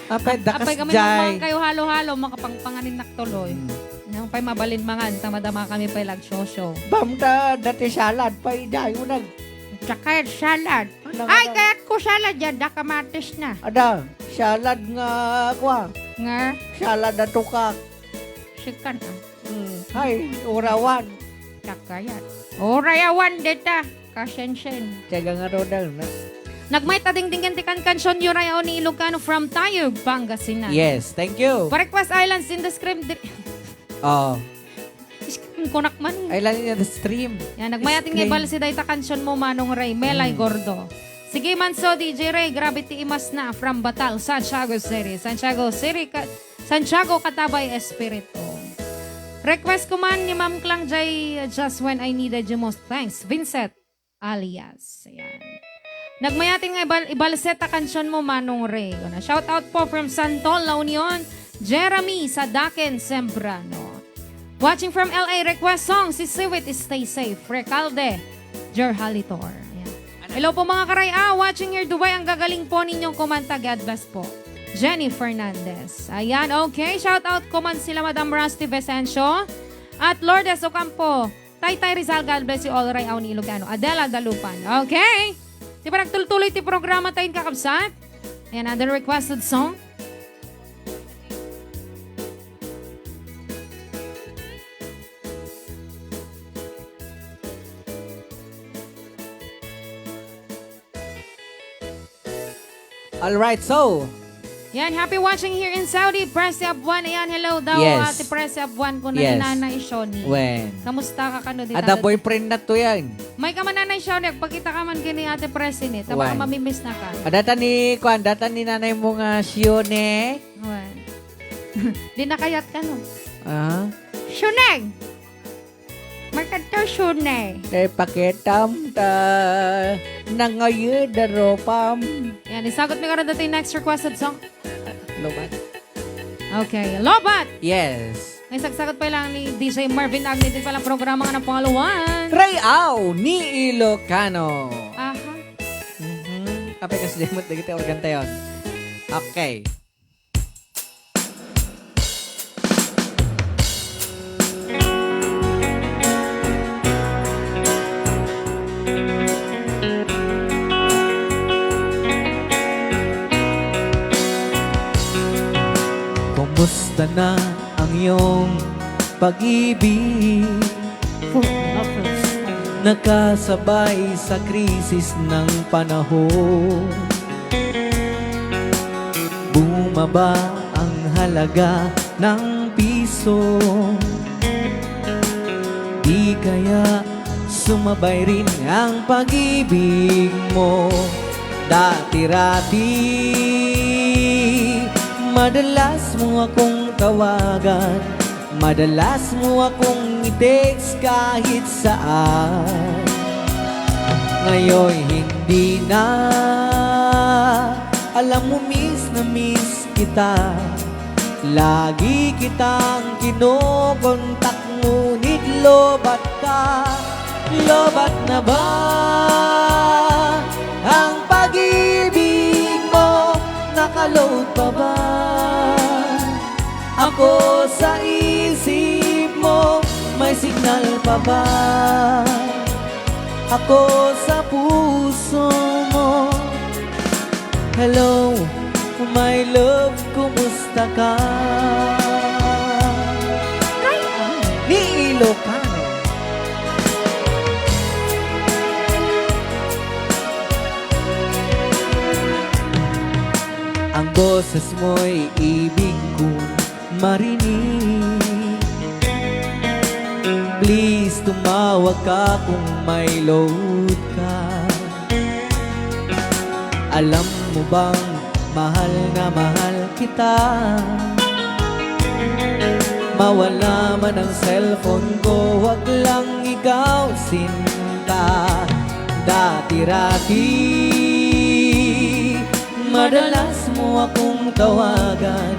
Apay, dakas Apay kami jay. Naman kayo halo-halo, makapangpanganin naktuloy. Hmm. Nang pay mabalin mangan, ta madama kami pay lagsosyo. Bamta, dati salad, pay dayo nag- Tsaka salad. Ano, Ay, ano? Kayat ko salad yan, da kamatis na. Ada, salad nga, kwa? Nga? Salad na tukak. Sikan, ah. Hmm. Ay, urawan. Tsaka yan. Urawan, deta. Kasensen. Tiyaga nga rodang na. Nagmayat a dingdingen ti kankansion, Yurayaw ni Ilocano from Tayug, Pangasinan. Yes, thank you. Pa-request Islands in the Scream. Di- Oh. Scream kunak man eh. Islands in the Stream. Yan, nagmayat nga Scream. Ibalsi dayta kansion mo, Manong Ray. Melay Mm. Gordo. Sige man so, D J Ray, grabe ti imas na from Batal, Santiago City. Santiago City, ka- Santiago Katabay Espiritu. Request ko man ni Ma'am Klang Jay, Just When I Needed You Most. Thanks, Vincent. Alias. Ayan. Nagmayatin nga ibal ibalset a kansion mo, Manong Ray. Gonna shout out po from Santol, La Union, Jeremy Sadaken Sembrano. Watching from L A, request song, si Siwit, Stay Safe, Recalde, Jerhalitor. Ayan. Hello po, mga karay. Ah, watching here, Dubai. Ang gagaling po ninyong kumanta. God bless po. Jenny Fernandez. Ayan, okay. Shout out ko man sila Madam Rusty Vicencio at Lourdes Ocampo. Taytay Rizal, God bless you all, Ray Auni Ilocano. Adela Dalupan. Okay. Di ba nagtultuloy ti programa tayo, kakabsat? Ayan, another requested song. All right, so. Yan, happy watching here in Saudi. Presi Abuan, ayan, hello daw, Yes. Ate Presi Abuan, kuna ni Yes. Nanay Shoni. Wen. Kamusta ka, kano, di Ada talaga? Boyfriend na to yan. May ka man, Nanay Shoni, agpakita ka man kini Ate Presi ni. Tama ka, Wen. Mamimiss na ka. Adata ni, kuan, data ni nanay mo nga Shoni. Wen. Di nakayat ka, no? Ah? Shoneng! Magkadto, Shone. Te pakitam ta nangayud a rupam. Yan, isagot mi karon dati next requested song. Lobat. Okay, Lobat! Yes. May sagsagot pa lang ni D J Marvin Agni, din palang programa nga napangaluan. Ray Aw ni Ilocano. Aha. Mhm. Apay kas demot dagiti organ tayon. Okay. Nung pag-ibig nakasabay sa krisis ng panahon, bumaba ang halaga ng piso. Di kaya sumabay rin ang pag-ibig mo? Dati-rati, madalas mo akong tawagan, madalas mo akong i-text kahit saan. Ngayon hindi na, alam mo, miss na miss kita. Lagi kitang kinokontak, ngunit lobat ka. Lobat na ba ang pag-ibig mo? Nakaload pa ba ako sa isip mo? May signal pa ba ako sa puso mo? Hello, my love, kumusta ka? Ni Ilocano. Ang boses mo'y ibig kong marinig. Please, tumawag ka kung may load ka. Alam mo bang mahal na mahal kita? Mawala man ang cellphone ko, wag lang ikaw, sinta. Dati-rati, madalas mo akong tawagan,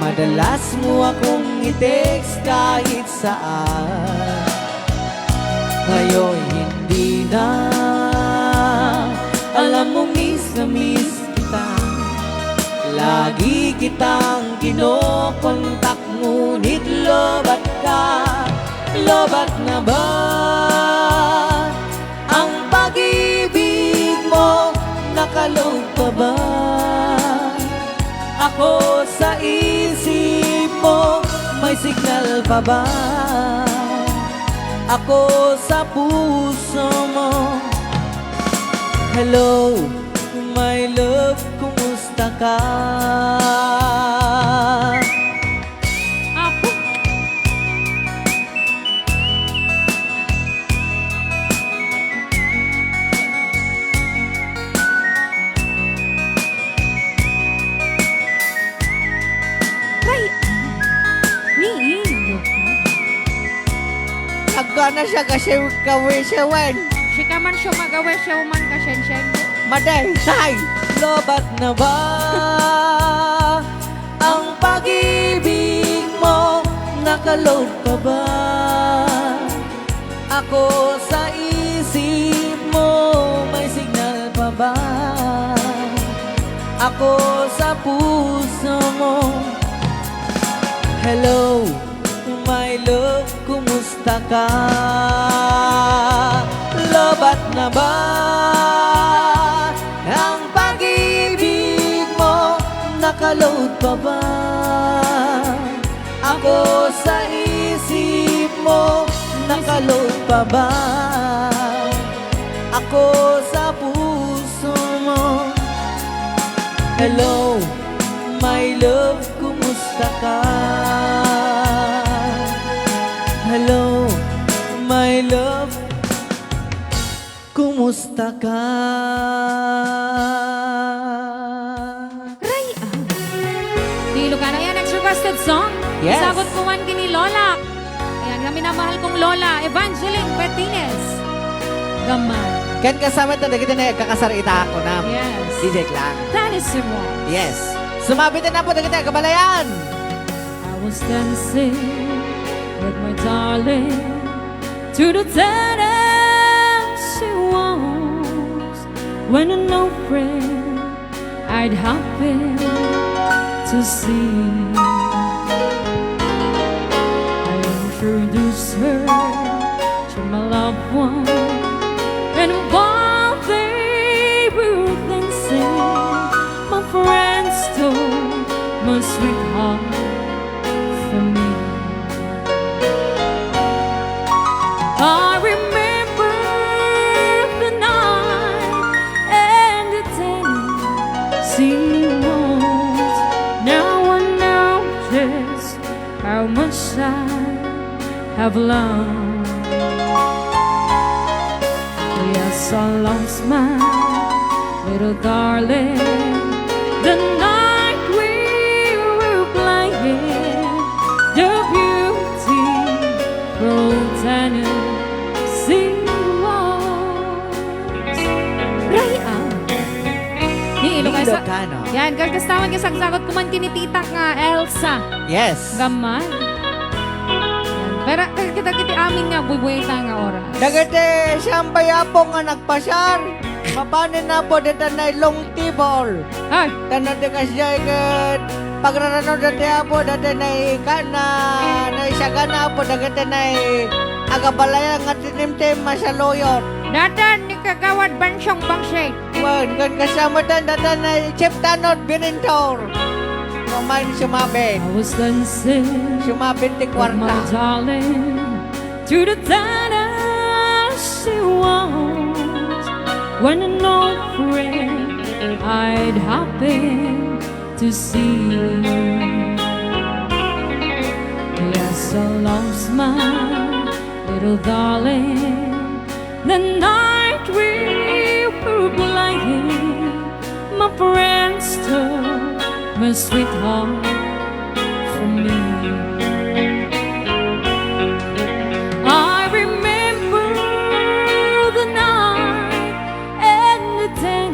madalas mo akong i-text kahit saan. Ngayon hindi na, alam mo, miss na miss kita. Lagi kitang kinokontak, ngunit lobat ka. Lobat na ba ang pag-ibig mo? Nakaload pa ba ako sa isip mo? May signal pa ba ako sa puso mo? Hello, my love, kumusta ka? Apo. Ay! Ni Ilocano. Agana siya kasi kawisewan. Sika man siya magawisew man kasensen. Maday, tay! Lobat na ba ang pag-ibig mo? Nakaload pa ba ako sa isip mo? May signal pa ba ako sa puso mo? Hello, my love, kumusta ka? Lobat na ba ang pag-ibig mo? Nakaload pa ba ako sa isip mo? Nakaload pa ba ako sa puso mo? Hello, my love, kumusta ka? Hello, my love, kumusta ka? Ray, ah. Ni Ilocano. Ayan, next requested song. Yes. Isagot ko man kini Lola. Ayan, nga minamahal kong Lola, Evangeline Martinez. Gaman. Ken kasama ta dagiti nagkakasar ita ako na. Yes. D J Clang. That is the one. Yes. Sumabit na po dagiti kabalayan. I was dancing with my darling to the tennis she was when an old friend I'd happened to see. I introduced her to my loved one, and while they were dancing, my friend stole my sweetheart from me. have loved. Yes, I lost my little darling. The night we were playing, the beautiful Tennessee Waltz. Ray, ah. Ni Ilocano. Ilocano. Yan, gagastawan ka sagsagot kuman kini titak nga Elsa. Yes. Gamay. Pero kita kiti amin nga bubuita nga oras. Dagiti siampay, Apo, nga nagpasiar, mapanen, Apo, dita nay long table. Ay. Tana di kasdiay ket pagrarano dati, Apo, dati nay ka-, na, naisagana, Apo, dagiti nay agabalayan nga tinimtim, masaluyot. Datan ni Kagawad Bansong Bangsit. Wen, ken kasla met data ni Chief Tanod Birintor. Pamain sumabit. I was dancing Sumabit ti with my kwarta. Darling to the Tennessee Waltz, when an old friend I'd happened to see. Yes, I lost my little darling. The night we were playing, my friends took my sweetheart from me. I remember the night and the day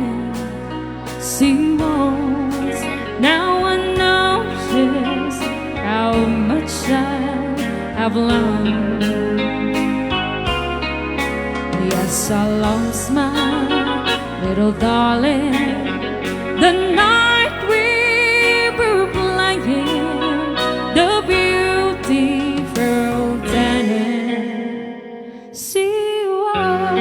she was. Now I know just how much I have loved. Yes, I lost my little darling. The night we were playing, the beautiful Tennessee Waltz.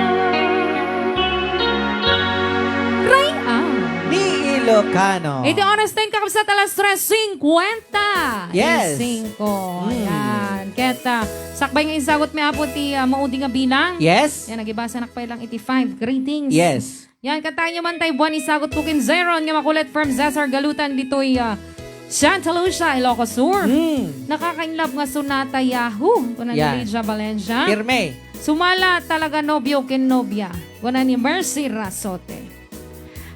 Ray, ah. Ni Ilocano. Iti oras tayo, kakabsat, alas tres cincuenta. Yes. Cinco. Mm. Ayan. Ket, ah, sakbay nga isagot mi, Apo, ti, ah, maudi nga bilang. Yes. Yan, nagibasanak pay lang iti five greetings. Yes. Yan, kataenyo man tay buan isagot ko ken Zeron nga makulit from Cesar Galutan ditoy, ah, Santa Lucia, Ilocos Sur. Mm. Nakakainlove nga sonata, yahoo! Kuna ni Yan. Lydia Valencia. Pirme. Sumala talaga nobio ken nobia. Kuna ni Mercy Rasote.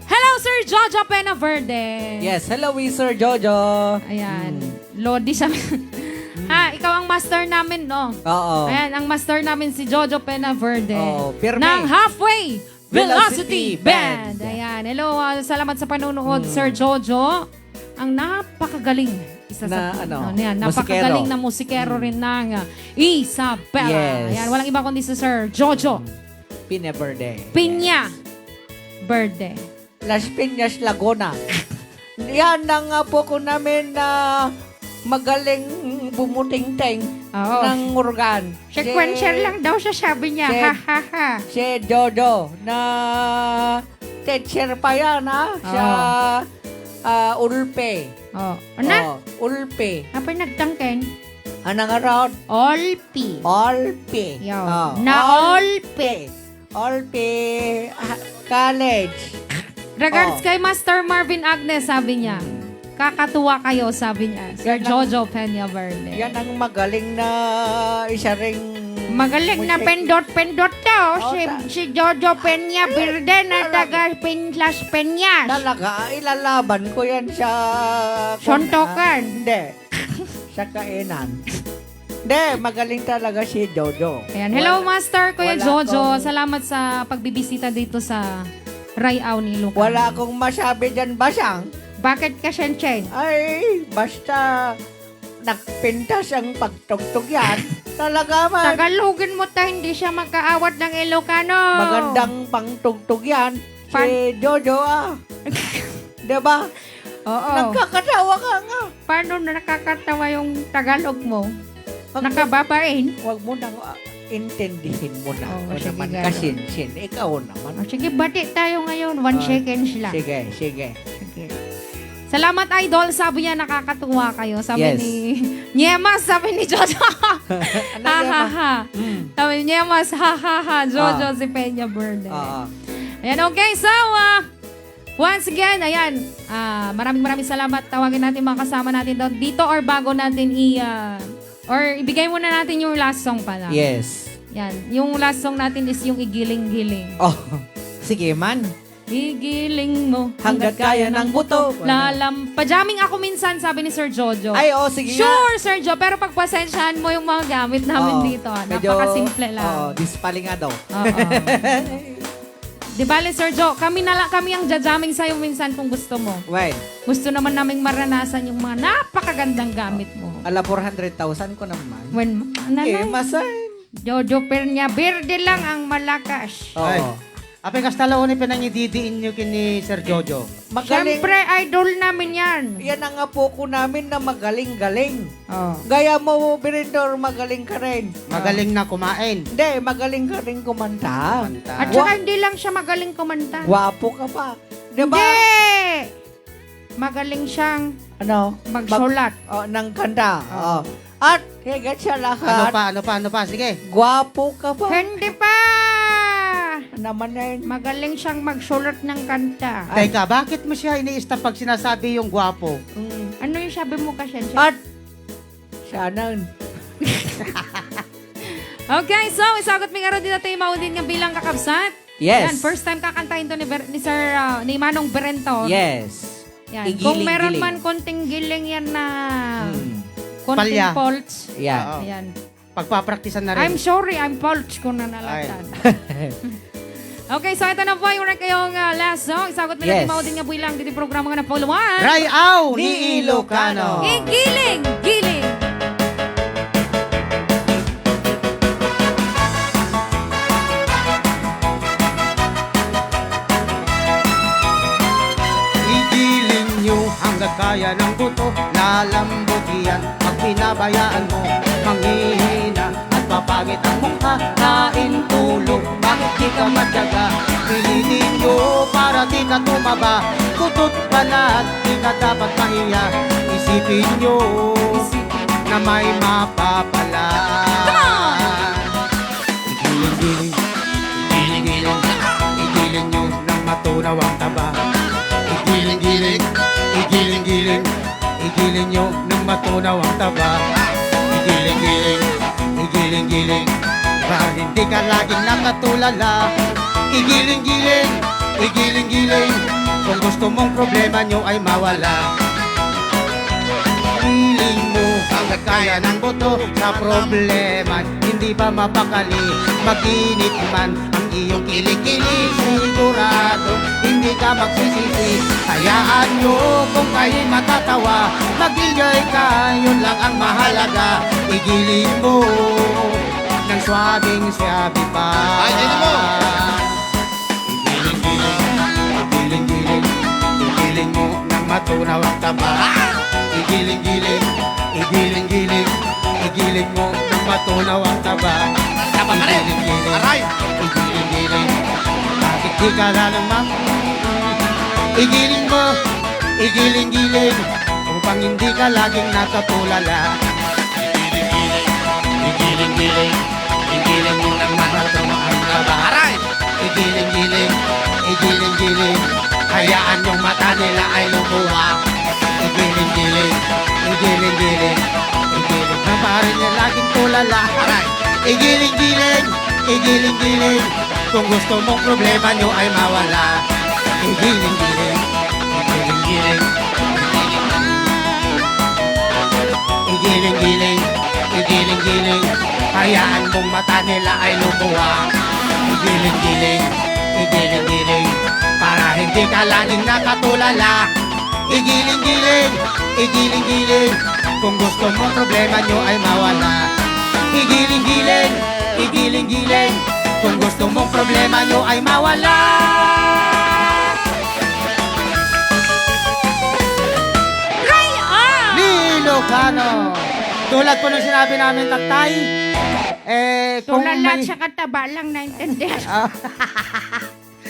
Hello, Sir Jojo Pena Verde. Yes, hello, we Sir Jojo. Ayan. Mm. Lodi siya. Ha, ikaw ang master namin, no? Oo. Ayan, ang master namin si Jojo Pena Verde. Oo, pirme. Ng Halfway Velocity Velocity Band. Band. Ayan. Hello, ah, salamat sa panonood, Mm. Sir Jojo. Ang napakagaling. Isa sa Na, ano, no, yan, musikero. Napakagaling na musikero Mm. rin ng, ah, Isabela. Yes. Ayan, walang iba kundi si Sir Jojo. Mm. Pina Verde. Piña Yes. Verde. Las Piñas, Laguna. Yan ang apo ko namin na magaling bumutingting Oo. ng organ. Sequencer Si lang daw siya, sabi niya. si Ha, ha, ha. Si Jojo na teacher pa yan, ha? Sa, Oo. ah, Ulpe. Oh. Ana? Oh, Ulpe. Apay nagtangken? Anang around? Olpi. Olpi. Yo. Oh, Na Olpi. Olpi. Olpi, ah, College. Regards Oh. kay Master Marvin Agnes, sabi niya. Hmm. "Kakatuwa kayo," sabi niya. Sir Yan ang, Jojo Peña Verde. yan ang magaling na isa ring Magaling na musik- pindot-pindot to. Oh, Si, ta- si Jojo Peña Ay, Verde na talaga. taga Pinlas Peñas. Talaga, ilalaban ko yan sa Suntukan. Hindi. Sa kainan. Hindi, magaling talaga si Jojo. Ayan. Hello, Wala, Master Kuya wala Jojo. akong Salamat sa pagbibisita dito sa Rayaw ni Lucano. Wala akong masabi dyan, Basang. Bakit ka, Shen Shen? Ay, basta nagpintas ang pagtugtog yan. Talaga man. Tagalogin mo ta, hindi siya magkaawat ng Ilocano. Magandang pangtugtog yan. Pan- Si Jojo, ah. Diba? Oo. Nagkakatawa ka nga. Paano na nakakatawa yung Tagalog mo? Ang Nakababain? Wag mo nang, ah, intindihin mo na. Oo, Ako sige, naman, garo. kasinsin. Ikaw naman. O, sige, bati tayo ngayon. One Ah, seconds lang. sige, sige. Sige. "Salamat, Idol." Sabi niya, "Nakakatuwa kayo." Sabi Yes. ni Nyemas, sabi ni Jojo. Ano, Ha, ha, Nyemas? ha. Mm. Sabi ni Nyemas, "Ha, ha, ha." Jojo, Ah. si Peña Verde. Ah, ah. Ayan, okay. So, ah, once again, ayan, ah, maraming, maraming salamat. Tawagin natin mga kasama natin doon dito or bago natin i-, ah, Or ibigay muna natin yung last song pala. Yes. Yan. Yung last song natin is yung Igiling-giling. Oh, sige man. Igiling mo hanggat kaya ng buto. Lalam-, pa-jamming ako minsan, sabi ni Sir Jojo. Ay, oh, sige nga. Sure, Sir Jo, pero pagpasensyahan mo yung mga gamit namin Oo, dito, ah. medyo, Napakasimple lang. Oo, dispalingado. Oo. Di bale, Sir Jo, kami na lang, kami ang jajamming sa'yo minsan kung gusto mo. When? Gusto naman naming maranasan yung mga napakagandang gamit mo. Ala, four hundred thousand ko naman. When, Eh, nanay. masan? Jojo Pernia, berde lang ang malakas. Oo. Ay. Apay, kasta la unay pinangididiin nyo ken ni Sir Jojo. Magaling. Siyempre, idol namin yan. Yan ang apo ko namin na magaling-galing. Oh. Gaya mo, Berendor, magaling ka rin. Magaling na kumain. Hindi, magaling ka rin kumanta. Kumanta. At saka Wa- hindi lang siya magaling kumanta. Gwapo ka pa. Di ba? Hindi! Magaling siyang Ano? Mag- magsulat. Oh, ng kanta. Oh. Oh. At higit sa lahat, Ano pa, ano pa, ano pa? Sige. Gwapo ka pa. Hindi pa! Naman eh. Magaling siyang magsulat ng kanta. Ay. Teka, bakit mo siya ini-stop pag sinasabi yung gwapo? Mm. Ano yung sabi mo, Kasensia? At Shannon. Okay, so, isagot mi ngarud dita ti maudin nga bilang, kakabsat. Yes. Yan, first time kakantahin to ni Ber-, ni Sir, ah, ni Manong Berento. Yes. Yan. Igiling-giling. Kung meron man konting giling yan na Hmm. konting Palya. faults. Yan. Oo. Yan. Pagpapraktisan na rin. I'm sorry, I'm faults ko na Ay. nalatan. Okay, so ito na po yung kayong, ah, last song. Isagot mi na Yes. ti maudin nga bilang diti programa nga napuluan. Rayaw ni Ilocano. Igiling-giling. Igiling nyo hanggat kaya ng buto, lalambot yan pag pinabayaan mo. Manghihina at papangit ang mukha, kain, tulog, bakit di ka matyaga? Pilitin nyo para di ka tumaba, kuto't balat, di ka dapat mahiya. Isipin nyo na may mapapala. Come on! Igiling-giling, igiling-giling, igiling nyo nang matunaw ang taba. Igiling-giling, igiling-giling, igiling nyo nang matunaw ang taba. Igiling-giling, igiling-giling, para hindi ka laging nakatulala. Igiling-giling, igiling-giling, kung gusto mong problema nyo ay mawala. Piling mo hanggat kaya ng buto sa problema, hindi pa mapakali. Mag-init man ang iyong kilikili, sigurado hindi ka magsisisi. Hayaan nyo kung kayo'y matatawa, mag-enjoy ka, yun lang ang mahalaga. Igiling mo nang suabing-suabe pa. Ay, igiling mo. Igiling-giling, igiling-giling, igiling mo nang matunaw ang taba. Igiling-giling, igiling-giling, igiling mo nang matunaw ang taba. Taba ka rin. Igiling-giling, Aray! Igiling-giling, bakit di ka lalong ma-, igiling mo, igiling-giling, upang hindi ka laging nakatulala. Igiling-giling, igiling-giling, igiling mo nang matunaw ang taba. Aray! Igiling-giling, igiling-giling, hayaan yung mata nila ay lumuha. Igiling-giling, igiling-giling, igiling na pa rin yung laging tulala. Aray! Igiling-giling, igiling-giling, kung gusto mong problema nyo ay mawala. Igiling-giling, igiling-giling, igiling-giling, igiling-giling, hayaan mong mata nila ay lumuha. Igiling-giling, igiling-giling, para hindi ka laging nakatulala. Igiling-giling, igiling-giling, kung gusto mo problema nyo ay mawala. Igiling-giling, igiling-giling, kung gusto mong problema nyo ay mawala. Ray, ah! Ni Ilocano. Tulad po ng sinabi namin, Tatay, eh, kung Tulad lang may siya kataba lang naintindihan. Ah.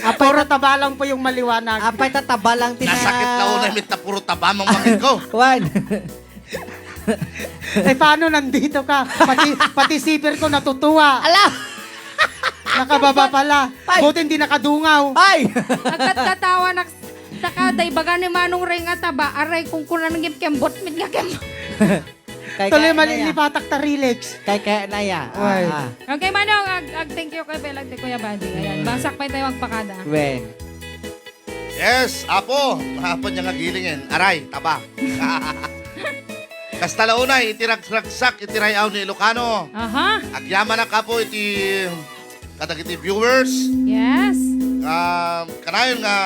Apay Puro ta- taba lang po yung maliwanag. Apay ta taba lang tina- Nasakit na una, mit na puro taba, Mang Makiko. Juan. Eh, paano nandito ka? Pati, pati zipper ko natutuwa. Ala! Nakababa pala. Ay! Buti hindi nakadungaw. Ay! Agkatkatawa nak-, taka, day, baga ni Manong Ray nga taba, aray, kung kunan ngem kembot, mit nga kembot. Tuloy malilipatak ta relax. Kay kaya na ya. Ay. Ah, ah. Okay, Manong, ag-, ag-, thank you kay Bella, kay Kuya Buddy. Ayan, mm, basak pa tayo magpakada. Wen. Yes, Apo. Mahapon niya nga gilingen. Aray, taba. Kasta la unay, iti ragragsak, iti ray-aw ni Ilocano. Aha. Agyamanak, Apo, iti kadagiti viewers. Yes. Ah, kanayon nga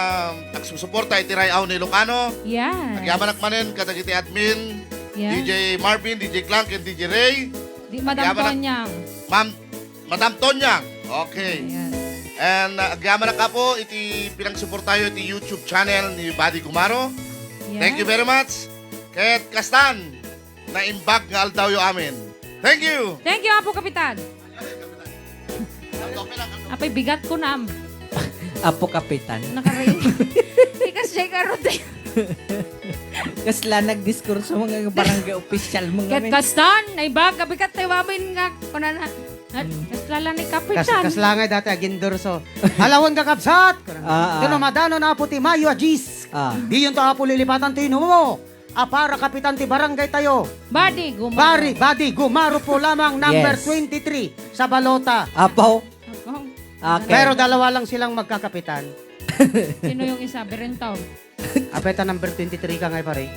agsusuporta iti ray-aw ni Ilocano. Yes. Agyamanak manen kadagiti admin, yes, D J Marvin, D J Clank, and D J Ray. Di, Madam agyamanak Tonyang. Ma'am, Madam Tonyang. Okay. Yes. And, ah, agyamanak, Apo, iti pinangsuportayo iti YouTube channel ni Buddy Gumaro. Yes. Thank you very much. Ket kastan, naimbag nga aldawyo amin. Thank you. Thank you, Apo Kapitan. Apay, bigat ko na. Apo Kapitan. Nakaring. Ikas jay karot eh. Kasla nagdiskurso mga barangay official mga ket men. Kastan, naimbag, bigat tayo amin nga, kunana. At, mm, kasla lang ni Kapitan. Kas-, kasla nga dati agindorso. Alawan kakabsat! Ah, ah. Kano madano na po ti Mayo a Gis. Ah. Diyon to, Apo, lilipatan ti inumo. A para kapitan ti barangay tayo. Buddy Gumaro. Bari, Buddy Gumaro po lamang, number, yes, twenty-three sa balota. Apo. Apo. Okay. Pero dalawa lang silang magkakapitan. Sino yung isa? Berentao. Apeta number twenty-three ka nga, pare.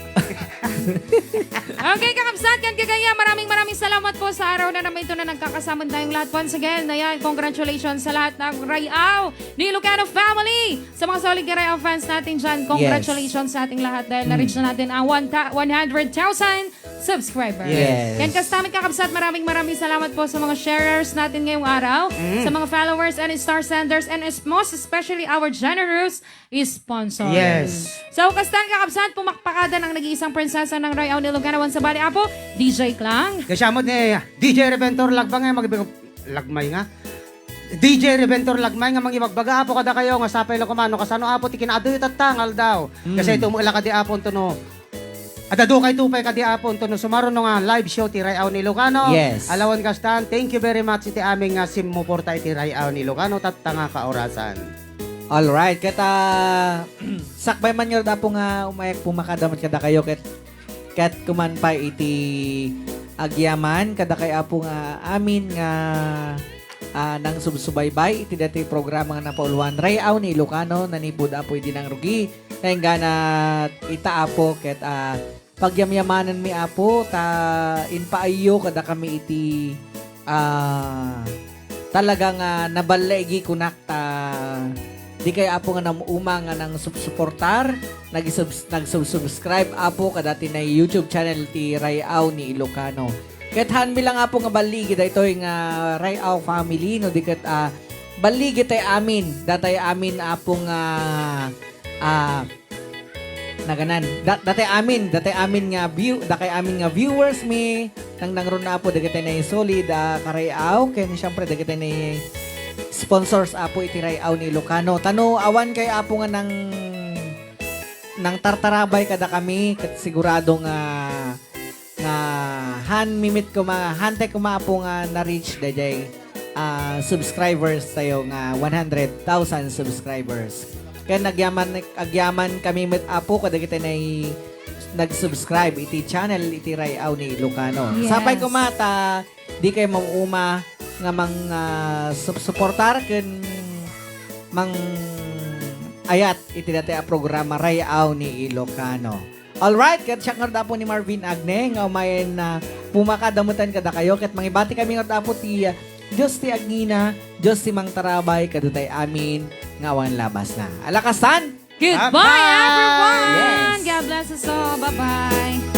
Okay, kakabsat, kan kagaya, maraming, maraming salamat po sa araw na naman ito na nagkakasama tayong lahat. Once again, ayan, congratulations sa lahat ng Ray-Aw ni Ilocano family. Sa mga solid nga Ray-Aw fans natin dyan, yes, congratulations sa ating lahat dahil, mm, na-reach na natin ang one ta-, one hundred thousand subscribers. Yes. Yan, kastamit kakabsat, maraming maraming salamat po sa mga sharers natin ngayong araw, mm, sa mga followers and star senders, and es-, most especially our generous sponsors. Yes. So, kastan kakabsat, pumakpakadan ang nag-iisang prinsesa ng Ray-Aw ni Ilocano, wen sabali, Apo, D J Clang. Kasiamot ni D J Reventor Lagbang ay mag-, Lagmay nga. D J Reventor Lagmay nga mangibagbaga, Apo, kadakayo nga sapay la kumano kasano, Apo, ti kinaaduyot tatta nga aldaw. Mm. Kasi tumula kadi, Apo, unto no. Adda dukay tupay kadi, Apo, unto no sumaruno nga live show ti Ray-Aw ni Ilocano. Yes. Alawan kastan, thank you very much iti amin nga simmuporta iti Ray-Aw ni Ilocano tatta nga kaorasan. Alright, ket, ah, sakbay man ngarud, Apo, nga umayak pumakada met kadakayo ket Ket kuman pay iti agyaman kadakay, Apo, nga amin nga, ah, nangsubsubaybay iti daytoy programa nga napauluan, Ray-Aw ni Ilocano, nanipud, Apo, idi nangrugi. Nga inggana ita, Apo, ket, ah, pagyamyamanenmi, Apo, ta impaayyo kadakami iti ah, talaga nga naballaigi kunak ta dikay, Apo, nga naum-uma nga nangsubsuportar, nagisubs-, nagsubsubscribe, Apo, kadati na YouTube channel ti Ray-Aw ni Ilocano. Ket haanmi lang, Apo, nga balligi daytoy nga Ray-Aw family, no, di ket, ah, balligi tay amin, datay amin, Apo, nga, ah, Naganan. Da-, datay amin, datay amin nga view-, dakay amin nga viewers mi, nang nangruna, Apo, dagitay nay solid, ah, Karay-Aw, ken siyempre dagitay nay sponsors, Apo, iti Ray-Aw ni Ilocano. Ta no awan kay, Apo, nga nang, nang tartarabay kadakami, ket sigurado nga nga haanmi met koma, haantay koma, Apo, nga na-reach daydiay, ah, subscribers tayo nga one hundred thousand subscribers. Ken agyaman, agyaman kami met, Apo, kadagiti nay nag-subscribe iti channel iti Ray-Aw ni Ilocano. Yes. Sapay koma ta dikay maum-uma nga mang, ah, sup-, suportar ken mang-ayat iti daytoy a programa, Ray-Aw ni Ilocano. Alright, ket siak ngarud, Apo, ni Marvin Agne nga umayen a pumakada metten kadakayo, ket mangibati kami ngarud, Apo, ti, ah, Dios ti agngina, Dios ti mangtarabay kadagitay amin nga awan labasna. Alakastan! Goodbye, bye-bye! Everyone! Yes. God bless us all. Bye-bye!